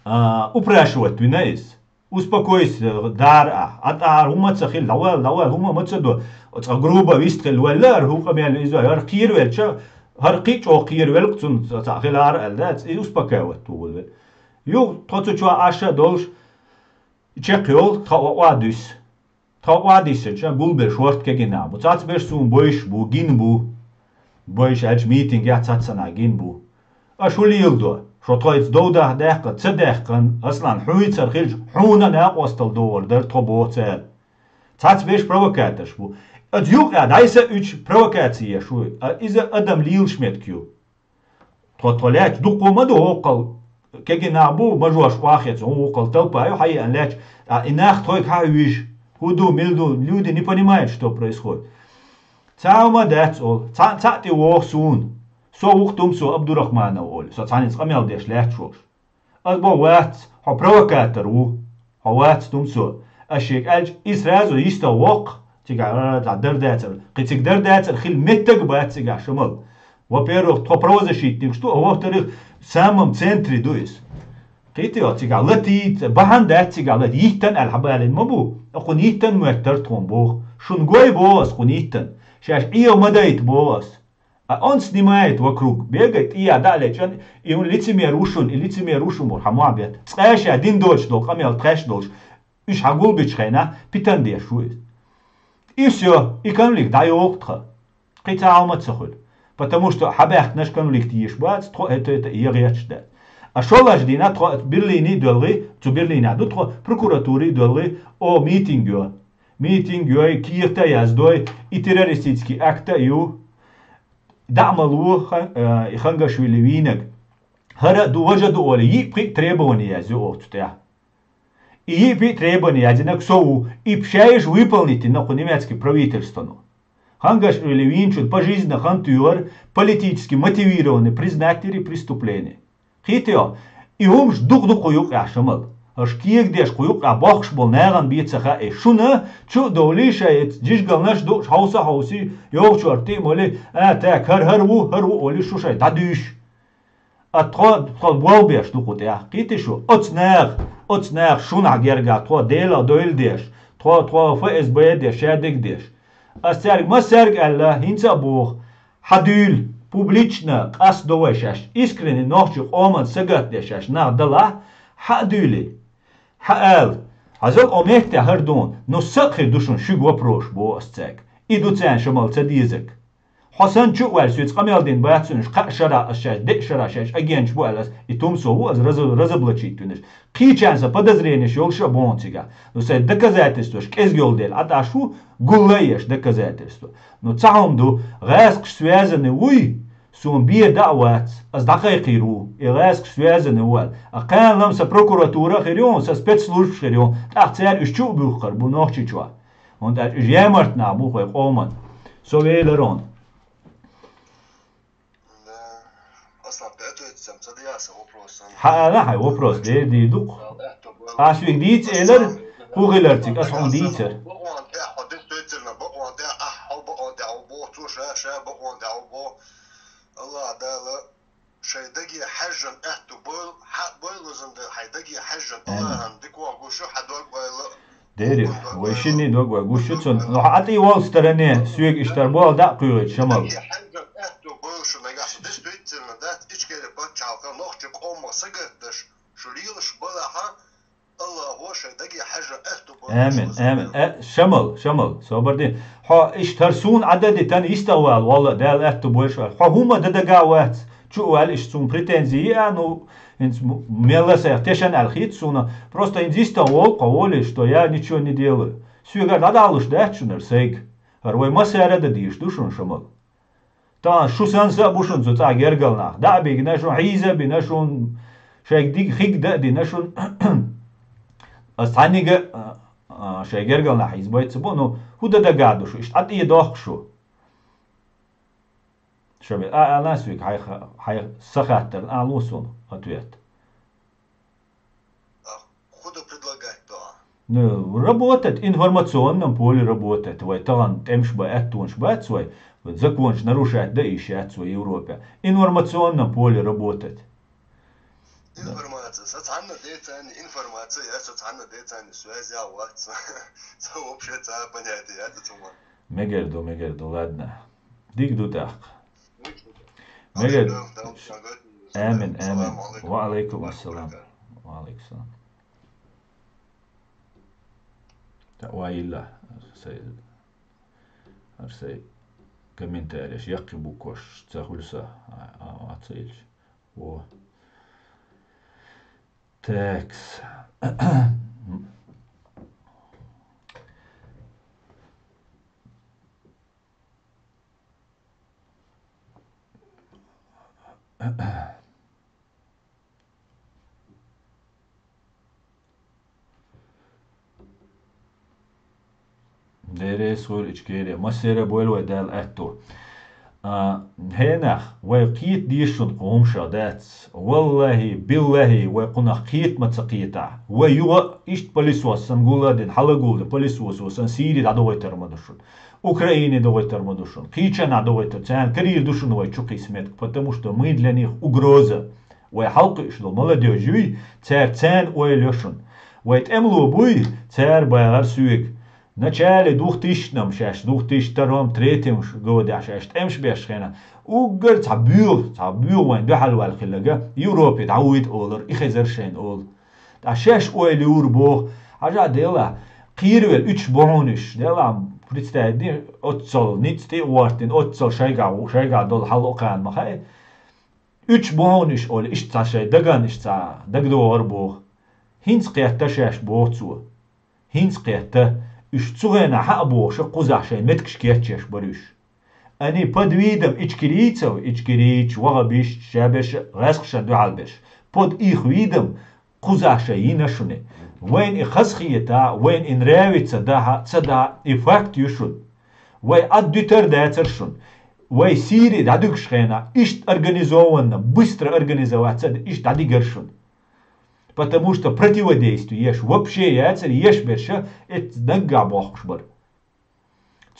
а, упрашивать вина иза. Успокойся, дара ахь, атӀара хӀума ца хилла, дӀавала, дӀавала, хӀума ма ца до. Цкъа груба вист хилла ваьлла, ара хӀу къамел иза, хӀара кхеравелча, хӀара кхин а чӀогӀа кхеравелла цунна ца хилла ара аьлла, дац, и успокаивать ву вала. Юха тхо цу чохь Ӏаш а долуш, чекхйолу, тхан охьа а дуьсу. Тхо охьа а диссинчу гулбелла шорта кегина бу. Цхьацца берш суна бойш бу, гина бу. Бойш аьлча митингехь цхьаццанхьа гина бу. Аша хӀун леладо? Шо тхоьца дов даха даьккха, ца даьккхина, Аслан, хьуьйцара хилча, хьуна а накъосталла догӀур дара тхо боху цара. Цхьацца берш провокаторш бу. Аса юкъа дӀайса уьчу провокаци еш вуй. А иза адам лелаш меттиг ю. Тхо, тхо лаьтташ дуккха ма ду хӀокхул. Кегий нах бу, мажош охьахецна, хӀун хӀокхул талпа ю, хьаеана лаьтташ. А и нах тхойга хьахьуьйжу. ХӀун ду, мила ду, люди не понимают, что происходит. Цхьа хӀума дац олу. Цхьаъ, цхьаъ тӀе вогӀу суна. Со ву-кх Тумсо Абдурахманов олу. Со цхьаьнца къамел деш лаьтташ волуш. Ас боху, вац, хьо провокатор ву. Хьо вац, Тумсо. Ас шега аьлча, и сразу йистов воккху. Цигахь, а, цхьа дара дацара. Кхин цига дара дацара хила меттиг а бац цигахь, Шамал. Во-первых, тхо правозащитникаш ду, а во-вторых, самом центре ду иза. Кхетий хьо, цигахь латийта, бахьана дац цигахь лата, йиттан аьлла хьабалийна ма бу. Кхунна йиттан моьттура тхуна боху. Шуна гой боху ас кхунна йиттан. Шаьш Ӏеха ма дайта боху ас. А он снимает вокруг, бегает, и я дӀа а лечкъина, и хӀун лицемер ву шуна, и лицемер ву шуна боху хьан мохь бетта. Цкъа ша дина доцуш долу къамел тхаьш долуш, уьш хьан гулбичу хенахь, питан деш ву иза. И всё, и конфликт дӀайоху тхан. Кхин цхьа хӀума ца хуьлу. Потому что хьан баьхкинарш конфликт еш бац, тхо это, это и егӀеташ дац. А шолаш дина тхо Берлине а доьлгӀий, цу Берлине ду тхо, прокуратуре а доьлгӀий, о, митинг йо. Митинг йой, кехат а яздой, и террористический акт а ю. ДӀа а ма ло хан-, э, и Хангашвили вийнарг. ХӀара а ду, важа а ду олий, йиъ-пхиъ требование язйо оцу тӀехь. И йиъ-пиъ требовани язйинарг со ву, и пшаьш выполнить йина кху немецкий правительствоно. Хангашвили вийначун пожизненно хан туьйхар политически мотивированный признать йири преступление. Кхетий хьо? И хӀумаш дукха ду кху юкъехь, Шамал. Аша кегадеш кху юкъехь бохкуш болу нахана бен ца хаьа, шуна чу а довлий шайн жижигалнаш дууш, хьовса а хьовсий, йогӀучу орта тӀе а молий, а, так, хӀара, хӀара ву, хӀара ву олий шу шайн дӀадуьйш. А тхо, тхо болх беш ду кху тӀехь. Кхетий шу? Оцу наха, оцу наха шуна герга, тхо Делах дойла деш, тхо, тхо Ф С Б деш, шадерг деш. Ас цаьрга массаьрга аьлла, хӀинца а боху, хьан дуьйла, публично къасто вай шаьш, искренне нохчийн къоман сагатдеш шаьш нах далахь, хьан а дуьйлий? Хьан ала? Хьажал, о меттехь хӀара дуна, ну, са а хир ду шуна шуьга вопрос, боху ас цаьрга. И ду царна, Шамал, ца дезарг. Хьо санна чу а ваьлла, соьца къамел дина бац уьш, кхаа шарахь ас шаьш, деа шарахь шаьш агенташ бу аьлла ас, и Тумсо ву ас раза-, разоблачить винарш. Кхечарна сан подозренеш йолуш а боху цигахь. Ну, сайн доказательстваш кӀезиг йолу дела, Ӏа тӀаш ву, гулла а еш доказательство. Ну, цхьа хӀума ду, гӀаскхаш связаны вуй, суна бен даа вац, ас дӀакхайкхийр ву, и гӀаскхаш связаны ву аьлла. А кхана-м сан прокуратура а хир ю, сан спецслужбаш хир ю, тӀаккха цара уьш чу а буьхкур бу Нохчийчохь. ХӀунда аьлча уьш ямарт нах бу вай къоман. Со велар хьуна. Да. Аслан, ты ответь сам, ца дияса вопросом. Хьан ала хьайн вопрос, дер дийр ду-кх. Ас вига дийца элар, хӀун хилар цига, ас хьуна дийцар. Бакъон тӀехь хьо дистуьйцарна, бакъон тӀехь ахь хьо, бакъон тӀехь хьо боху, цо ша, ша бакъон тӀехь хьо боху. Аллах Дала шайн даге хьаьжжина аьтту бойла, хьан а бойла, везан Дела, хьайн даге хьаьжжина Аллахьан дика вогӀу шу, хьан дог ойла. Дери, вай шинний дог вай гуш ю цунна. Но хьан а тӀе волу стороне, соьга иштта болу дӀа а кхуьйгӀуьйту, Шамал. Даге хьаьжжина аьтту бойла шу нагахь сан дистуьйцарна дац, Ичкери пачхьалкхан нохчийн къомах сагатдеш, шу лелаш балахьа, Аллахо шайн даге хьаьжжина аьтту бойла. Амин, амин. Э, Шамал, Шамал, собар де. Хьо иштта хӀара суна Ӏа дан де тан йистагӀвала, валла, Дала аьтту бойла шу. Хьо хӀумма дан дага а вац, чу а ваьлла, иштта суна претензи а, ну, хӀинца м-, мелла сайх тешан аьлла хета суна. Просто хӀинца йистагӀволу кхо волий, что я ничего не делаю. Соьгара дӀадахьалуш дац шуна хӀара сайга. ХӀара вай массара а дан дийш ду шуна, Шамал. Тахана шу санна са а бу шуна цу цӀахь гергал нах. ДӀа а бигна шуна, хьийза а бина шуна, шайга диг хиг дан а дина шуна. Ас цхьаннига а, а, шайн гергал нах хьийзабайта ца бу, ну, хӀун дан дага ду шу, иштта Ӏа тӀе дохку шу. Шамил, а, алан соьга хьайх-, хьайх-, сан хаттарна алу суна ответ. А хӀун ду предлагать до? Ну, работать, информационном поле работать. Вай тахана тӀемаш бан аьттонаш бац вай, законаш нарушать дан йиш яц вай Европе. Информационном поле работать. Да. Информация. Со цхьанна децани информация, я со цхьанна децани связь я вац. Со вообще цхьа понятие я ца цума. Мегар ду, мегар ду, ладно. Диг ду тӀаккха. Мегар. Амин, амин. Ва алейкум ассалам. Ва алейкум ассалам. Та ва илла. Сай, ар сай комментарияш яккхи букваш ца хуьлу са, а, а, а, ца илча. Во. Текс. Деррис хуьлу Ичкери, массера а бойла вай Дала аьтту. А, хӀенах, вай кхета дезаш шуна кху хӀумашах дац. Валлахи, биллахи, вай кхунах кхета ма ца кхетахь. Вай юха а иштта пылесос санна гулладина, хьалагулдан пылесосо санна Сири дӀадохуьйтур ма ду шуна. Украине дохуьйтур ма ду шуна. Кхечанхьа дохуьйтур, царна карийр ду шуна вай чу кхийса меттиг, потому что мы для них угроза. Вай хьалакхуьуш долу молодёжь юй, цара царна ойла йо шуна. Вай тӀемало буй, цара бахара соьга. Начале двухтысячном шаьш, две тысячи втором, третьем ш-, годехь шаьш тӀемаш беш хенахь, уггар цхьа боьха, цхьа боьха вайн дуьхьал ваьлла хилларг Европе дӀавуьйту олура, и хезара шайна олу. Ткъа шаьш ойла юра боху, хьажа делахь, кхийра велла уьш бу хьуна уьш, делахь, представить ди, оццал ницкъ тӀе а гӀортина, оццал шайгахь, шайгахь долу хьал а кхана ма хаьа. Уьш бу хьуна уьш олий, иштта цхьа шайн дагана иштта цхьа дагадогӀура боху. ХӀинца кхетта шаьш боху цо. ХӀинца кхетта, уьш цу хенахь хьаа бохуша кхузахь шайн меттигаш кечъеш бара уьш. Они под видом ичкерийцев, ичкерийцаш, вахабисташ, шаберш, гӀаьскхашна дуьхьал берш. Под их видом, кхузахь шайн йина шуна. Вайна и хазахетахь, вайна и нравится дахьа, ца дахьа, и факт ю шуна. Вай Ӏад дуьтар дацар шуна. Вай Сири дӀадуьгуш хенахь, иштта организованно, быстро организоваться, иштта дӀадигар шуна. Потому что противодействие еш вообще яцар, еш берша, эццу наггахь бохкуш бара.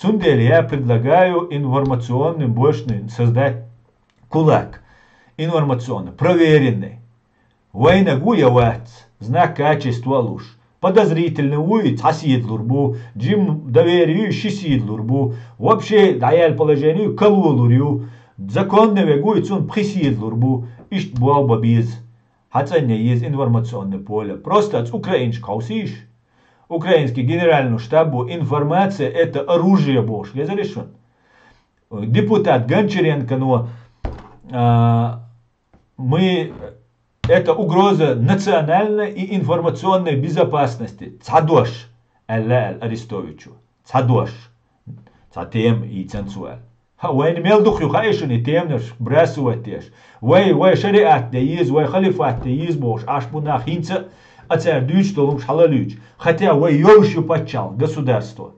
Цундела я предлагаю информационный башню создать, кулак, информационный, проверенный. Вайнаг ву я вац, знак качества а луш. Подозрительный вуй, цхьа седалур бу, жим доверие юй, ши седалур бу. Вообще дӀаяьлла положение юй, калолур ю. Законный вег вуй, цунна пхи седалур бу. Иштта болх бан беза. ХьацӀанъян еза информационный поле. Просто аца украинчка хьовсийша. Украинский генеральный штаб бу информация — это оружие бохуш. Хезарий шуна? Депутат Гончаренконо, а, мы, это угроза национальной и информационной безопасности. Цхьа дош, аьлла аьлла Арестовичо. Цхьа дош. Цхьа тема йийцина цо аьлла. Хьа, вайна мел дукха ю хаьий шуна и теманаш брасывать деш? Вай, вай шариат де еза, вай халифат де еза бохуш Ӏаш бу нах хӀинца а, цара дуьйцуш долу хӀумаш хьалалуьйчу. Хотя вай йолуш ю паччахь, государство.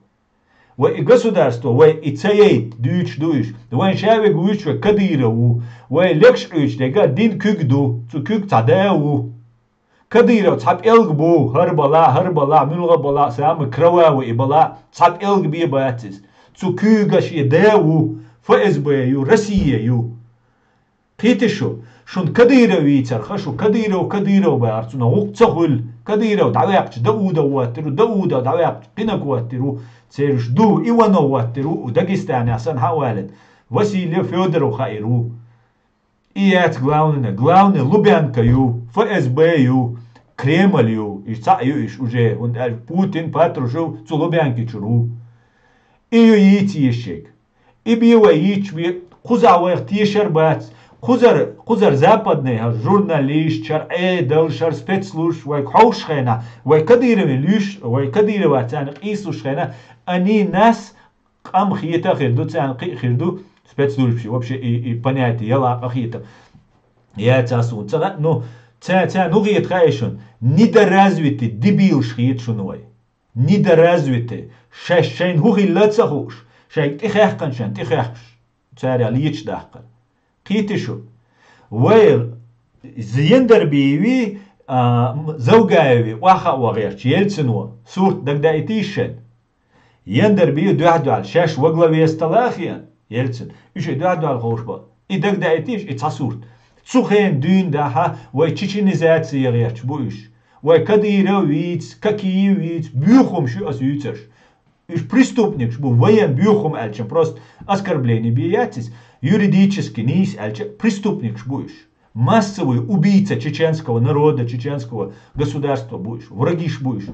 Вай и государство, вай и ца яйта дуьйцуш ду уьш. Вайн ша вега вуьйцуш вай Кадыров ву. Вай лекаш Ӏуьйцуш дерг а дин куьг ду, цу куьг цхьа да а ву. Кадыров цхьа пӀелг бу, хӀара бала, хӀара бала, муьлха бала, самый кровавый и бала, цхьа пӀелг бен бац иза. Цу куьйга шен да а ву, ФСБ ю, Россия ю. Кхийти шу, шуна Кадыров вийцар ха шу, Кадыров, Кадыров бахар, цунах гӀуллакх ца хуьлу. Кадыров дӀаваьккхича Даудов хӀоттийр ву, Даудов дӀаваьккхича кхинаг хӀоттийр ву, цераш ду, Иванов хӀоттийр ву, Дагестанехь санна хьа а валийта, Васильев, Федоров хаийр ву. И яц главный, главный Лубянка ю, ФСБ ю, Кремль ю, и цхьаъ ю иш уже, хӀунда аьлча Путин, Патрушев цу Лубянки чуьра ву. И ю йийца езаш ерг. И бен вай йийцча бен, кхузахь вайх тешар бац. Кхузара, кхузара западный хӀара журналисташ, хӀара Ӏедалш, хӀара спецслужбаш вайга хьовсуш хенахь, вай Кадыровна луьйш, вай Кадырова царна къийсалуш хенахь, они нас къам хета а хир ду, царна кхин а хир ду, спецслужбаш вообще и, и понятие яла а къахета. Яц ас ву. Ца, ну, ца, ца, ну хета хаьий шуна, недоразвитый дебилаш хета шуна вай. Недоразвитый. Шаьш шайна хӀун хилла а ца хууш, шайга тӀехаьхкина шайна тӀехаьхкаш. Царах леташ даккхар. Кхийти шу. Вай Яндарбиеви, а, м-, Завгаеви охьа а вахарчу Ельцино сурт дагдаийтийша шайна? Яндарбиев дуьхь-дуьхьал шаьш во главе стола а хиъна, Ельцин, уьш и дуьхь-дуьхьал ховш бара. И дагдаийтийша и цхьа сурт. Цу хенан дуьйна дахьа вай чеченизация гӀерташ бу уьш. Вай Кадыров вийца, Кокиев вийца, боьха хӀумаш ю аса юьйцарш. Уьш преступникаш бу, военный боьха хӀума аьлча, просто оскорбление бен яц иза, юридически нийса аьлча, преступникаш бу уьш. Массовый убийца чеченского народа, чеченского государства бу уьш, врагиш бу уьш.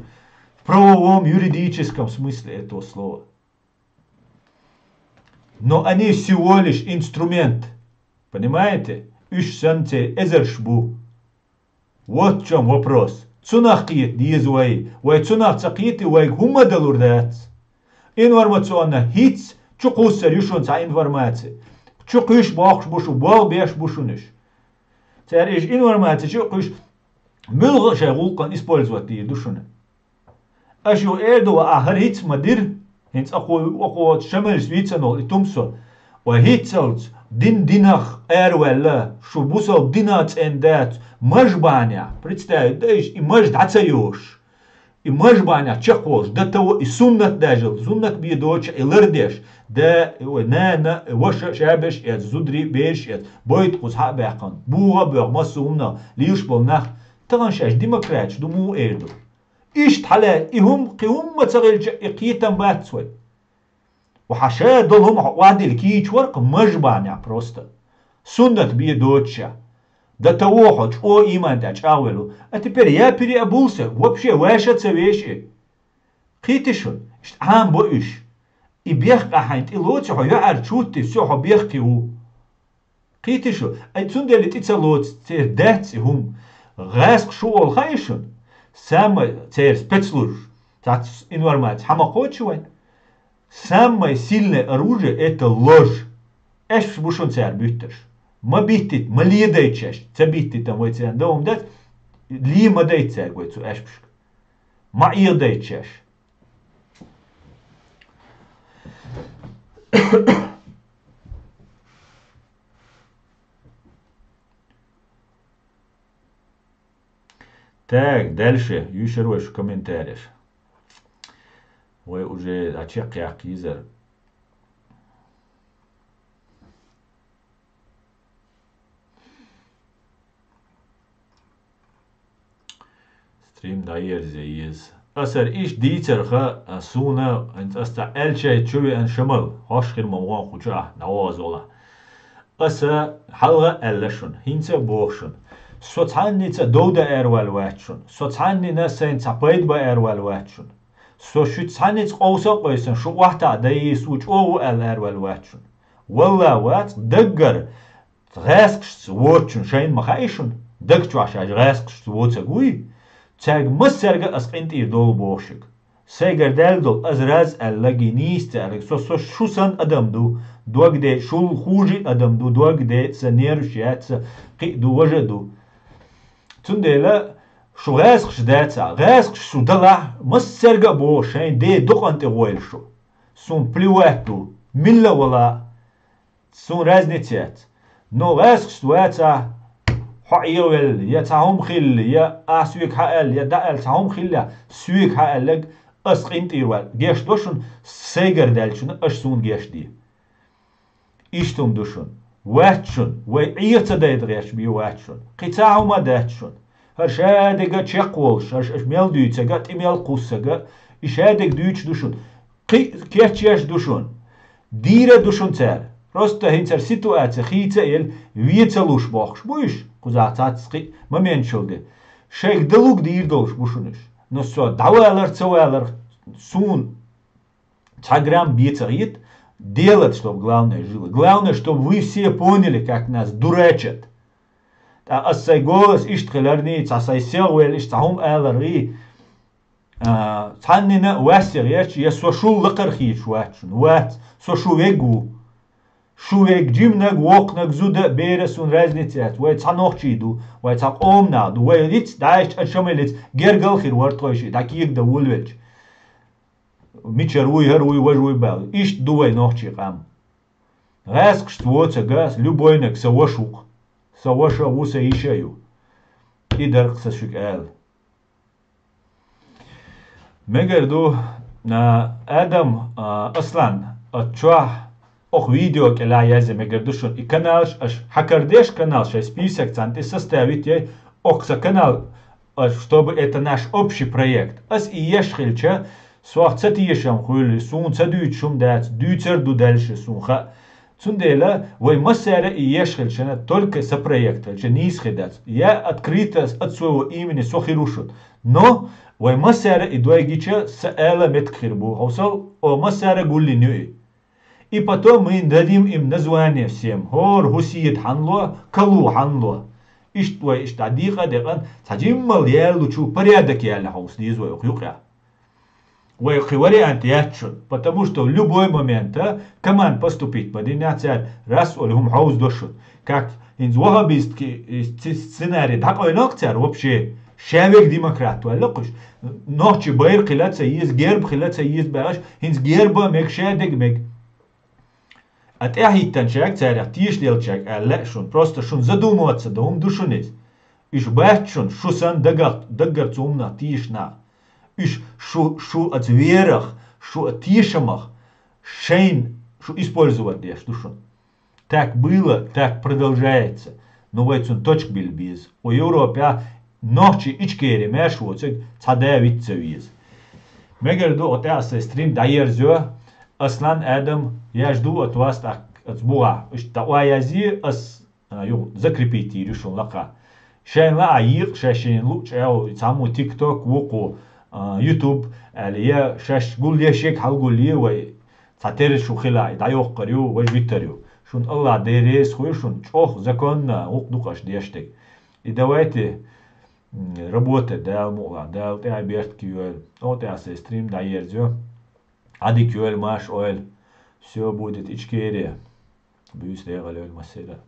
В правовом, юридическом смысле этого слова. Но они всего лишь инструмент. Понимаете? Уьш санна церан эзарш бу. Вот в чём вопрос. Цунах кхета деза вай. Вай цунах ца кхетий, вайга хӀумма а далур дац. Информационно хӀинцца чу кхуссур ю шуна цхьа информаци. Чу кхуьйсуш бохкуш бу шу, болх беш бу шуна уьш. Цара уьш информаци чу а кхуьйсуш, муьлхха а шайн гӀуллакхана использовать дийр ду шуна. Аша ю эр ду, ва ахь хӀара хӀинцца ма-дира, хӀинца оха, оха шамаллис вийцина волу и тумсо. Ва хӀинццалц дин динах араваьлла, шу бусалба динан цӀена дац, мажбанехь, представить дай, и маж дӀа ца йош. И мажбанехь чекхволуш, дан таво и суннат дажал, суннат бен доцуш и лардеш, да, ой, нана, ваша, шаберш эца, зударий, бераш эца, бойта кхуза хьа а баьккхина, буха а боьху массо а хӀуманах, лийш болу нах, тахана шаьш демократиш ду муха эр ду? Иштта хьалаьцна, и хӀума, кхин хӀумма ца хилча, и кхетам бац вай. Ва хьан ша долу хӀума хьо охьадилла кийча вара-кх мажбанехь просто. Суннат бен доцуша. Да таво хьо чӀо ийман тӀехь чӀагӀвелла. А теперь я переобулся, вообще ваьша а ца веш и. Кхийти шу, иштта Ӏамабо уьш. И бехк ахь хьайна тӀе лоций, хьо юьхьӀаьржа хӀуттий, всё, хьо бехке ву. Кхийти шу, ай цундела тӀе ца лоцу, церан дац и хӀума. ГӀаскхаш шу олу хаьий шуна? Самый церан спецслужбаш, цхьацца информаци хьан ма кхочу вайн? Самое сильное оружие — это ложь. Аьшпаш бу шуна цара буьттарш. Ма биттита, ма ледайта шаьш, ца биттитан вай церан дан хӀума дац. Ле ма дайта цаьрга вай цу аьшпашка. Ма Ӏехадайта шаьш. Так, дальше. Юьйшар вай шу комментареш. Вай уже а чекхъяккха езар. Стрим дӀаерза еза. Аса ара иштта дийцарха, а, суна, хӀинца ас цхьа аьлча чу веана Шамал, хӀош хир ма вон кху чу а, дӀавогӀаза вола. Аса хьалха а аьлла шуна, хӀинца а боху шуна. Со цхьанница дов дан араваьлла вац шуна. Со цхьаннина сайна цхьа пайда бан араваьлла вац шуна. Со шуьца цхьанница къовса а къовсина, шу охьатаӀа дайийса ву чӀогӀа ву аьлла араваьлла вац шуна. Валла вац, даггара гӀаьскхашца воцучун шайна ма хаьий шуна, даг чохь шаьш гӀаьскхашца воцург вуй? Цаьрга массаьрга ас къинтӀера довла боху шуьга. Сайгара даьлла долу, ас раз аьлларг, нийса ца аьлларг, со, со шу санна адам ду, дог ден шул хужий адам ду, дог ден сан нерваш яц, сан кхин а ду, важа а ду. Цундела шу гӀаьскхаш дацахь, гӀаьскхаш шу далахь, массаьрга а боху, шайн ден дукъан тӀе гӀойла шу. Суна плевать ду, милла а вала, суна разница яц. Но гӀаьскхашца вацахь, хьо Ӏехавелла, я цхьа хӀума хилла, я ахь соьга хьааьлла, я дӀааьлла цхьа хӀума хилла, соьга хьааьлларг ас къинтӀера ваьлла. Геч до шуна, сайгара даьллачунна аш суна геч де. Иштта хӀума ду шуна. Вац шуна, вай Ӏеха ца дайта гӀерташ бен вац шуна. Кхин цхьа хӀума а дац шуна. ХӀара шадерг а чекхволуш, хӀара аш мел дуьйцург а, тӀе мел кхуссург а, и шадерг дуьйцуш ду шуна. Кхин а кечъеш ду шуна. Дийр а ду шуна цара. Просто хӀинца хӀара ситуаци хийца а елла, вен ца луш бохкуш бу уьш, кхузахь цхьацца кхин а моменташал де. Шайга далург дийр долуш бу шуна уьш. Но со дӀавалар, ца валар, суна цхьа грамм бен ца хета, делать, чтобы главное жило. Главное, чтобы вы все поняли, как нас дурачат. ТӀаккха ас сайн голос иштта хиларний, цхьа сайн сегӀ велла, иштта цхьа хӀума аларгӀий, а, цхьаннина а вас сегӀерча, я со шул лакхара хийташ вац шуна, вац, со шу вег ву. Шу вег, жиманаг, воккханаг, зуда а, бер а, суна разница яц. Вай цхьа нохчий ду, вай цхьа къоман нах ду, вай лица дӀаьшча а, Шамалица гергал хир вара тхойшиъ, дӀа кегадан волавелча. Мичара вуй, хӀара вуй, важа вуй баьлла. Иштта ду вай нохчий къам. ГӀаьскхашца воцург ас, любойнаг сан ваша ву-кх. Сан ваша а ву, сан йиша а ю. И дара-кх сан шуьга ала. Мегар ду, а, Адам, а, Аслан, а, чохь, окху видео кӀелахь язъе мегар ду шуна. И каналаш аша хьакардеш, канал шайн список цхьаьна тӀе составить яй, окху сан канал, а, чтобы это наш общий проект. Ас и еш хилча, сох ца тешам хуьлу, суна ца дуьйцуш хӀума дац, дуьйцур ду дальше суна хаьа. Цундела вай массара и еш хилча, только сан проект хилча, нийса хир дац. Я открыто от своего имени со хир ву шуна. Но вай массара и дойгича, сан ала меттиг хир бу. Хьовсал, о, массара гулйина ю и. И потом мы дадим им название всем. ХӀора хӀусида хьанло, калу хьанло. Иштта вай иштта дӀадийкъа а декъан, цхьа жиммал яьллачу порядок яьлла хьовса деза вай оха юкъехь. Вай кхин вариант яц шуна, потому что в любой момент, а, команда поступить ма динехь цара, раз олу хӀума хьовзадо шуна. Как хӀинца ваххабистский, э, сци-, сценарий дӀакъойланкъ цара вообще, шаверг демократ ваьлла кхуьш. Нохчи байр хила ца еза, герб хила ца еза баьгӀаш, хӀинца герба а мег, шадерг а мег. А тӀаьхьахӀиттанчаьрга царех тешалелчаьрга аьлла шуна, просто шуна задумываться дан хӀума ду шуна иза. Уьш бац шуна, шу санна дагах, даггара цу хӀуманах тешаш нах. Уьш шу, шу оцу верах, шу оцу тешамах, шайна шу использовать деш ду шуна. Так было, так продолжается. Но вай цунна точка билла беза. О Европехь нохчий Ичкери маьрша воцург цхьа да виц ца веза. Мегар ду, о тӀаьхьа сайн стрим дӀаерзайо, Аслан, Адам, еш ду от вас так, оцу бугӀа. Иштта дӀа язъе, ас, а, юха закрепить йийр ю шуна лакха. Шайна лаахь екъа, шайна луъучу аьлла, цхьаммо TikTok ву кху, а, YouTube аьлла, я шаьш гулъеш ерг хьалагулъе вай, цхьа терра шу хила, и дӀайоккхур ю, важа витар ю. Шуна Аллах Дела реза хуьлда шуна, чӀогӀа законно гӀуллакх ду-кх аша деш дерг. И давайте, м, работать, Дала мукъалахь, Дала тӀаьхьа беркате йойла. О тӀаьхьа сайн стрим дӀаерзайо. Ӏадика йойла, марша Ӏойла. Всё будет Ичкери. Буьйса декъала йойла массеран.